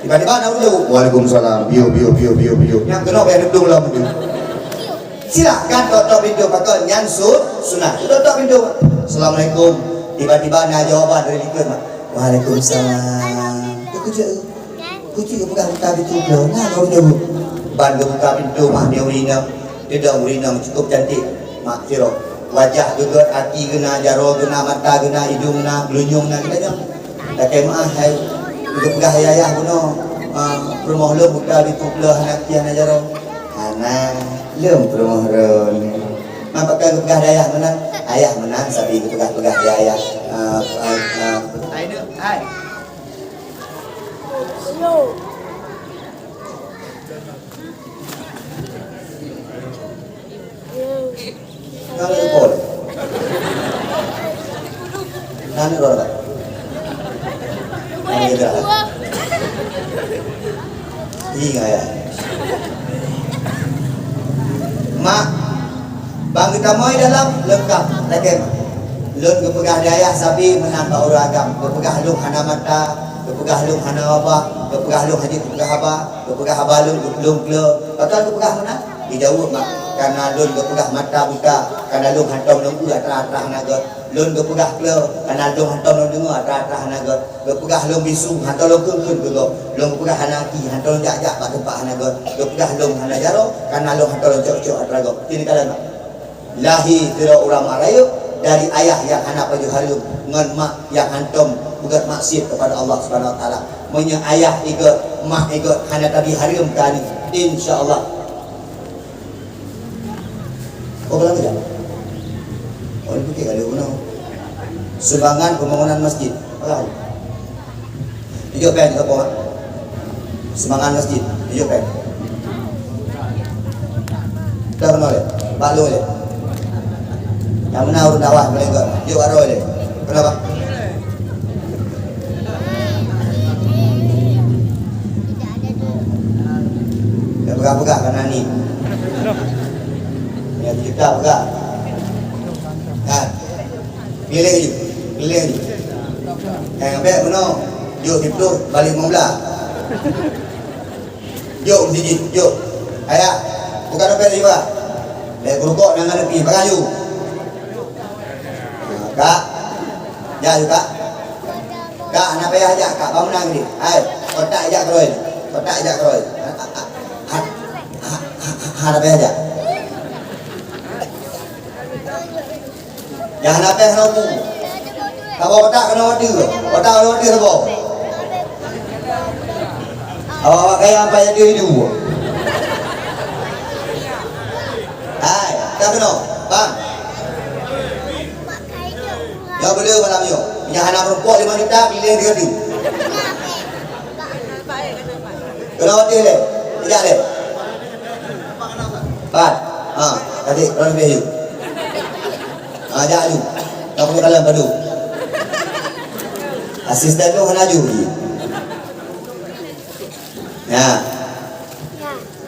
Tiba-tiba na ureueng jaweueb, "Waalaikumsalam." Piu, piu, piu, piu, piu. Nyang keunoe payah neudong lam pintu. Silakan tok-tok pintu pakon nyan su-, sunat. Tok-tok pintu. Assalamualaikum. Tiba-tiba na jawaban dari likot, mak. Waalaikumsalam. Terkejut. Kucing geupeugah buka pintu bloe, na kau jaweueb. Ban geubuka pintu mah di ureueng inong. Teudong ureueng inong cukup cantik. Mak sidroe. Wajah geugot, aki geuna, jaroe geuna, mata geuna, idong geuna, geulunyong geuna, kita nyoe. Lakée meuah hai. Geupeugah ayah bunoe. Ah, rumoh lôn buka pintu bloe hana aki hana jaroe. Hana, lôn peurumoh droeneuh. Maka geupeugah di ayah meunan, ayah meunan sabe geupeugah-peugah di ayah. Ah, ah, ah. Hai neuk, hai. Nang ikol. Nang ikol, Pak. Nang ikol. Ingat ya. Mak, bang geutamong dalam leungkap lagée mak. Lôn geupeugah di ayah sabe meunan bak ureueng agam. Geupeugah lôn hana mata, geupeugah lôn hana babah, geupeugah lôn hana geupeugah haba, geupeugah haba lôn, lôn klo. Pakon geupeugah meunan? Geujaweueb mak, "Kareuna lôn geupeugah mata buta, kareuna lôn hantom lôn eu atra-atra hana gét. Lôn geupeugah klo, kareuna lôn hantom lôn deungoe atra-atra hana gét. Geupeugah lôn bisu, hantom lôn kheun-kheun keu gob. Lôn geupeugah hana aki, hantom lôn jak-jak bak teumpat hana gét. Geupeugah lôn hana jaroe, kareuna lôn hantom lôn cok-cok atra gob." Ci neukalon mak. Lahé sidroe ureueng mak rayeuk dari ayah nyang hana pajoh hareuem ngon mak nyang hantom beugét maksiet keupada Allah Subhanahu Wa Taala. Meunyoe ayah ikot, mak ikot hana tabi hareuem keu aneuk, insya Allah. Oh, kalau tidak? Oh, dipikir kali guna. Sumbangan pembangunan masjid. Kalau. Tujoh péng, tujoh péng. Sumbangan masjid, tujoh péng. Dah kena lé? Bak lôn lé. Nyang meunan ureueng dakwah paléng gét. Jok bak droe lé. Kenapa? Dah peugah-peugah kan ni. Ya, kita peugah. Kan? Keliling je. Keliling je. Nyang bèk meunoe, jok siplôh, balik limong blah. Jok meusidit, jok. Ayah, buka dompet lima. Lé keurukok nyang na pi, pakai aju. Kak. Jak aju, Kak. Kak, hana payah jak, Kak. Bang meunang ni. Hai, kotak jak keurôi. Kotak jak keurôi. Ha, ha, ha, ha, ha, hana payah jak. Nyang hana péng hana umu. Saboh kotak keunoe watèe. Kotak keunoe watèe saboh. Awak-awak kaya ampai jadi hidu. Hai, ka keunoe. Bang. Nyoe beuleuh malam nyoe. Nyang hana meurumpok lima juta, pilih tiga tu. Keunoe watèe lé. Tidak lé. Pat. Ha, tadi orang lebih yuk. Ha, jak aju. Tak punya kalam padu. Asisten tu hana aju lagi. Ya.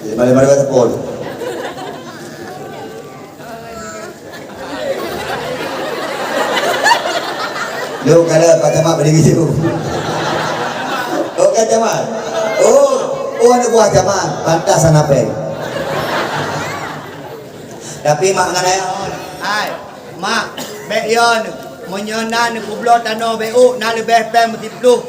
Lima-lima ribu sepuluh. Lu kada Pak Camat berdiri situ. Oh, Pak Camat. Oh, oh, anak buah Camat. Pantas sana pen. Tapi mak ngan ayah, hai, mak, bèk yon, meunyoe na neupubloe tanoh bèk ôk, na leubeh pèng meusiploh.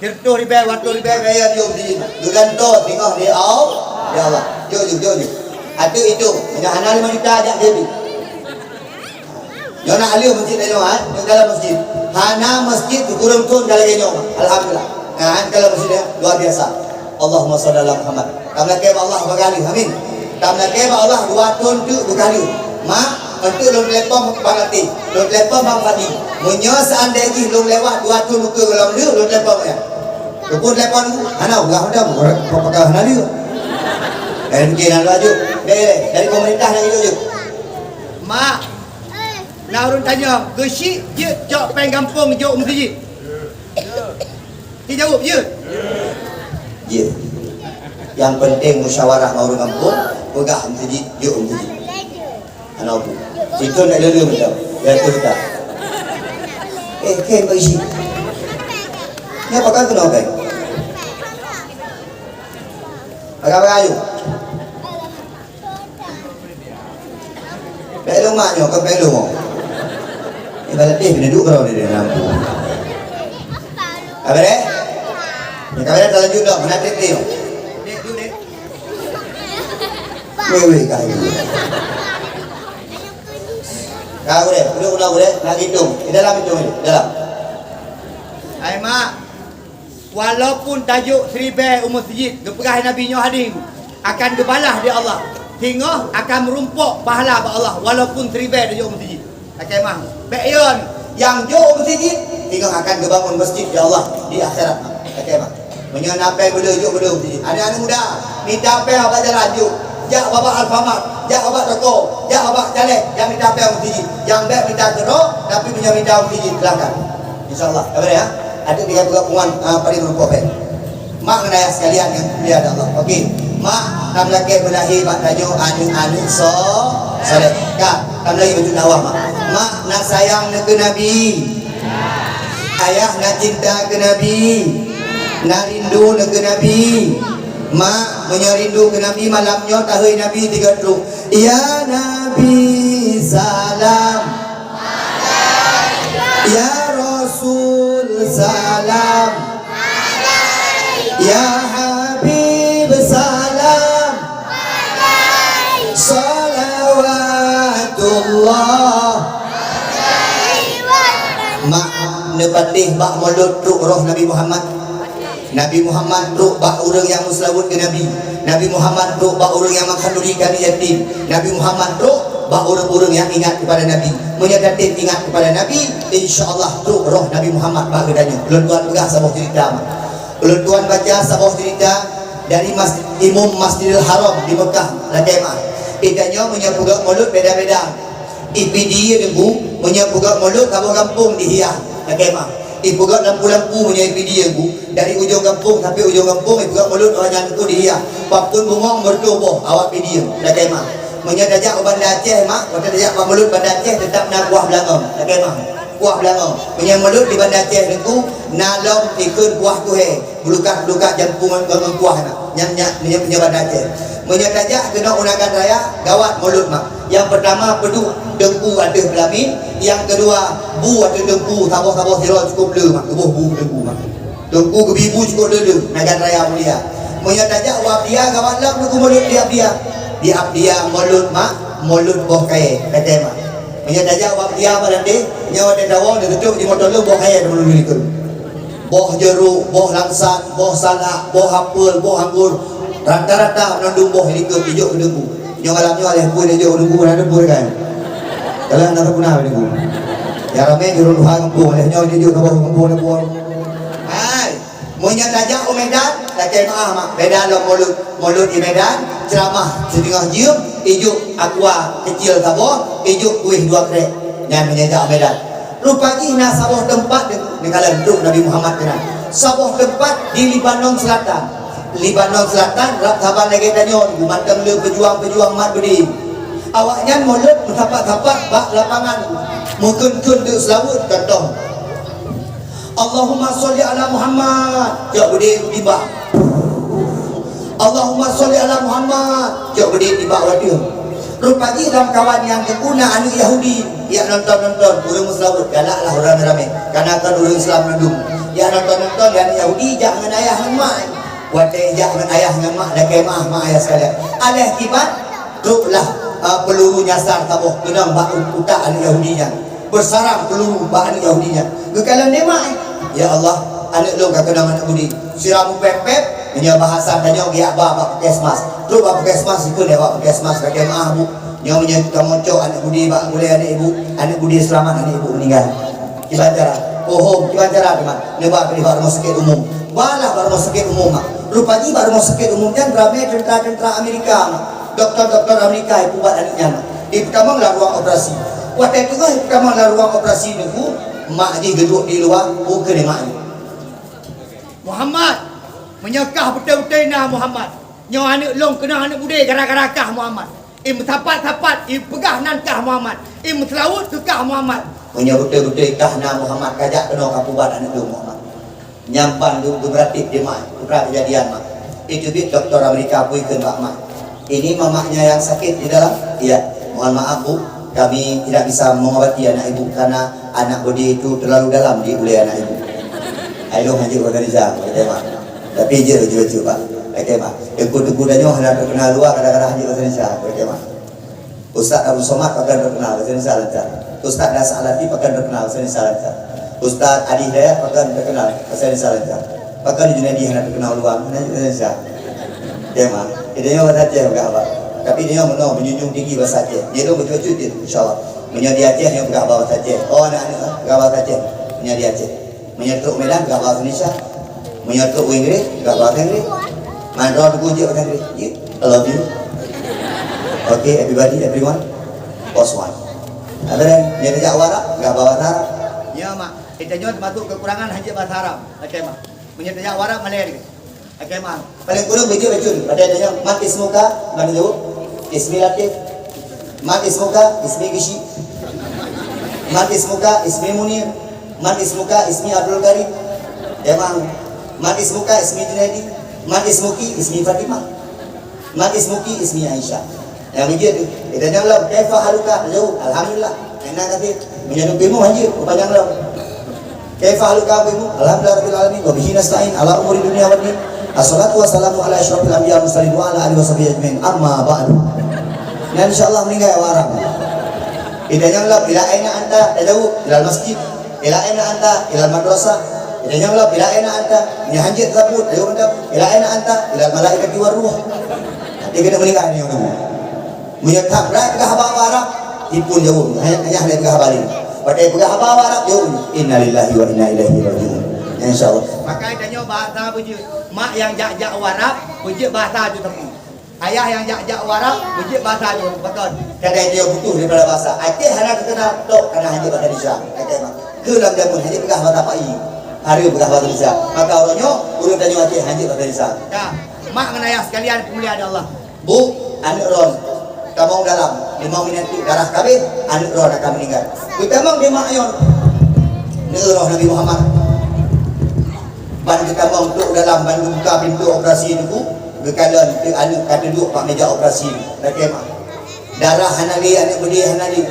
Siratoh ribèe, siratoh ribèe, bèk yö jok di, geugantoe singoh di Allah, ya Allah. Jok, jok, jok, jok. Ateueh itu, meunyoe hana lima juta, jak jadi. Nyoe na aleuh masjid nyoe, ha? Nyoe dalam masjid. Hana masjid sikureueng thôn ka lagèe nyoe. Alhamdulillah. Nah, dalam masjid nyoe luar biasa. Allahumma shalli ala Muhammad. Tam lakèe bak Allah bagaih lheueh. Amin. Tam lakèe bak Allah dua thôn teuk beugaih lheueh. Mak, enteuk lôn telepon Bang Latif. Lôn telepon Bang Fadli. Meunyoe seandai jih lôn lewat dua thôn ukeue gohlom lheueh, lôn telepon ya. Telepon, telepon. Hana, ulah udah, pakai hana lheueh. Dari mungkin hana laju. Dari, dari pemerintah nak hidup je. Mak, na ureueng tanyong, geusyik jeuet cok péng gampông jok meuseujid? Jaweueb, jeuet? Jeuet. Nyang penting musyawarah ngon ureueng gampông, peugah meuseujid, jok meuseujid. Hana bu. Situ nak lulu macam. Ya, tu dah. Eh, ken bagi si. Ni apa kau kena, kan? Agak-agak ayo. Bèk lôn mak nyoe, kon bèk lôn. Ibarat deh kena duek keudroe di dalam. Ka bèrèh? Nyoe ka bèrèh, talanjut dong, meunan trép nyoe. Weh, weh, ka. Ka bèrèh, duduk ulang bèrèh, nak hitung. Di dalam hitung, di dalam. Hai, Mak. Walaupun tajok siribèe u meuseujid, geupeugah Nabi nyoe hadih, akan geubalah di Allah. Singoh akan meurumpok pahala bak Allah, walaupun siribèe tajok u meuseujid. Lakèe mah. Bèk yon, nyang jok u meuseujid, singoh akan geubangun masjid di Allah di akhirat. Lakèe mah. Meunyoe na péng beudôh, jok beudôh u meuseujid. Aneuk-aneuk muda, mita péng bak jalan jok. Jak bak Alfamart, jak bak toko, jak bak caleg, jak mita péng u meuseujid. Nyang bèk mita keudroe, tapi meunyoe mita u meuseujid, silakan. Insya Allah, ka bèrèh, ya. Adak tinggai peugah pungan, ah, paling rumpok, eh. Mak ngon ayah sekalian nyang dimuliakan Allah. Okey. Mak, tam lakèe beulahé bak tanyoe aneuk-aneuk so-, soleh. Ka, tam lagi bacut dakwah, Mak. Mak, na sayang neukeu Nabi. Ayah na cinta keu Nabi. Na rindu neukeu Nabi. Mak, meunyoe rindu keu Nabi, malam nyoe tahôi Nabi tiga truk. Ya Nabi, salam. Ya Rasul, salam. Ya Habib, salam. Salawatullah. Mak, neupatéh bak mulod trok roh Nabi Muhammad. Nabi Muhammad trok bak ureueng nyang meuseulaweuet keu Nabi. Nabi Muhammad trok bak ureueng nyang meukanuri kami yatim. Nabi Muhammad trok bak ureueng-ureueng nyang ingat keupada Nabi. Meunyoe tatem ingat keupada Nabi, insya Allah trok roh Nabi Muhammad bak geutanyoe. Lôn tuan peugah saboh cerita, Mak. Lôn tuan baca saboh cerita dari Mas-, Imum Masjidil Haram di Mekah, lakèe mah. Geutanyoe meunyoe peugöt mulod beda-beda. I Pidie Teungku, meunyoe peugöt mulod saboh gampông dihiah, lakèe mah. Ipeugöt lampu-lampu meunyoe i Pidie Teungku, dari ujong gampông sampai ujong gampông ipeugöt mulod awak nyan Teungku dihiah. Pakon bungong meureutoh boh awak Pidie, lakèe mah. Meunyoe tajak u Banda Aceh, Mak, watèe tajak bak mulod Banda Aceh teutap na kuah beulangong, lakèe mah. Kuah beulangong. Meunyoe mulod di Banda Aceh Teungku, na lom ikheun kuah tuhèe. Beulukat-beulukat jampu ngon, ngon kuah na. Nyan, nyan, nyan, nyan Banda Aceh. Meunyoe tajak keunoe u Nagan Raya, gawat mulod, Mak. Nyang peurtama peuduek teungku ateueh peulamin, nyang keudua bu ateueh teungku, saboh-saboh sidroe cukôp le, Mak. Geuboh bu teungku, Mak. Teungku geubi bu cukôp le, le, Nagan Raya mulia. Meunyoe tajak u Abdia, gawat lom teungku mulod di Abdia. Di Abdia mulod, Mak, mulod boh kayèe, kayèe, Mak. Meunyoe tajak u Abdia, Mak, nanti, nyoe watèe tawoe, neututôp di moto lôn boh kayèe teumulod likot. Boh jeruk, boh langsat, boh salak, boh apel, boh anggur, rata-rata meunandum boh likot ijok keu teungku. Nyoe malam nyoe lheuh pui ijok keu teungku, na teupui kan? Kalau na teupuna teungku. Nyang ramè jurong tuha gampông, lheuh nyoe ijok keu boh gampông teupui. Hai, meunyoe tajak u Medan, lakèe meu'ah, Mak. Beda lom mulod. Mulod di Medan, ceuramah siteungoh jeuem, ijok aqua keucil saboh, ijok kueh dua krek. Nyan meunyoe jak Medan. Rupa jih na saboh teumpat neukalon trok Nabi Muhammad keunan. Saboh teumpat di Lebanon Selatan. Lebanon Selatan rab saban lagèe tanyoe, mantong le peujuang-peujuang mat beudé. Awaknyan mulod meusapat-sapat bak lapangan, meukeun-keun teuk seulaweuet, contoh. Allahumma sholli ala Muhammad, jak beudé tiba. Allahumma sholli ala Muhammad, jak beudé tiba watèe. Rupa jih lam kawan nyan Teungku na aneuk Yahudi, jak nonton-nonton, ureueng meuseulaweuet, galaklah ureueng ramè. Kana kan ureueng Islam mandum. Nonton-nonton, dan Yahudi jak ngon ayah ngon mak. Watèe jak ngon ayah ngon mak, lakèe meu'ah mak ayah sekalian. Aléh kiban, troklah, ah, peuluru nyasar saboh keunong bak utak aneuk Yahudi nyan. Beusarang peuluru bak aneuk Yahudi nyan. Geukalon lé mak, "Ya Allah, aneuk lôn ka keunong aneuk Yahudi." Sira meupép-pép, meunyoe bahasa tanyoe geujak ba bak puskesmas. Trok bak puskesmas, ikheun lé bak puskesmas, "Lakèe meu'ah, Bu. Nyoe meunyoe kamoe cok aneuk Yahudi bak ulèe aneuk ibu, aneuk Yahudi seulamat, aneuk ibu meuninggai." Kiban cara? Pohom, kiban cara teuma? Neuba keudéh bak rumoh sakét umum. Balah bak rumoh sakét umum, mak. Rupa jih bak rumoh sakét umum nyan ramé teuntra-teuntra Amerika, mak. Dokto-dokto Amerika nyang peuubat aneuk nyan, mak. Jipeutamong lam ruang operasi. Watèe teungoh jipeutamong lam ruang operasi nyoe, mak jih geuduek di luwa, bukon mak jih. "Muhammad, meunyoe kah beutôi-beutôi na Muhammad, nyoe aneuk lôn keunong aneuk beudé gara-gara kah Muhammad. I meusapat-sapat, i peugah nan kah Muhammad, i meuseulaweuet keu kah Muhammad. Meunyoe beutôi-beutôi kah na Muhammad, kajak keunoe kapeuubat aneuk lôn Muhammad." Nyan ban geu-, geumeuratéb di mak, peukara keujadian mak. Iteubiet dokto Amerika peue kheun bak mak. "Ini mamanya yang sakit di dalam?" "Iya." "Mohon maaf, Bu, kami tidak bisa mengobati anak ibu karena anak beudé itu terlalu dalam di ulèe anak ibu." "Hai lôn hanjeuet bahasa Indonesia," kata mak. "Tapi jeuet bacut-bacut, Pak," kata mak. "Teungku-teungku tanyoe hana teukeunal luwa kadang-kadang hanjeuet bahasa Indonesia," kata mak. "Ustaz Abdul Somad pakon teukeunal bahasa Indonesia lancar. Ustaz Dasar Alati pakon teukeunal bahasa Indonesia lancar. Ustaz Adi Hidayat pakon teukeunal bahasa Indonesia lancar. Pakon Junaidi hana teukeunal luwa, hana hanjeuet bahasa Indonesia." Oke, mak. Jadi, nyoe bahasa Aceh peugah haba. Tapi nyoe meunoe, meunjunjung tinggi bahasa Aceh. Jadi, lôn bacut-bacut jeuet, insya Allah. Meunyoe di Aceh, nyoe peugah haba bahasa Aceh. Oh, aneuk-aneuk, peugah bahasa Aceh. Meunyoe di Aceh. Meunyoe trok Medan, peugah bahasa Indonesia. Meunyoe trok Inggris, peugah bahasa Inggris. Mandor teupeu jeuet bahasa Inggris. Jeuet. I love you. Okay, everybody, everyone. Boss one. Apa dah? Nyoe tajak Arab, peugah bahasa Arab. Ya, mak. Kita nyoe termasuk kekurangan hanjeuet bahasa Arab. Oke, mak. Meunyoe tajak Arab, malèe lagèe. Oke, mak. Paléng kureueng beujeuet bacut. Pada tanya, "Man ismuka?" Mana jaweueb? "Ismi Latif." "Man ismuka?" "Ismi Gishi." "Man ismuka?" "Ismi Munir." "Man ismuka?" "Ismi Abdul Karim." Emang, "Man ismuka?" "Ismi Junaidi." "Man ismuki?" "Ismi Fatimah." "Man ismuki?" "Ismi Aisyah." Nyang beujeuet tu. Kita nyang lom, "Kaifa haluka?" Jaweueb, "Alhamdulillah." Enak kata, meunyoe beumoh hanjeuet, upanyang lom. "Kaifa haluka?" "Beumoh." "Alhamdulillah rabbil alamin, wa bihi nasta'in ala umuri dunya wad din. Assalatu wassalamu ala asyrafil anbiya wal mursalin wa ala alihi wa sahbihi ajmain. Amma ba'du." Nyan insya Allah meuninggai awak Arab. Kita nyang lom, "Ila aina anta?" Tajaweueb, "Ilal masjid." "Ila aina anta?" "Ilal madrasah." Kita nyang lom, "Ila aina anta?" Nyan hanjeuet teusabut, tajaweueb mantong, "Ila aina anta?" "Ilal malaikati war ruh." Tapi keuneuk meuninggai nyoe. Meunyoe that brat peugah haba Arab, ipun jaweueb, hanya, hanya hana peugah haba laén. Watèe peugah haba Arab, jaweueb, "Innalillahi wa inna ilaihi raji'un." Insya Allah. Maka tanyoe bahasa beujeuet. Mak nyang jak-jak u Arab, beujeuet bahasa ju teupeu. Ayah nyang jak-jak u Arab, beujeuet bahasa ju teupeu. Pakon? Kadang dia butuh daripada bahasa. Aceh hana terkenal, tok hana hanjeuet bahasa Indonesia. Kata mak. Ke lam jameun hanjeuet peugah bahasa Pai. Hareuem peugah bahasa Indonesia. Maka uroe nyoe, ureueng tanyoe Aceh hanjeuet bahasa Indonesia. Ya, mak ngon ayah sekalian, peumulia di Allah. Bu, aneuk droen tamong dalam, limong minèt teuk darah ka abéh, aneuk droen akan meuninggai. Geutamong di mak nyoe, neuroh Nabi Muhammad. Ban geutamong trok dalam, ban geubuka pintoe operasi nyoe, geukalon teuk aneuk ka teuduek bak meja operasi, lakèe mak. Darah hana lé, aneuk beudé hana lé.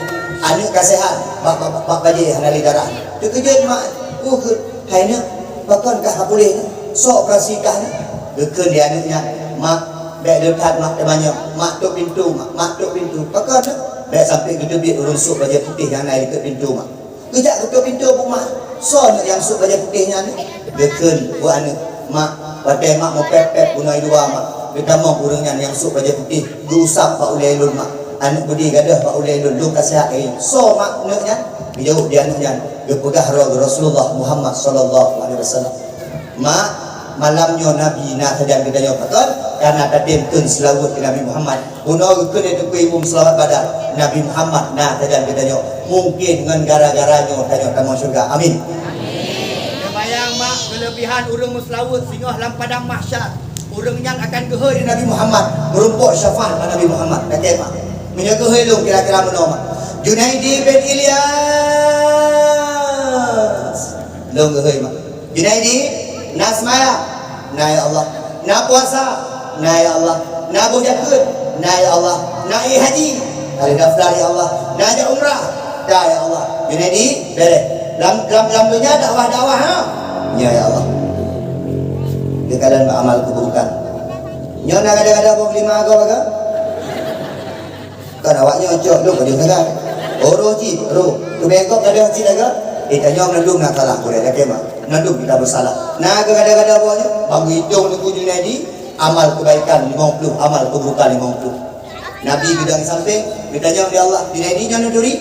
Aneuk ka seuhat, bak, bak, bak, bak bajèe hana lé darah. Teukeujot mak, "Oh, hai neuk, pakon kah ka puléh nyoe? Soe operasi kah nyoe?" Geukheun lé aneuk nyan, "Mak, bèk le that mak teumanyong, mak tok pintoe mak, mak tok pintoe." "Pakon nyoe?" "Bèk sampoe geuteubiet ureueng sôk bajèe putéh nyang na di teuk pintoe mak." Geujak geutok pintoe bu mak. "Soe nyoe nyang sôk bajèe putéh nyan?" Geukheun bu aneuk, "Mak, watèe mak meupèp-pèp bunoe luwa mak, geutamong ureueng nyan nyang sôk bajèe putéh, geuusap bak ulèe lôn mak. Aneuk beudé gadôh bak ulèe lôn, lôn ka seuhat lagèe nyan. Soe mak neuk nyan?" Geujaweueb di aneuk nyan, geupeugah droe Rasulullah Muhammad sallallahu alaihi wasallam. Mak, malam nyoe Nabi na sajan geutanyoe pakon, kareuna tatem kheun seulaweuet keu Nabi Muhammad. Bunoe geukheun lé Teungku Imum Seulaweuet Badar, Nabi Muhammad na sajan geutanyoe. Mungken ngon gara-gara nyoe tanyoe tamong syeuruga. Amin. Neubayang mak keuleubihan ureueng meuseulaweuet singoh lam padang mahsyar. Ureueng nyan akan geuhôi lé Nabi Muhammad, meurumpok syafaat bak Nabi Muhammad. Lakèe mak. Meunyoe geuhôi lôn kira-kira meunoe mak. "Junaidi bin Ilyas." Lôn geuhôi mak. "Junaidi, na seumayang?" "Na, ya Allah." "Na puasa?" "Na, ya Allah." "Na boh jakeuet?" "Na, ya Allah." "Na ék haji?" "Ada daftar, ya Allah." "Na jak umrah?" "Da, ya Allah." "Junaidi, bèrèh. Lam, lam, lam donya dakwah-dakwah, ha?" Ya, ya Allah. Keukalan bak amal keburukan. Nyoe na gada-gada boh lima agam-agam. Kan awak nyoe cok lôn ka jeuet sagai. Oh, roh cit, roh. Keu bengkok gada cit agam. Eh, tanyoe meunandum na salah, boleh lakée mah. Meunandum kita bersalah. Na gada-gada boh nyoe, bagi itong Teungku Junaidi, amal kebaikan limong puluh, amal keburukan limong puluh. Nabi geudong sampéng, geutanyong lé Allah, "Junaidi nyoe neuturi?"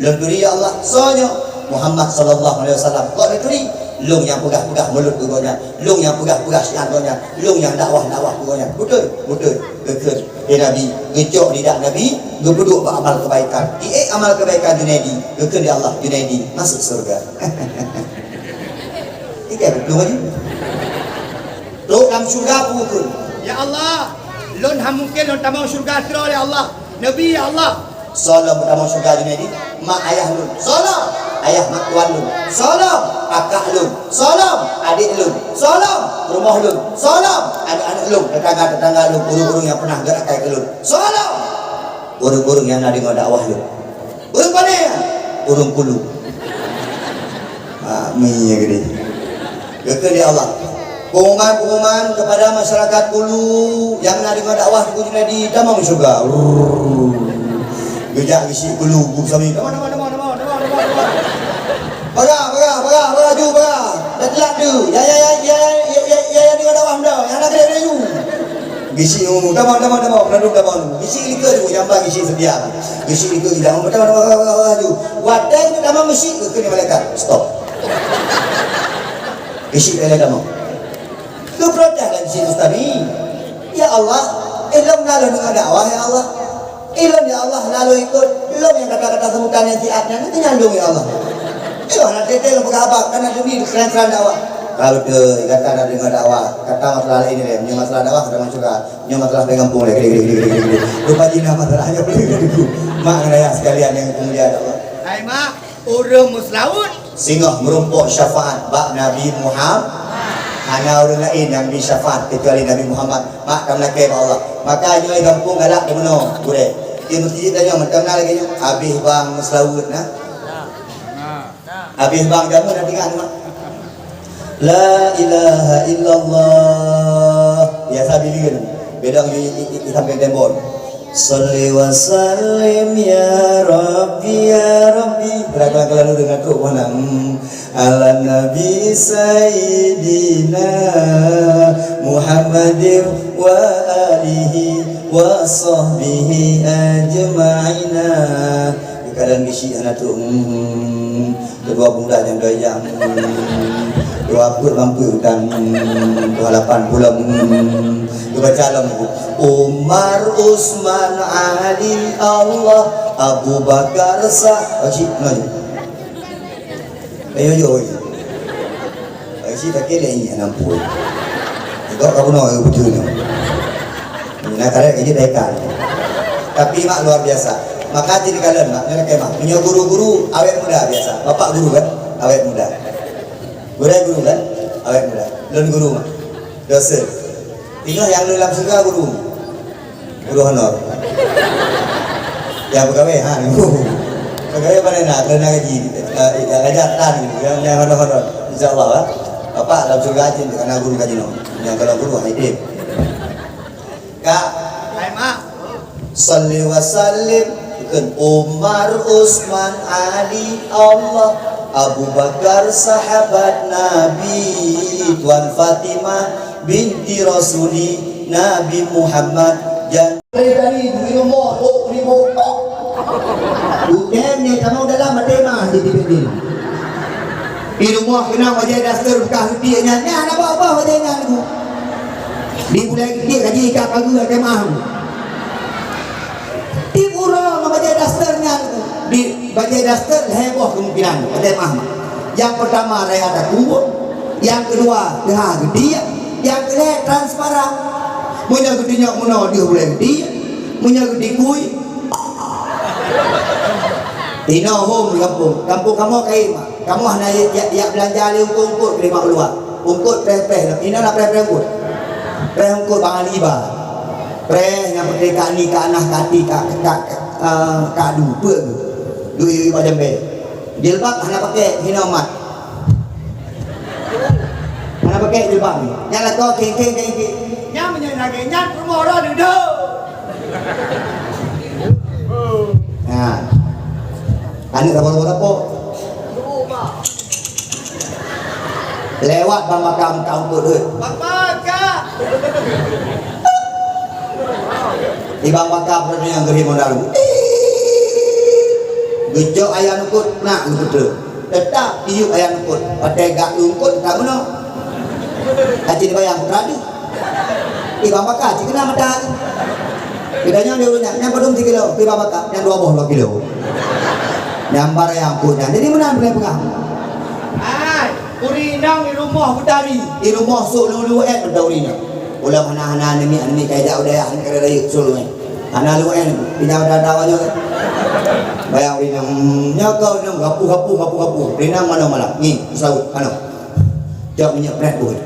"Lôn turi, ya Allah." "Soe nyoe?" "Muhammad sallallahu alaihi wasallam." "Kok neuturi?" "Lôn nyang peugah-peugah mulut keu gobnyan, lôn nyang peugah-peugah siat gobnyan, lôn nyang dakwah-dakwah keu gobnyan." "Beutôi, beutôi," geukheun lé Nabi. Geucok lidah Nabi, geupeuduek bak amal kebaikan. Iék amal kebaikan Junaidi, geukheun lé Allah, "Junaidi, masuk syurga." Ikai beutôi laju. Trok lam syurga peue kheun, "Ya Allah, lôn hana mungken lôn tamong syurga sidroe, ya Allah. Nabi, ya Allah." "Soe lom tamong syurga Junaidi?" "Mak ayah lôn." "Soe lom?" "Ayah mak tuan lôn." "Soe lom?" "Akak lôn." "Soe lom?" "Adék lôn." "Soe lom?" "Rumoh lôn." "Soe lom?" "Aneuk-aneuk lôn, tetangga-tetangga lôn, ureuëng-ureuëng nyang peunah geurakai keu lôn." "Soe lom?" "Ureuëng-ureuëng nyang na deungoe dakwah lôn." "Ureuëng pane?" "Ureuëng Kulu." Ah, mi ya gede. Geukheun lé Allah, "Pengumuman-pengumuman kepada masyarakat Kulu nyang na deungoe dakwah Teungku Junaidi tamong syurga." Rrrr. Geujak geusyik Kulu, bu sami. "Tamong, tamong, tamong, tamong, tamong, tamong, tamong. Paga, paga, paga, paga, ju, paga. Dah telat tu. Ya, ya, ya, ya, ya, ya, ya, ya, deungoe dakwah muda. Nyang na gede-gede ju." Geusyik, "Oh, tamong, tamong, tamong. Meunandum tamong." Geusyik likot ju, jamban geusyik seutia. Geusyik likot ju, "Tamong, tamong, tamong, tamong, tamong, tamong, ju." Watée tamong geusyik, geukheun lé malaikat, "Stop." Geusyik lé tamong. Geuprotes lagée si Mustami, "Ya Allah, ilôn na lôn deungoe dakwah, ya Allah. Ilôn, ya Allah, na lôn ikot. Lôn nyang kata-kata sambutan nyang siat nyan, itu nyan lôn, ya Allah. Ilôn hana teuntée lôn peugah haba, kana demi keuransaran dakwah." "Ka beutôi, gata na deungoe dakwah. Gata masalah laén lé. Nyoe masalah dakwah, gata masuk ka. Nyoe masalah di gampông lé." Rupa jih na masalah nyoe. Mak ngon ayah sekalian nyang dimuliakan Allah. Hai mak, ureuëng meuseulaweuet. Singoh meurumpok syafaat bak Nabi Muhammad. Hana ureuëng laén nyang bi syafaat keucuali Nabi Muhammad. Mak, tameulakée bak Allah. Maka nyoe gampông galak deumeunoe, gurée. Di meuseujid tanyoe mantong na lagée nyoe. Habéh bang meuseulaweuet na. Habéh bang jameun na tinggai, mak. La ilaha illallah. Biasa biliyeuen. Bedong di, di, di, di sampéng tembok. Shalli wa sallim ya Rabbi, ya Rabbi. Kadang-kadang kalau dengar tu mana? Hmm. Ala Nabi Sayyidina Muhammadin wa alihi wa sahbihi ajma'ina. Kadang bisi anak tu. Hmm. Keudua pemuda nyang dua ijang, dua peuet lampôh utang, dua lapan pulang, geubaca lam buku. Umar, Usman, Ali, Allah, Abu Bakar, Sah-, oh, cit, ngon. Ayo, yo, yo. Ayo, cit, tak kira ini, enam puluh. Kau, kau, no, betul, no. Nah, karet ini dekat. Tapi mak luar biasa. Maka jadi kalian mak, nyoe lakée mak. Meunyoe guru-guru awet muda biasa. Bapak guru kan? Awet muda. Gurée guru kan? Awet muda. Lôn guru mak. Dosen. Tinggal yang lôn lam syurga guru. Guru honor. Yang pegawai ha. Pegawai mana nak kena gaji. Eh, yang ajar tan yang, yang honor-honor. Insya Allah lah. Bapak dalam syurga aja karena guru gaji no. Yang kalau guru ha, hidup. Kak. Hai, Mak. Salli wa sallim. Bukan Umar, Usman, Ali, Allah, Abu Bakar, sahabat Nabi, Tuan Fatimah, binti Rasuli, Nabi Muhammad, jan- Dari-dari di rumah, oh, di rumah. Bukan ni, kamu dalam mati mah, di, di, di. Di rumah kena wajah daster bekas geutik nyan. Nyan, apa-apa wajah nyan tu. Di bulan geutik gaji ikat pagar kemah. Tiep uroe ngon bajée daster nyan, di bajée daster lhée boh kemungkinan, bajée mah. Nyang peurtama raya takue, nyang keudua teuha geudiek, nyang keulhée transparan. Meunyoe geutunyok meunoe deuh ulée geudiek, meunyoe geutikui, inoe hom di gampông. Gampông kamoe kayém, kamoe hana jak, jak, jak beulanja lé ungkot-ungkot keu limong luwa. Ungkot preh-preh, inoe na preh-preh ungkot. Preh ungkot bang Ali ba. Preh nyang peuke kak ni, kak nah, kak ti, kak, kak, eh, kak du, peue geuh. Dui-dui bak jambe. Jilbab hana pake, hina umat. Pakai jilbab ni. Nyang lakoe kheng-kheng, kheng-kheng. Nyang meunyoe lagèe nyan, rumoh droe dudoe. Nah. Aneuk sapo-sapo. Lewat Bang Baka, minta umpuk duit. Bang Baka! Di Bang Baka peureulèe nyang geuh mondaru. Geucok ayam nukut, nak geupeutreuk. Teutap tiyup ayam nukut. Watèe gak nukut, teutap meunoe. Aci dibayang putra tu. Di Bang Baka, cit keunan mata tu. Geutanyoe di ureueng nyan, nyan padum sikilo, di Bang Baka, nyan dua boh dua kilo. Nyan barang nyang pun nyan. Jadi meunan peureulèe peugah. Hai, ureueng inong di rumoh beutari, di rumoh sôk lulu-lulu eh, beutari nyan. Ulôn hana-hana aneuk miet, aneuk miet ka ijak u dayah, aneuk miet ka rayeuk sôk lulu eh. Hana lulu eh, pinjam dada awak nyoe. Bayang ureueng inong, hmm, nyoe kau inong, gapuh, gapuh, gapuh, gapuh. Ureueng inong manoe malam. Ngi, saut, manoe. Cok minyeuk prèt buet.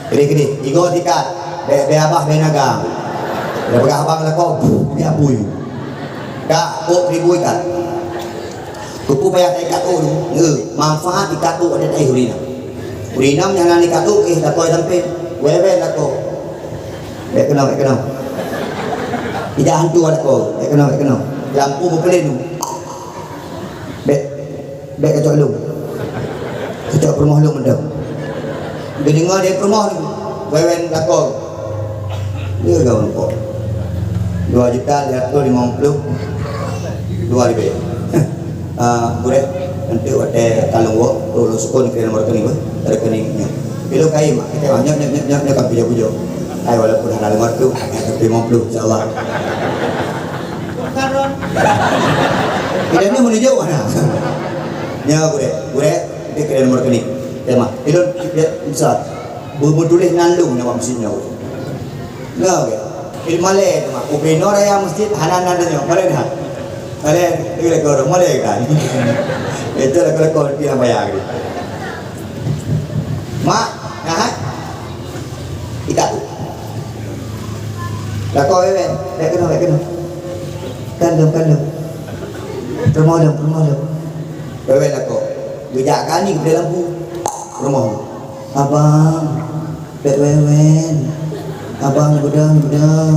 Keudéh-keudéh, igoe sikat, bèk, bèk abah, bèk naga. Dah peugah abang lakoe, bèk apui. Kak, kok ribui kak. Keupeue payah taikat ôk tu? Nge, manfaat ikat ôk ada taéh ureueng inong. Ureueng inong nyang hana ikat ôk, eh, lakoe sampé. Wèh-wèh lakoe. Bèk keunoe, bèk keunoe. Ijak hantu lakoe, bèk keunoe, bèk keunoe. Lampu beupeulen tu. Bèk, bèk kacok lôn. Kacok peurumoh lôn mantong. Geudeungoe di peurumoh lôn, wewen lakoe. Dia gaun kok. Dua juta lhèe reutôh limong ploh dua ribèe. Ah, boleh. Nanti watèe ka lôn woe, lôn sukon keu nomor rekening, rekening nyoe. Bila kain, mak, kita nyoe, nyoe, nyoe, nyoe, nyoe, kan puja-puja. Ai, walaupun hana lima ratus, tapi lima puluh, insya Allah. Kita ni menuju mana? Nyoe, gurèe, gurèe, kita kena nomor rekening. Ya, mak. Ilôn, ya, bisa. Bu-, bu tulis nan lôn, nama mesin nyoe. Nyoe, gurèe. Ilmu malèe, mak. Ubé nyoe raya masjid, hana nan nyoe. Malèe dah. Malèe, ilèe gurèe, malèe kan. Itu lah kalau kau tidak bayar. Mak, nahai. Ikat. Lakoe wewen, bèk keunoe, bèk keunoe. Kan lôn, kan lôn. Peurumoh lôn, peurumoh lôn. Wewen lakoe. Geujak kani keudéh lampu. Peurumoh lôn. Abang, bèk wewen. Abang, beudôh, beudôh.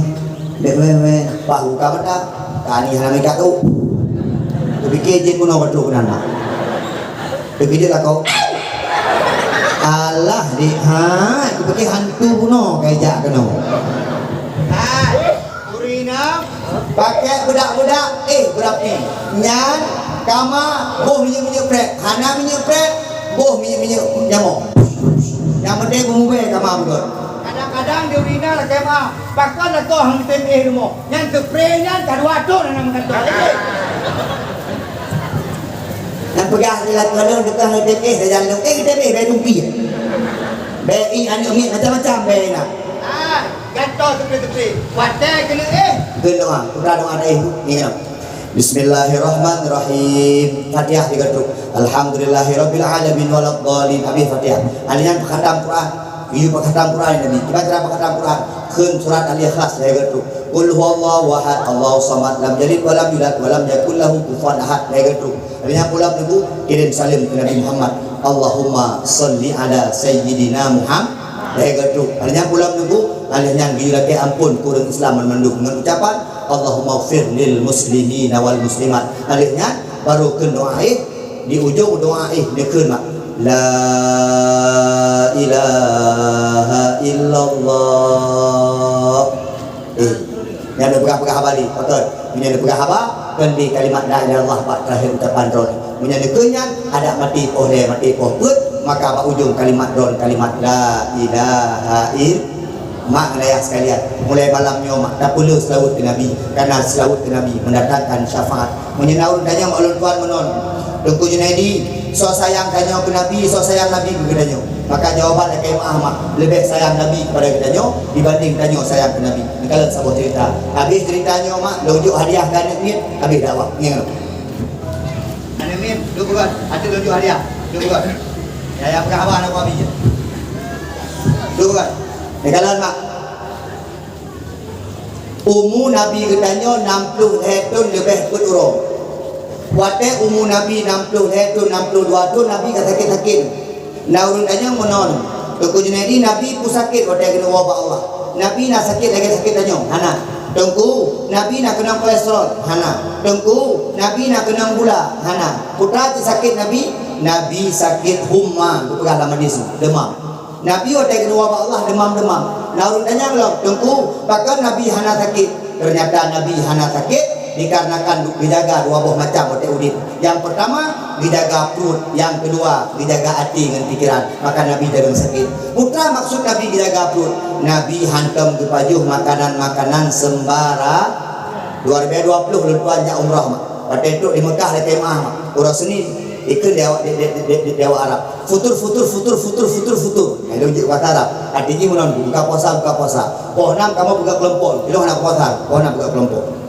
Bèk wewen. Bah, buka mata. Kani hana meuikat tu. Kupike jin bunoe batrok keunan, mak. Teukeujeut lakoe. Alah, dek hai, kupike hantu bunoe ka ijak keunoe. Hai, ureueng inong, pakèk beudak-beudak, eh, beurapi. Nyan, kama boh minyeuk-minyeuk prèt. Hana minyeuk prèt, boh minyeuk-minyeuk nyamong. Nyang penting beumubée kama beugöt. Kadang-kadang di ureueng inong lakèe meu'ah. Pakon lakoe han tem éh rumoh? Nyan seupre nyan ka dua thon hana meugantoe. Nyan peugah lé lakoe lôn, "Tukang han tem éh, sajan lôn." Eh, tem éh, bèe tumpi. Bèe ié aneuk miet macam-macam bèe na. Ah, gantoe seupre-seupre. Watèe keuneuk éh. Keunoe, peugah doa éh, ingat. Bismillahirrahmanirrahim. Fatihah tiga truk. Alhamdulillahirabbil alamin waladdallin. Habis Fatihah. Aneuk nyan peukhatam Quran. Geuyue peukhatam Quran Nabi. Kiban cara peukhatam Quran? Kheun surat Al-Ikhlas lhèe truk. Qul huwallahu ahad, Allahus samad, lam yalid walam yulad, walam yakul lahu kufuwan ahad lhèe truk. Aneuk nyan pulang nunggu kirim saleuem keu Nabi Muhammad. Allahumma shalli ala sayyidina Muhammad lhèe truk. Aneuk nyan pulang nunggu, aneuk nyan geuyue lakèe amphon keu ureueng Islam banmandum ngon ucapan, "Allahummaghfir lil muslimina wal muslimat." Aneuk nyan baru kheun doa éh, di ujong doa éh neukheun mak, "La ilaha illallah." Eh, nyan neupeugah-peugah haba lé, pakon? Meunyoe neupeugah haba, kon lé kalimat la ilaha illallah bak teurakhé ucapan droeneuh. Meunyoe neukheun nyan, adak maté poh lhèe, maté poh peuet, maka bak ujong kalimat droeneuh kalimat la ilaha ill-, mak ngon ayah sekalian. Mulai malam nyoe mak, tapeuleueh seulaweuet keu Nabi, karena seulaweuet keu Nabi mendatangkan syafaat. Meunyoe na ureueng tanyong bak lôn tuan meunan, "Teungku Junaidi, soe sayang tanyoe keu Nabi, soe sayang Nabi keu geutanyoe?" Maka jawaban lakèe meu'ah mak, leubeh sayang Nabi keupada geutanyoe dibanding tanyoe sayang keu Nabi. Neukalon saboh cerita. Habéh cerita nyoe mak, lôn jok hadiah keu aneuk miet, habéh dakwah. Ngieng lôn. Aneuk miet, duek beugot. Ateueh lôn jok hadiah. Duek beugot. Ya, ya, peugah haba aneuk miet. Duek beugot. Neukalon mak. Umu Nabi geutanyoe nam ploh lhèe thon leubeh peuet uroe. Watée umu Nabi nam ploh lhée thon, nam ploh dua thon, Nabi ka sakét-sakét. Na ureuëng tanyong meunoe, Teungku Junaidi, Nabi peue sakét watée geuneuk woe bak Allah? Nabi na sakét lagée sakét tanyoe? Hana. Teungku, Nabi na keunong kolesterol? Hana. Teungku, Nabi na keunong gula? Hana. Peue teuma sakét Nabi? Nabi sakét humma, geupeugah lam hadis, deumam. Nabi watée geuneuk woe bak Allah deumam-deumam. Na ureuëng tanyong lom, "Teungku, pakon Nabi hana sakét?" Ternyata Nabi hana sakét dikarenakan geujaga dua boh macam watée udeb. Nyang peurtama, geujaga pruet. Nyang keudua, geujaga até ngon pikeran. Maka Nabi jarang sakét. Peue teuma maksud Nabi geujaga pruet? Nabi hantom geupajoh makanan-makanan seumbara. Dua ribu dua puluh lôn tuan jak umrah, mak. Watée trok di Mekah, di kemah, mak. Uroe Senin, ikheun di awak, di, di, di, di, di awak Arab. Futur, futur, futur, futur, futur, futur. Hai, lôn jeuet bahasa Arab. Arti jih meunan, buka puasa, buka puasa. Poh enam kamoe buka kelompok. Ilôn hana puasa, poh enam buka kelompok.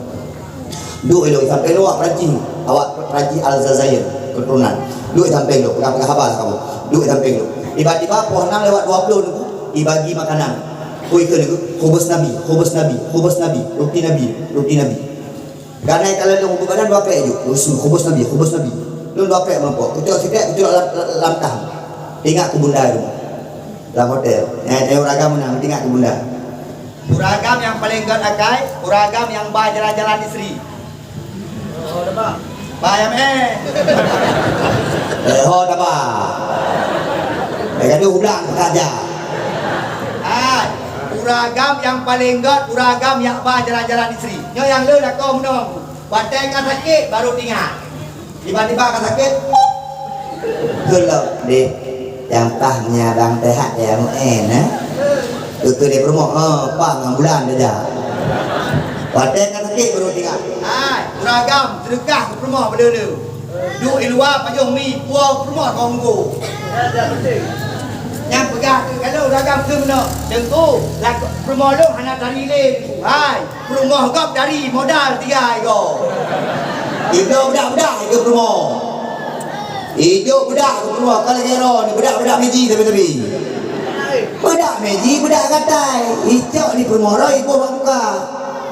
Duek ilôn, sampai ilôn awak Perancis, awak Perancis Aljazair, keturunan. Duek sampai ilôn, peugah-peugah haba lah kamoe. Duek sampai ilôn. Tiba-tiba poh enam lewat dua puluh nunggu, dibagi makanan. Kui keu nunggu, khubus Nabi, khubus Nabi, khubus Nabi, roti Nabi, roti Nabi. Ganai kalau lôn beubadan dua krek ju. Khubus, khubus Nabi, khubus Nabi. Lôn dua krek meurumpok. Kucok sikrek, kucok lam, lam, lam tah. Ingat keu bunda di rumoh. Lam hotel. Nyang, nyang ureueng agam meunan, ingat keu bunda. Ureueng agam nyang paleng gét akai, ureueng agam nyang ba jalan-jalan isteri. Ba nyang meu'en. Eh, ho taba. Eh, gadoh ulang saja. Hai, ureueng agam nyang paleng gét, ureueng agam nyang ba jalan-jalan isteri. Nyoe nyang le lakoe meunoe. Watée ka sakét, baru teuingat. Tiba-tiba ka sakét. Betul lah, dek. Nyang pah meunyo abang teuhat ya meu'en, eh. Keu, keu di peurumoh, eh, pah ngon bulan saja. Watée ka sakét, baru teuingat. Hai, ureueng agam, seudeukah keu peurumoh beuleu-leu. Duek di luwa pajoh mi, puwoe peurumoh keu unggo. Nyang peugah keu kalo ureueng agam keu meunoe, Teungku, lakoe peurumoh lôn hana tari lé, Teungku. Hai, peurumoh gob tari modal tiga igoe. Ibloe beudak-beudak keu peurumoh. Ijok beudak keu peurumoh, ka lagée droeneuh beudak-beudak meji tapi-tapi. Beudak meji, beudak gatai, icok di peurumoh roh iboh bak muka.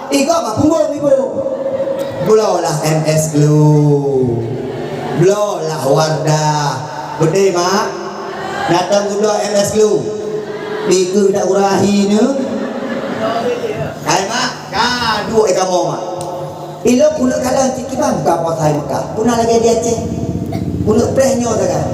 Igob bak punggong iboh. Bloe lah M S Glue. Bloe lah Wardah. Beutôi, Mak? Datang gubloe M S Glue. Dikeue dak urahi neu. Hai, Mak, ka duek i kamoe, Mak. Ilôn keuneuk kalon cit kiban buka puasa di Mekah. Peue na lagée di Aceh. Keuneuk preh nyoe sagai.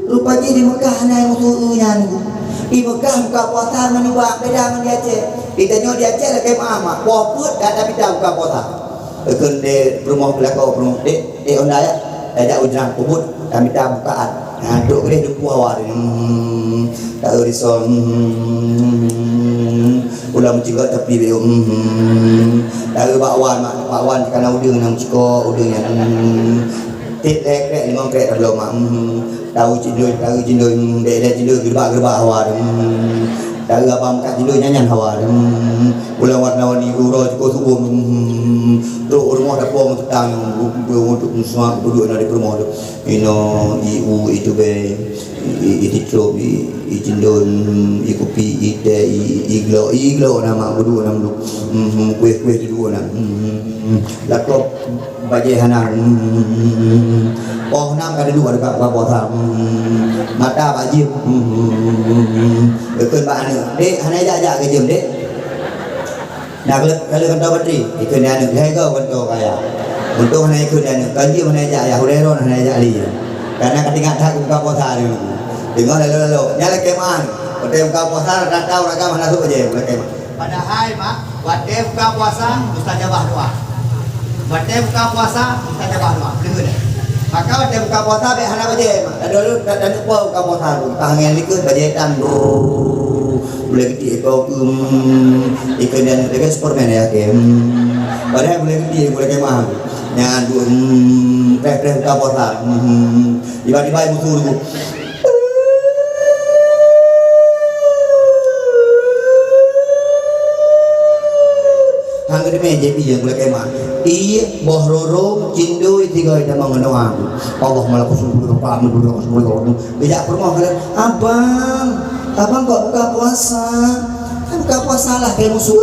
Rupa jih di Mekah hana musoe nyan. Di Mekah buka puasa ngon ubat beda ngon di Aceh. Di tanyoe di Aceh lakée meu'ah, Mak. Poh peuet dak tamita buka puasa. Kheun lé peurumoh beulakau peurumoh, "Dek, dek, onda ya, tajak u jrang peubuet, tamita bukaan." Nah, trok keudeh dumpeue hawa teuh. Hmm, taeu risol. Hmm, ulam meucigok tapi beu. Hmm, taeu bakwan, mak, bakwan kana udeueng nyang meucigok, udeueng nyan. Hmm, tiep lhée krek, limong krek tabloe, mak. Hmm, taeu cindoi, taeu cindoi, hmm, dek lhée cindoi, geureubak-geureubak hawa teuh. Hmm, taeu abang kat cindoi nyan-nyan hawa teuh. Hmm, ulam warna-warni, uroe cukôp subum. Hmm, trok rumoh dapong teutang, untuk musuak, peuduek na di peurumoh teuh. Inoe, i u, i tubée, i, i, i titrop, i, i cindon, i kupi, i tée, i, i glok, i glok na mak geuduek na meuluk. Hmm, kueh-kueh geuduek na. Hmm, lakoe bajée hana. Hmm, poh nam ka duek dekat buka puasa. Hmm, mata bak jeuem. Hmm, kheun bak aneuk, "Dek, hana jak-jak keu jeuem, Dek?" Nah, kalau, kalau kantô batri, ikheun di aneuk, lhée goe kantô kaya. Untông hana ikheun di aneuk, kan jeuem hana jak, ya, hurée ron hana jak lé. Karena ka teuingat that buka puasa dia. Deungoe lalu-lalu. Nyan lakée meu'ah. Watée buka puasa, rata-rata ureueng agam hana sôk bajée, lakée meu'ah. Padahai, Mak, watée buka puasa, mustajabah doa. Watée buka puasa, mustajabah doa. Beuleuheut. Maka watée buka puasa, bék hana bajée, Mak. Lalu, lalu, lalu, buka puasa, buka angén likot, bajée tan. Brrrr. Gulai geuti ekor keuem, ikan dan lagi Superman ya ke. Hmm. Padahal gulai geuti, gulai kemah. Nyan tu, hmm, preh-preh buka puasa. Hmm. Tiba-tiba ibu suruh. Hang geude mé J P yang gulai kemah. Ié boh roro cindoi tiga ita mangan doang. Allahumma lakasum. Kejak peurumoh kalian, "Abang, abang kok buka puasa?" Kan Buka puasa lah keu musoh.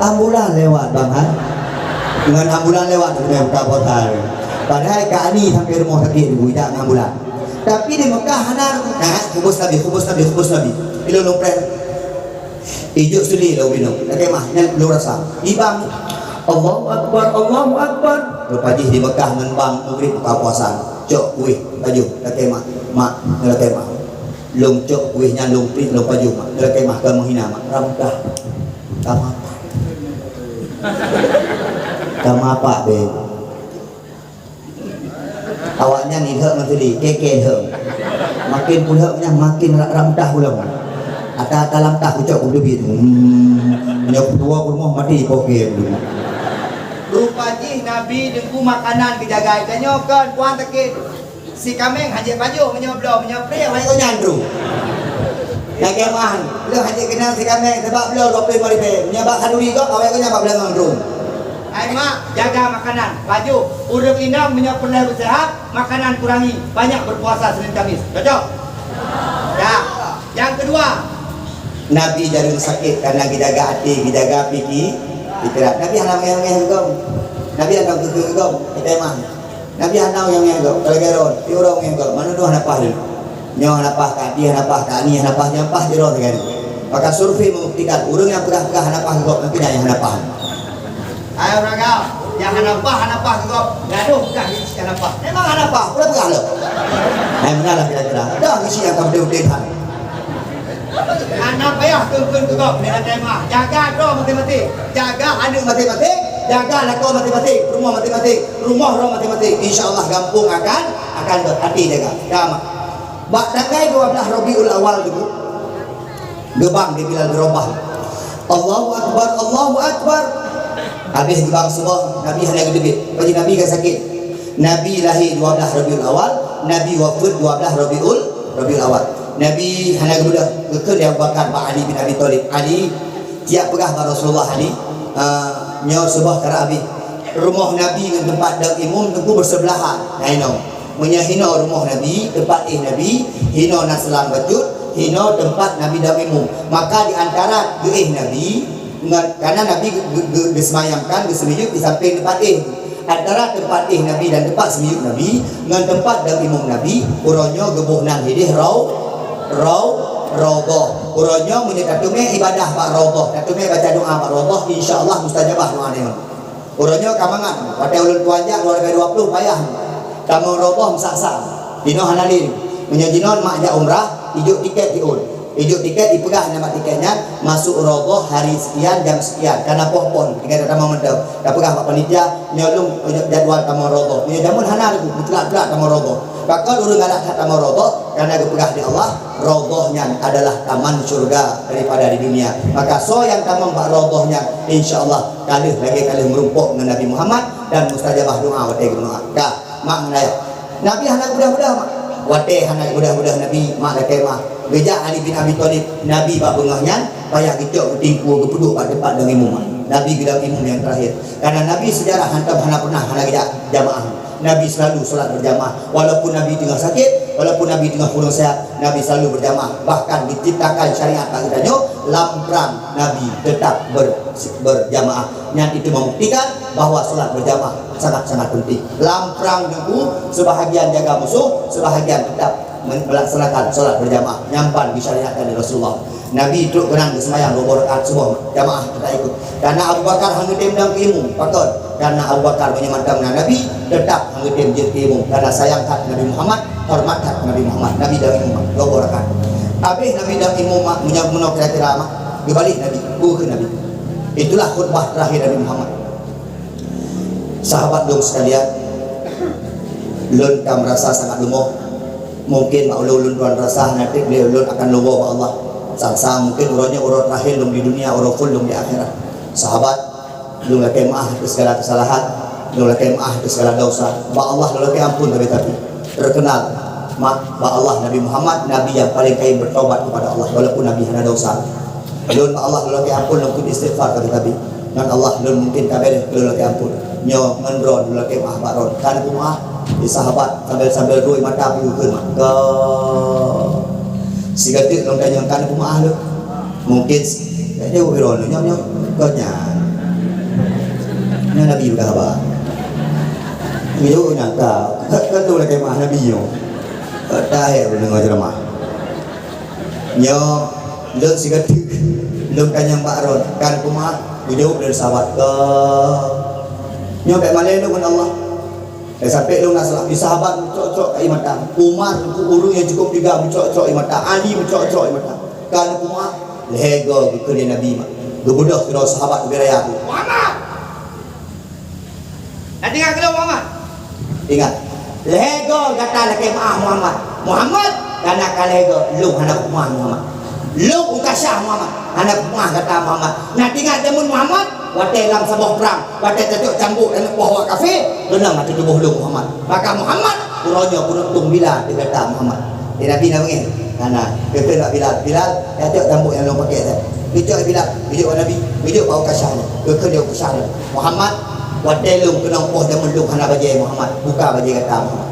Ambulan lewat, bang, ha? Ngon ambulan lewat, keu buka puasa. Padahai Kak Ani sampai rumoh sakét, geujak ngon ambulan. Tapi di Mekah hana, ha, khubus Nabi, khubus Nabi, khubus Nabi. Ilôn lôn preh. Ijok seuli lôn minum. Lakèe mah, nyan lôn rasa. Ibang. Allahu Akbar, Allahu Akbar. Leupah jih di Mekah ngon bang, maghrib buka puasa. Cok kueh, pajoh, lakèe mah. Mak, lakèe mah. Lôn cok kueh nyan lôn piet lôn pajoh mak. Lakèe mah ka meuhina mak. Ramdah. Ka mapak. Ka mapak be. Awaknyan nilheuek ngon seuli, kèe-kèe lheuek. Makin kulheuek nyan makin ra-, ramdah ulôn. Ata-ata lamtah kucok kuteubiet. Hmm. Nyoe kutuwo kurumoh mati poke. Rupa jih Nabi deungon makanan geujaga. Tanyoe kon puan sakét. Si kaméng hana jeuet pajoh, meunyoe bloe, meunyoe preh, awai gobnyan droe. Lakèe mah, lôn hana jeuet keunong si kaméng, sabab bloe dua ploh lima ribèe. Meunyoe bak khanduri gob, awai gobnyan bak beulangang droe. Hai mak, jaga makanan, pajoh. Ureueng inong meunyoe peureulèe beuseuhat, makanan kurangi, banyak berpuasa Senin Kamis. Cocok? Ya. Nyang keudua, Nabi jareueng sakét karena geujaga até, geujaga piki-, pikiran. Nabi hana meungéh-meungéh keu gob. Nabi hana keu-keu keu gob, keu temah. Nabi hana nyang ngieng gob, lagèe droe, tiep uroe ngieng gob, manoe dua hana paih lé. Nyoe hana paih ka Adi, hana paih ka Ani, hana paih nyoe, paih sidroe sagai. Maka survei membuktikan, ureueng nyang peugah-peugah hana paih gob, mungkin nyang hana paih. Hai ureueng agam, nyang hana paih, hana paih gob, gadoh peugah geuchik hana paih. Memang hana paih, udah peugah lom. Hai, meunalah kira-kira. Dah geuchik nyang ka beutôi-beutôi that. Hana payah kheun-kheun keu gob, nyan até mah. Jaga droe maté-maté. Jaga aneuk maté-maté. Jaga lakoe maté-maté. Rumoh maté-maté. Rumoh droe maté-maté. Insya Allah gampông akan, akan ber-, até jaga. Damai. Bak tanggai dua belas Rabiul Awal tu, geubang di Bilal bin Rabah. Allahu Akbar, Allahu Akbar. Habéh geubang suboh, Nabi hana geuteubiet. Bagi Nabi ka sakét. Nabi lahé dua belas Rabiul Awal, Nabi wafeuet dua belas Rabiul, Rabiul Awal. Nabi hana geubeudôh, geukheun lé Abu Bakar bak Ali bin Abi Thalib, "Ali, jak peugah bak Rasulullah, Ali, ah, nyoe suboh karab habéh. Rumoh Nabi ngon teumpat dong imum teungku beuseubelahan." Nah, inoe. Meunyoe hinoe rumoh Nabi, teumpat éh Nabi, hinoe na seulang bacut, hinoe teumpat Nabi dong imum. Maka di antara geuéh Nabi, ngon, karena Nabi ge-, ge-, ge-, geuseumayangkan, geuseumeujeuet di sampéng teumpat éh. Antara teumpat éh Nabi dan teumpat seumiyueb Nabi ngon teumpat dong imum Nabi, uroe nyoe geuboh nan hidéh rau-, rau-, raudhah. Uroe nyoe meunyoe tateumé ibadah bak raudhah, tateumé baca doa bak raudhah, insya Allah mustajabah doa nyoe. Uroe nyoe ka mangat, watèe ulôn tuan jak dua ribu dua puluh payah. Tamong raudhah meusak-sak. Jinoe hana lé. Meunyoe jinoe mak jak umrah, ijok tiket jiôn. Ijok tiket, ipeugah nama tiket nyan, masuk raudhah hari sekian, jam sekian. Kana poh-poh, tinggai tatamong mantong. Tapeugah bak panitia, nyoe lôn jadwal tamong raudhah. Meunyoe jameun hana lé, mutlak-mutlak tamong raudhah. Pakon ureueng galak that tamong raudhah, karena geupeugah lé Allah, raudhah nyan adalah taman syurga daripada di dunia. Maka soe nyang tamong bak raudhah nyan, insya Allah, ka lheueh lagèe ka lheueh meurumpok ngon Nabi Muhammad dan mustajabah doa watèe geudoa. Ka, mak ngon ayah. Nabi hana geubeudôh-beudôh, mak. Watèe hana geubeudôh-beudôh Nabi, mak lakèe mah. Geujak Ali bin Abi Thalib, Nabi bak beungoh nyan, payah geucok geutimpu geupeuduek bak teumpat dong imum. Nabi geudong imum nyang terakhir. Karena Nabi sejarah hantom hana pernah hana geujak jamaah. Nabi selalu solat berjamaah. Walaupun Nabi teungoh sakét, walaupun Nabi teungoh kurang sehat, Nabi selalu berjamaah. Bahkan diciptakan syariat bak geutanyoe, lam prang Nabi tetap ber-, berjamaah. Nyan itu membuktikan bahwa solat berjamaah sangat-sangat penting. Lam prang teungku, sebahagian jaga musoh, sebahagian tetap men-, melaksanakan solat berjamaah. Nyan ban disyariatkan oleh Rasulullah. Nabi trok keunan geuseumayang dua boh rakaat suboh jamaah, teuka ikot. Karena Abu Bakar hana geutem dong keu imum. Pakon? Karena Abu Bakar meunyoe mantong na Nabi, tetap hana geutem jeuet keu imum. Karena sayang that Nabi Muhammad, hormat that Nabi Muhammad. Nabi dong imum, dua boh rakaat. Habéh Nabi dong imum, mak, meunyoe meunoe kira-kira, mak, geubalek Nabi, bukon Nabi. Itulah khutbah terakhir Nabi Muhammad. Sahabat lôn sekalian, lôn ka merasa sangat leumoh. Mungkin bak ulôn, ulôn tuan rasa hana trép lé ulôn akan lôn woe bak Allah. Sang-sang mungkin uroe nyoe uroe terakhir lôn di dunia, uroe phon lôn di akhirat. Sahabat, lôn lakèe meu'ah ateueh segala kesalahan, lôn lakèe meu'ah ateueh segala dosa. Bak Allah lôn lakèe ampôn tapi-tapi. Terkenal, mak, bak Allah Nabi Muhammad, Nabi nyang paleng kayém bertaubat kepada Allah, walaupun Nabi hana dosa. Lôn bak Allah lôn lakèe ampôn, lôn kheun istighfar tapi-tapi. Ngon Allah lôn mungkin ka beureh, lôn lakèe ampôn. Nyoe ngon droe lôn lakèe meu'ah bak droe. Ka neupeumaaf, di sahabat sambil-sambil rui mata peue kheun mak. Ka sigateuk lôn tanyong ka neupeumaaf lôn. Mungkin s-, eh, jaweueb droeneuh, nyoe, nyoe, kon nyan. Nyoe Nabi peugah haba. Nyoe nyang ka, ka, ka tu lagèe meu'ah Nabi nyoe. Ka tahé ureueng deungö ceuramah. Nyoe, lôn sigoe teuk, lôn tanyong bak droen, kan kumaha? Geujaweueb lé sahabat, ka. Nyoe bèk malèe lôn ngon Allah. Eh, sampai lôn na salah, di sahabat meucok-cok ie mata. Umar, ureueng nyang cukup teuga, meucok-cok ie mata. Ali meucok-cok ie mata. Ka lheueh kumaha? Lhèe goe geukheun lé Nabi mak. Geubeudôh sidroe sahabat geubri raya tu. Muhammad! Na teuingat keu lôn Muhammad? Ingat. Lhèe goe gata lakèe meu'ah Muhammad. Muhammad, kana ka lhèe goe, lôn hana kupeumeu'ah Muhammad. Lôn Ukasyah Muhammad, hana kupeumeu'ah gata Muhammad. Na teuingat jameun Muhammad? Watèe lam saboh prang, watèe tacok cambuk dan neupoh awak kafé, keunong ateueh tuboh lôn Muhammad. Maka Muhammad, uroe nyoe keuneuk tueng bila ateueh gata Muhammad. Di Nabi na beungèh? Hana. Geukheun bak Bilal, "Bilal, tacok cambuk nyang lôn pakèk nyan." Geujok Bilal, geujok bak Nabi, geujok bak Ukasyah nyan. Geukheun lé Ukasyah nyan, "Muhammad, watèe lôn keunong poh jameun lôn hana bajèe Muhammad, buka bajèe gata Muhammad."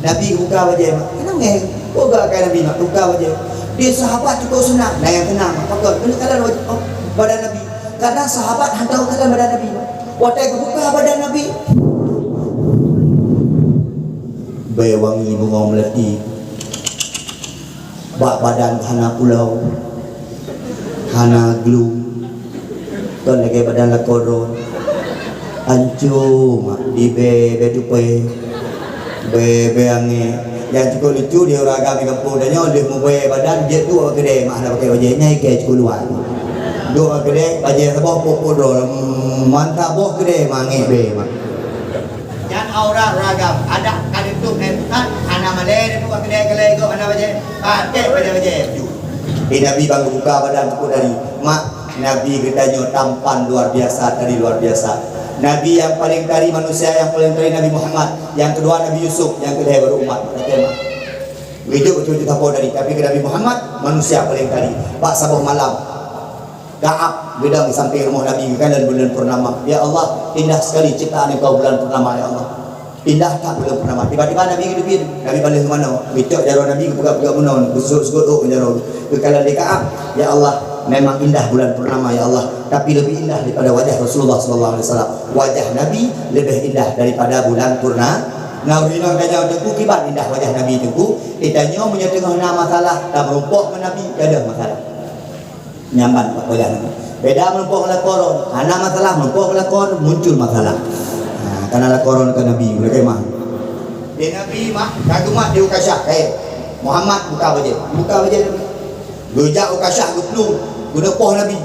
Nabi buka bajèe mak. Keunong nyan, peugah keu Nabi mak, buka bajèe. Di sahabat cukup seunang, na nyang seunang mak. Pakon? Keuneuk kalon bajèe, oh, badan Nabi. Kadang sahabat hana tao kalon badan Nabi. Watèe geubuka badan Nabi, bèe wangi bungoe meulati. Bak badan hana pulo, hana glue. Kon lagèe badan lakoe droe. Anco mak, di bèe, bèe tupèe. Bèe, bèe angèk. Nyang cukup lucu di ureueng agam di gampông tanyoe, lheueh meubèe badan, jeuet duek bak keudè, mak hana pakèk bajèe, nyan ikèe cukup luwah. Duek bak keudè, bajèe saboh, pok-pok droe, mantah boh keudè, mak angèk bèe, mak. Nyan aurat ureueng agam, adak ka neutôp ngon pusat, hana malèe neutôp bak keudè, keulai gob hana bajèe, pakèk bajèe-bajèe baju. Di Nabi ban geubuka badan cukup tari. Mak, Nabi geutanyoe tampan luar biasa, tari luar biasa. Nabi nyang paleng tari, manusia nyang paleng tari Nabi Muhammad, nyang keudua Nabi Yusuf, nyang keulhèe baru umat. Oke, Mak. Begitu betul-betul sapo tadi, tapi keu Nabi Muhammad, manusia paleng tari. Bak saboh malam, Ka'ab geudong di sampéng rumoh Nabi geukalon buleuen purnama. "Ya Allah, indah sekali ciptaan Engkau bulan purnama, ya Allah. Indah that buleuen purnama." Tiba-tiba Nabi geuteubiet, Nabi ban lheueh manoe. Geucok jaroe Nabi geupeugah-peugah meunoe, geuseugot-seugot ôk jaroe. Geukalon lé Ka'ab, "Ya Allah, memang indah bulan purnama, ya Allah, tapi lebih indah daripada wajah Rasulullah sallallahu alaihi wasallam. Wajah Nabi lebih indah daripada bulan purna-." Nah, ureueng inong tanyong, "Teungku, kiban indah wajah Nabi, Teungku?" Geutanyoe meunyoe teungoh na masalah, tameurumpok ngon Nabi, gadôh masalah. Nyaman bak wajah Nabi. Beda meurumpok ngon lakoe droe, hana masalah, meurumpok ngon lakoe muncul masalah. Ha, karena lakoe droe keu Nabi, meunyoe keu Imam. Di Nabi mak, ka geumat di Ukasyah, "Hei, Muhammad, buka bajèe." Buka bajèe Nabi. Geujak Ukasyah geuplueng, geuneupoh Nabi.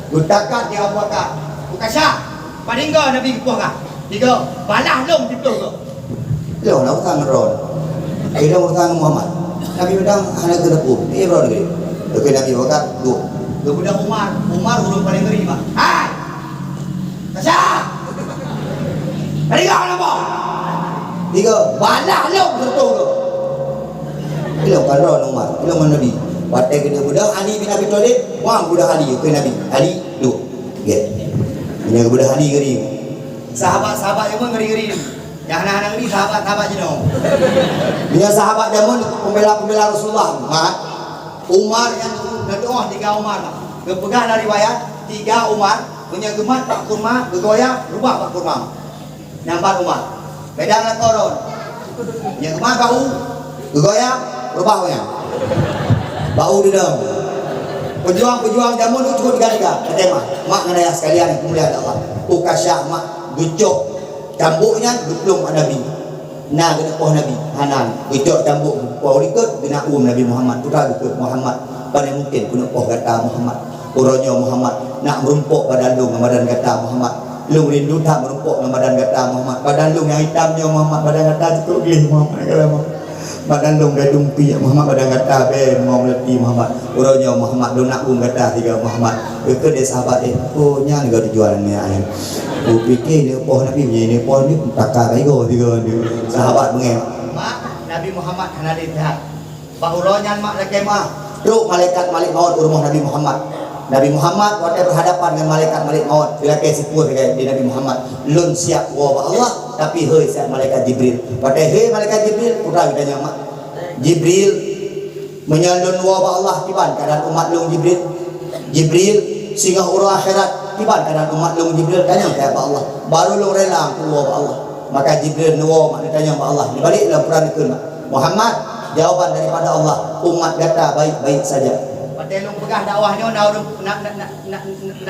Geutakat di Abu Bakar. "Ukasyah, padum goe Nabi geupoh kah?" "Tiga." "Balah lôn siplôh goe." Lôn na urusan ngon droe. Lôn urusan ngon Muhammad. Nabi peudong hana keuneuk peue. Iya droe lagèe. Oke, Nabi Abu Bakar, duek. Geubeudôh Umar. Umar ureueng paleng ngeri, Mak. "Hai! Kasyah! Teuga nama?" "Tiga." "Balah lôn siplôh goe." Ilôn kan droe Umar, ilôn ngon Nabi. Watèe keuneuk beudôh Ali bin Abi Thalib, wang beudôh Ali keu Nabi. Ali, duek. Gèt. Meunyoe geubeudôh Ali ngeri. Sahabat-sahabat nyoe ngeri-ngeri. Nyang hana-hana ngeri sahabat-sahabat jinoe. Meunyoe sahabat jameun pembela-pembela Rasulullah, mat. Umar nyang neutu'oh tiga Umar. Geupeugah lam riwayat, tiga Umar, meunyoe geumat bak kurma, geugoyang, rubah bak kurma. Nyan ban Umar. Beda ngon lakoe droe. Nyang keumah bak u, geugoyang, reubah goyang. Bak u deunong. Peujuang-peujuang jameun dulu cukup tiga-tiga. Kata mak, mak ngon ayah sekalian yang dimuliakan Allah. Ukasyah mak geucok cambuk nyan geuplueng bak Nabi. Na geuneuk poh Nabi. Hana. Geucok cambuk geupoh likot, geunak u Nabi Muhammad. Peugah likot Muhammad. Pane mungken keuneuk poh gata Muhammad. Uroe nyoe Muhammad, nak meurumpok badan lôn ngon badan gata Muhammad. Lôn rindu that meurumpok ngon badan gata Muhammad. Badan lôn nyang itam nyoe Muhammad, badan gata cukôp gleh Muhammad, kata Muhammad. Badan lôn gadong pih Muhammad, badan gata bèe meulati Muhammad. Uroe nyoe Muhammad, lôn nak ôn gata sigoe Muhammad. Geukheun lé sahabat, "Eh, oh, nyan geuh tujuan nyan, eh. Kupike neupoh Nabi, nyan neupoh ni, taka baigo sigoe ni." Sahabat beungèh. Mak, Nabi Muhammad hana lé that. Bak uroe nyan mak lakèe meu'ah, trok malaikat Malik Maut u rumoh Nabi Muhammad. Nabi Muhammad watèe berhadapan ngon malaikat Malik Maut, geulakèe sipue sagai di Nabi Muhammad, "Lôn siap woe bak Allah, tapi hôi siap malaikat Jibril." Watèe hôi malaikat Jibril, peugah geutanyoe mak, "Jibril, meunyoe lôn woe bak Allah, kiban keuadaan umat lôn, Jibril?" Jibril, singoh uroe akhirat, kiban keuadaan umat lôn Jibril, tanyong keu bak Allah. Barô lôn rela kuwoe bak Allah. Maka Jibril neuwoe mak neutanyong bak Allah. Neubalek lam Quran neukheun mak, "Muhammad, jawaban daripada Allah, umat gata baik-baik saja." Watèe lôn peugah dakwah nyoe na ureueng, na,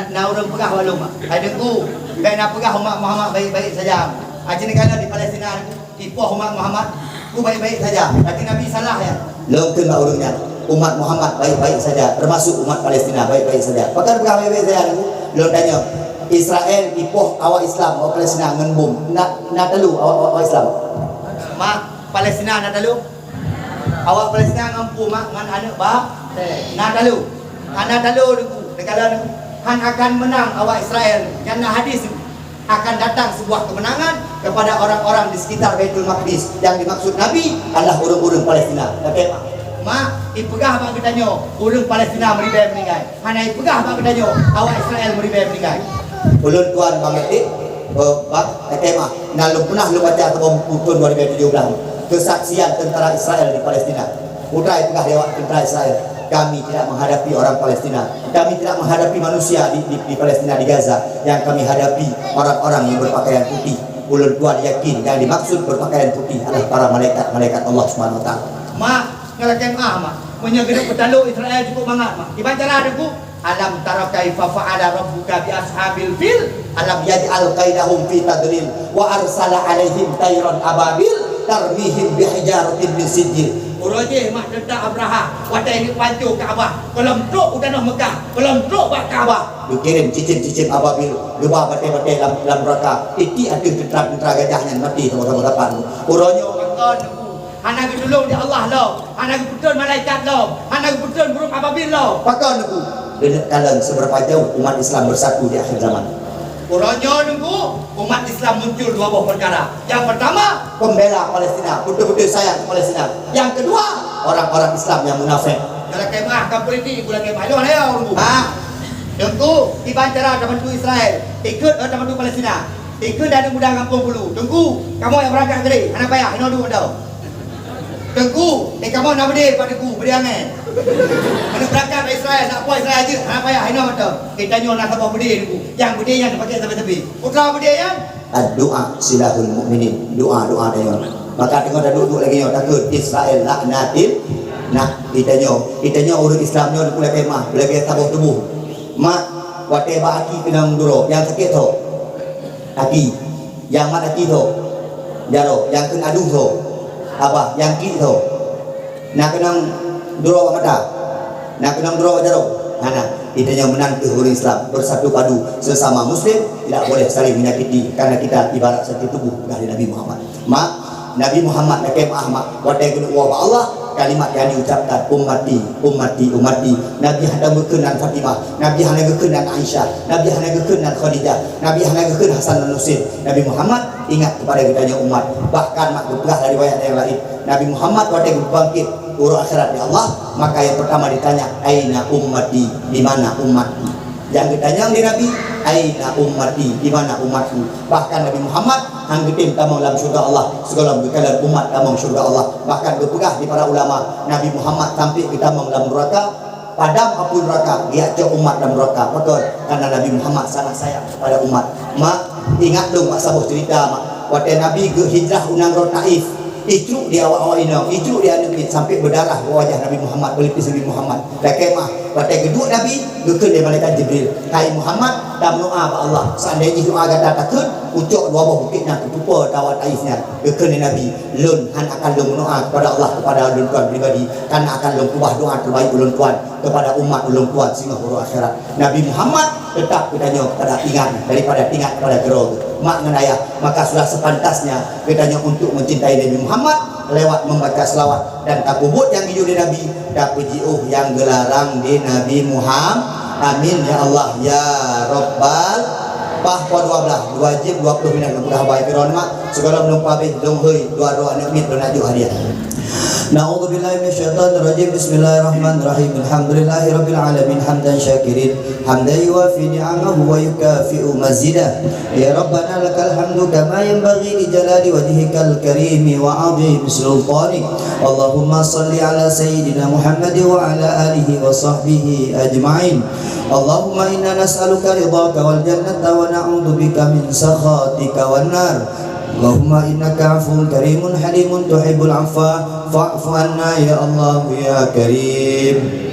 na ureueng peugah bak lôn mak, "Hai Teungku, bèk na peugah umat Muhammad baik-baik saja." Aci neugara di Palestina, Ipoh umat Muhammad, ku baik-baik saja. Tapi Nabi salah, ya. Lôn kheun bak ureueng nyan, umat Muhammad baik-baik saja, termasuk umat Palestina baik-baik saja. Pakon peugah baik-baik saja, Teungku? Lôn tanyong, Israel ipoh awak Islam, awak Palestina ngon bom. Na, na talu awak, awak, awak Islam? Mak, Palestina na talu? Awak Palestina ngon bom, mak, ngon aneuk ba-, na talu. Hana talu, Teungku. Neugara, Teungku. Han akan meunang awak Israel. Nyan na hadis, Teungku. Akan datang sebuah kemenangan kepada orang-orang di sekitar Baitul Maqdis. Yang dimaksud Nabi adalah ureueng-ureueng Palestina. Oke, Mak? Mak, ipeugah bak geutanyoe, ureueng Palestina meuribèe meuninggai. Hana ipeugah bak geutanyoe, awak Israel meuribèe meuninggai. Ulôn tuan Bang Latif, eh, Bang, oke, Mak. Nah, lôn peunah lôn baca saboh buku thôn dua ribu tujuh belas. Kesaksian tentara Israel di Palestina. Putra ipeugah lewat tentara Israel, "Kami tidak menghadapi orang Palestina. Kami tidak menghadapi manusia di, di, di Palestina, di Gaza. Yang kami hadapi orang-orang yang berpakaian putih." Ulôn tuan yakin yang dimaksud berpakaian putih adalah para malaikat-malaikat Allah Subhanahu Wa Taala. Mak, ngalakèe meu'ah, Mak. Meunyoe geuneuk peutalô Israel cukup mangat, Mak. Kiban cara, Teungku? "Alam tara kaifa fa'ala rabbuka bi ashabil fil? Alam yaj'al kaidahum fi tadlil, wa arsala 'alaihim tairan ababil, tarmihim bihijaratin min sijil." Uroe jéh mak teuntara Abrahah, watèe geupanco Ka'bah, gohlom trok u tanoh Meukah, gohlom trok bak Ka'bah. Geukirém cicém-cicém ababil, geuba batèe-batèe lam, lam nuraka, tiek-tiek ateueh teuntara-teuntara gajah nyan maté saboh-saboh sapan. Uroe nyoe, Hana geutulông di Allah lom, hana geupeutrön malaikat lom, hana geupeutrön burông ababil lom. Pakon, Teungku? Keuneuk kalon seberapa jauh umat Islam bersatu di akhir zaman. Uroe nyoe, Teungku, umat Islam muncul dua boh peukara. Nyang peurtama, pembela Palestina, beutôi-beutôi sayang keu Palestina. Nyang keudua, orang-orang Islam nyang munafék. Kalau kemah ka politik, bulan kemah, ayo, ayo, Teungku. Ha? Teungku, kiban cara tabantu Israel, ikut, eh, tabantu Palestina. Ikheun aneuk muda gampông Bulu, "Teungku, kamoe nyang beurangkat keudéh, hana payah, inoe duek mantong. Teungku, di kamoe na beudé bak Teungku, beudé angèn. Aneuk beurangkat bak Israel, nak puwoe Israel jeuet, hana payah, inoe mantong. Geutanyoe na saboh beudé, Teungku. Nyang beudé nyan tapaké sabe-sabe." Peue treuk beudé nyan? Ad-du'a silahul mu'minin. Doa, doa tanyoe. Maka teungoh taduek-duek lagèe nyoe, takheun, "Israel laknatil." Nah, geutanyoe, geutanyoe ureueng Islam nyoe, Teungku, lakèe meu'ah, lagèe saboh tuboh. Mak, watèe bak aki keunong duroe, nyang sakét tho. Aki, nyang mat aki tho, jaroe, nyang kheun adoh tho, abah, nyang klik tho. Na keunong duroe bak mata, na keunong duroe bak jaroe. Hana, geutanyoe meunan keuh ureueng Islam, bersatu padu sesama muslim, tidak boleh saling menyakiti, karena kita ibarat satu tubuh, peugah lé Nabi Muhammad. Mak, Nabi Muhammad lakèe meu'ah, mak, watèe geuneuk woe bak Allah, kalimat yang diucapkan, "Ummati, ummati, ummati." Nabi hana geukheun nan Fatimah, Nabi hana geukheun nan Aisyah, Nabi hana geukheun nan Khadijah, Nabi hana geukheun Hasan dan Husein. Nabi Muhammad ingat kepada geutanyoe umat. Bahkan mak geupeugah lam riwayat nyang laén, Nabi Muhammad watèe geubangkét uroe akhirat di Allah, maka yang pertama ditanya, "Aina ummati?" Di mana umatku? Nyang geutanyong lé Nabi, "Aina ummati?" Di mana umatku? Bahkan Nabi Muhammad han geutem tamong lam syeuruga Allah, sigohlom geukalon umat tamong syeuruga Allah. Bahkan geupeugah di para ulama, Nabi Muhammad sampai geutamong lam nuraka, padam apui nuraka, geujak cok umat lam nuraka. Pakon? Karena Nabi Muhammad sangat sayang kepada umat. Mak, ingat lôn bak saboh cerita, mak. Watèe Nabi geuhijrah u nanggroe Taif, icruk di awak-awak inong, icruk di aneuk miet sampai beudarah wajah Nabi Muhammad, pelipis Nabi Muhammad. Lakèe meu'ah, watèe geuduek Nabi, geukheun lé malaikat Jibril, "Hai Muhammad, tameudoa bak Allah. Seandai jih doa gata takheun, kucok dua boh bukét nyang keutupa tawa Taif nyan." Geukheun lé Nabi, "Lôn han akan lôn meudoa kepada Allah kepada ulôn tuan pribadi, karena akan lôn keubah doa terbaik ulôn tuan kepada umat ulôn tuan singoh uroe akhirat." Nabi Muhammad tetap geutanyoe kepada ingat, daripada ingat kepada keudroe. Mak ngon ayah, maka sudah sepantasnya geutanyoe untuk mencintai Nabi Muhammad lewat membaca selawat dan tapeubuet nyang geuyue lé Nabi, tapeujiôh nyang geularang lé Nabi Muhammad. Amin ya Allah ya Rabbal. Pah po dua belas, dua jeuem dua ploh minèt lôn peugah haba keu droeneuh mak, sigohlom lôn peuhabéh lôn hôi dua droe aneuk miet lôn ajoh hadiah. A'udzubillahi minasyaitonirrajim. Bismillahirrahmanirrahim. Alhamdulillahirabbil alamin hamdan syakirin, hamdan yuwafi ni'amahu wa yukafi'u mazidah. Ya Rabbana lakal hamdu kama yanbaghi li jalali wajhikal karimi wa 'azimi sultanik. Allahumma shalli ala sayyidina Muhammad wa ala alihi wa sahbihi ajma'in. Allahumma inna nas'aluka ridhaka wal jannata wa na'udzubika min sakhatika wan nar. Allahumma innaka 'afuwun karimun halimun tuhibbul 'afwa fa'fu 'anna ya Allah ya Karim.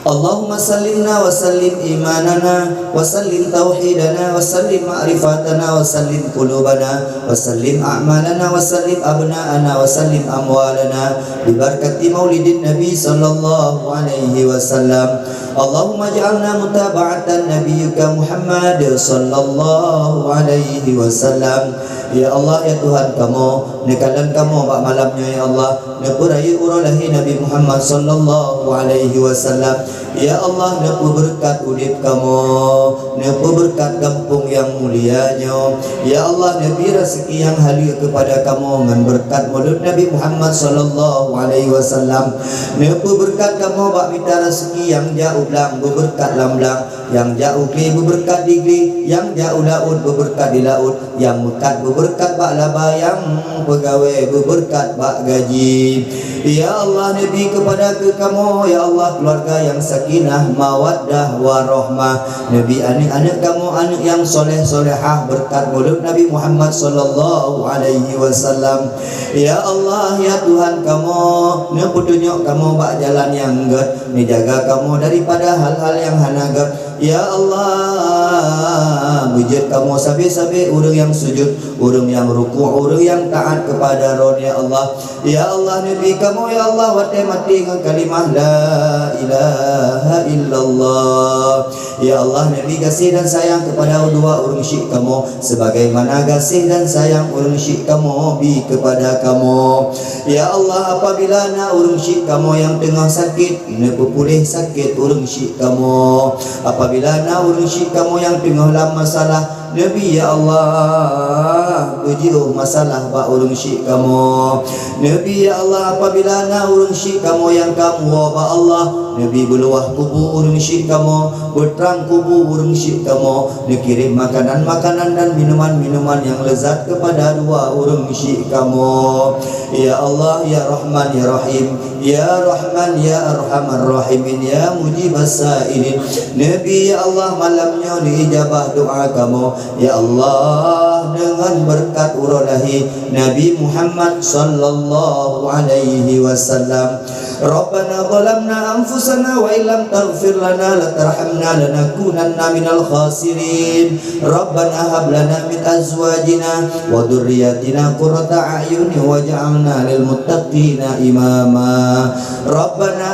Allahumma sallimna wa sallim imanana wa sallim tauhidana wa sallim ma'rifatana wa sallim qulubana wa sallim a'malana wa sallim abna'ana wa sallim amwalana bi barakati maulidin nabi sallallahu alaihi wasallam. Allahumma ij'alna mutaba'atan nabiyyika Muhammad sallallahu alaihi wasallam. Ya Allah, ya Tuhan kamoe, neukalon kamoe bak malam nyoe, ya Allah, neupeurayeuk uroe lahé Nabi Muhammad sallallahu alaihi wasallam. Ya Allah, neupeubeureukat udép kamoe, neupeubeureukat gampông nyang mulia nyoe. Ya Allah, neubri raseuki nyang haleue keupada kamoe ngon beureukat Maulud Nabi Muhammad sallallahu alaihi wasallam. Neupeubeureukat kamoe bak mita raseuki nyang jak u blang, beubeureukat lam blang, nyang jak u glé, beubeureukat di glé, nyang jak u laôt, beubeureukat di laôt, nyang meukat, beubeureukat bak laba, nyang peugawée, beubeureukat bak gaji. Ya Allah, neubri keupada keu kamoe, ya Allah, keuluwarga nyang sakinah, mawaddah, warahmah. Neubri aneuk-aneuk kamoe aneuk nyang soleh-solehah beureukat Maulud Nabi Muhammad sallallahu alaihi wasallam. Ya Allah, ya Tuhan kamoe, neupeutunyok kamoe bak jalan nyang gét, neujaga kamoe daripada hal-hal nyang hana gét. Ya Allah, beujeuet kamoe sabe-sabe ureuëng nyang sujud, ureuëng nyang rukuk, ureuëng nyang taát keupada Droeneuh, ya Allah. Ya Allah, neubri kamoe, ya Allah, watée maté ngon kalimah la ilaha illallah. Ya Allah, neubri gaséh dan sayang keupada dua ureuëng syik kamoe, sebagaimana gaséh dan sayang ureuëng syik kamoe bi keupada kamoe. Ya Allah, apabila na ureuëng syik kamoe nyang teungoh sakét, neupeupuléh sakét ureuëng syik kamoe. Apabila na ureuëng syik kamoe nyang teungoh lam masalah, neubri, ya Allah, beujiôh masalah bak ureuëng syik kamoe. Neubri, ya Allah, apabila na ureuëng syik kamoe nyang ka meuwoe bak Allah, neubri beuluwah kubu ureuëng syik kamoe, beutrang kubu ureuëng syik kamoe, neukirém makanan-makanan dan minuman-minuman nyang leuzat keupada dua ureuëng syik kamoe. Ya Allah, ya Rahman, ya Rahim, ya Rahman, ya Arhamar Rahimin, ya Mujibas Sailin. Neubri, ya Allah, malam nyoe neuijabah doá kamoe. Ya Allah, deungon beureukat uroe lahé Nabi Muhammad sallallahu alaihi wasallam. Rabbana zalamna anfusana wa illam taghfir lana wa tarhamna lanakunanna minal khasirin. Rabbana hab lana min azwajina wa dzurriyyatina qurrata a'yun waj'alna lil muttaqina imama. Rabbana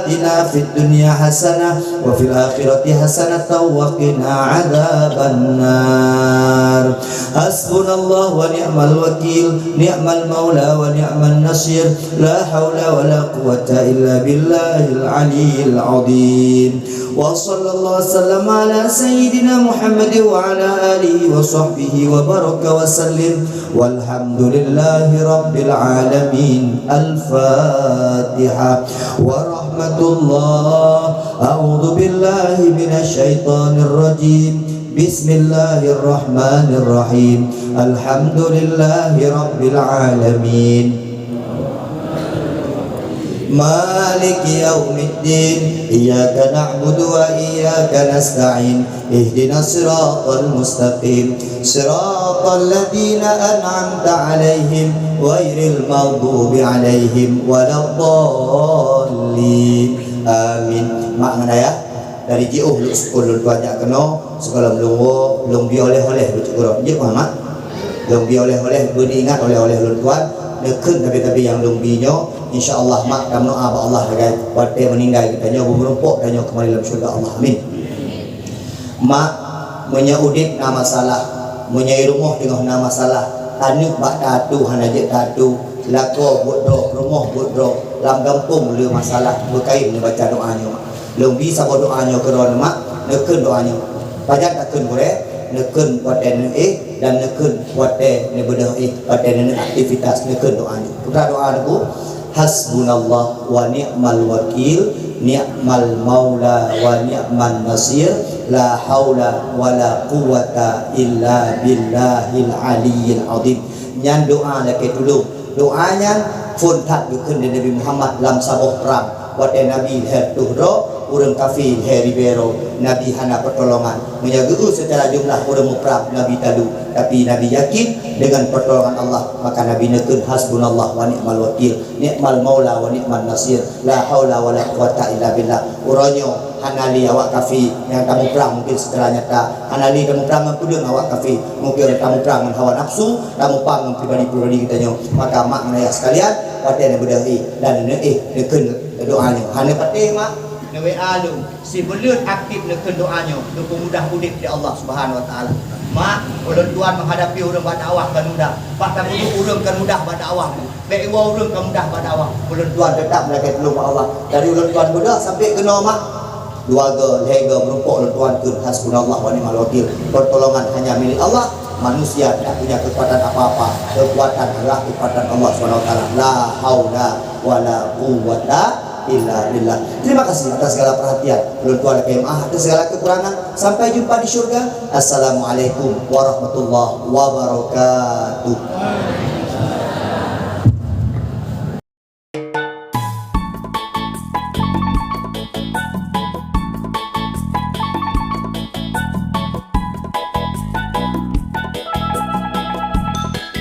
atina fid dunya hasanah wa fil akhirati hasanatan wa qina adzabannar. Hasbunallahu wa ni'mal wakil, ni'mal maula wa ni'man nasir. La haula wa la quwwata illa billahil aliyyil azim. Wa sallallahu wasallam ala sayyidina Muhammad wa ala alihi wa sahbihi wa baraka wa sallim. Walhamdulillahi rabbil alamin. Al-Fatihah. Wa rahmatullah. A'udzu billahi minasy syaithanir rajim. Bismillahirrahmanirrahim. Alhamdulillahi rabbil alamin. Maliki yaumiddin. Iyyaka na'budu wa iyyaka nasta'in. Ihdinas siratal mustaqim. Siratal ladzina an'amta 'alaihim ghairil maghdubi 'alaihim waladdallin. Amin. Mak ngon ayah, dari jiôh lôn seupôt lôn tuan jak keunoe, sigohlom lôn woe, lôn bi oleh-oleh beucok uroe. Jeuet, Mak? Lôn bi oleh-oleh, beuingat oleh-oleh lôn tuan, neukheun tabi-tabi nyang lôn bi nyoe, insya Allah, Mak, tameudoá bak Allah sagai, watée meuninggai geutanyoe, beumeurumpok tanyoe keumbali lam syeuruga Allah. Amin. Mak, meunyoe udeb na masalah, meunyoe i rumoh teungoh na masalah, aneuk bak taatu hana jeuet taatu, lakoe buet droe, rumoh buet droe, lam gampông le masalah, beukayém neubaca doá nyoe, Mak. Lôn bi saboh doá nyoe keu droeneuh, Mak, neukheun doá nyoe. Pajan takheun gurée? Neukheun watée neuéh dan neukheun watée neubeudôh éh, watée neuneuk aktivitas neukheun doa nyoe. Peugah doa neuku, "Hasbunallah wa ni'mal wakil, ni'mal maula wa ni'man nasir, la haula wa la quwwata illa billahil aliyyil azim." Nyan doa lakée tulông. Doa nyan phon that geukheun lé Nabi Muhammad lam saboh prang. Watée Nabi lhée reutôh droe, ureuëng kafé lhée ribée droe, Nabi hana peutolongan. Meunyoe geu-eu seucara jumlah ureuëng muprang, Nabi talu, tapi Nabi yakin deungon peutolongan Allah, maka Nabi neukheun, "Hasbunallah wa ni'mal wakil, ni'mal maula wa ni'man nasir, la haula wa la quwwata illa billah." Uroe nyoe hana lé awak kafé nyang tamuprang mungken seucara nyata, hana lé tamuprang ngon peudeueng awak kafé, mungken tamuprang ngon hawa nafsu, tamuprang ngon pribadi-pribadi geutanyoe, maka mak ngon ayah sekalian, watée neubeudôh éh dan neuéh neukheun doa nyoe. Hana patéh mak, neu-W A lôn, sibuleuen aktif neukheun doa nyoe, neupeumudah udeb di Allah Subhanahu Wa Taala. Mak, ulôn tuan menghadapi ureuëng bak dakwah kan mudah, bak tabunuh ureuëng kan mudah bak dakwah. Bék iwoe ureuëng ka mudah bak dakwah. Ulôn tuan teutap meulakée tulông bak Allah. Dari ulôn tuan beudôh sampai keunoe mak, dua go, lhée go meurumpok ulôn tuan kheun, "Hasbunallah wa ni'mal wakil." Pertolongan hanya milik Allah. Manusia tidak punya kekuatan apa-apa. Kekuatan adalah kekuatan Allah Subhanahu Wa Taala. La haula wa la quwwata illa billah. Terima kasih atas segala perhatian. Ulôn tuan lakée meu'ah atas segala kekurangan. Sampai jumpa di syurga. Assalamualaikum warahmatullahi wabarakatuh.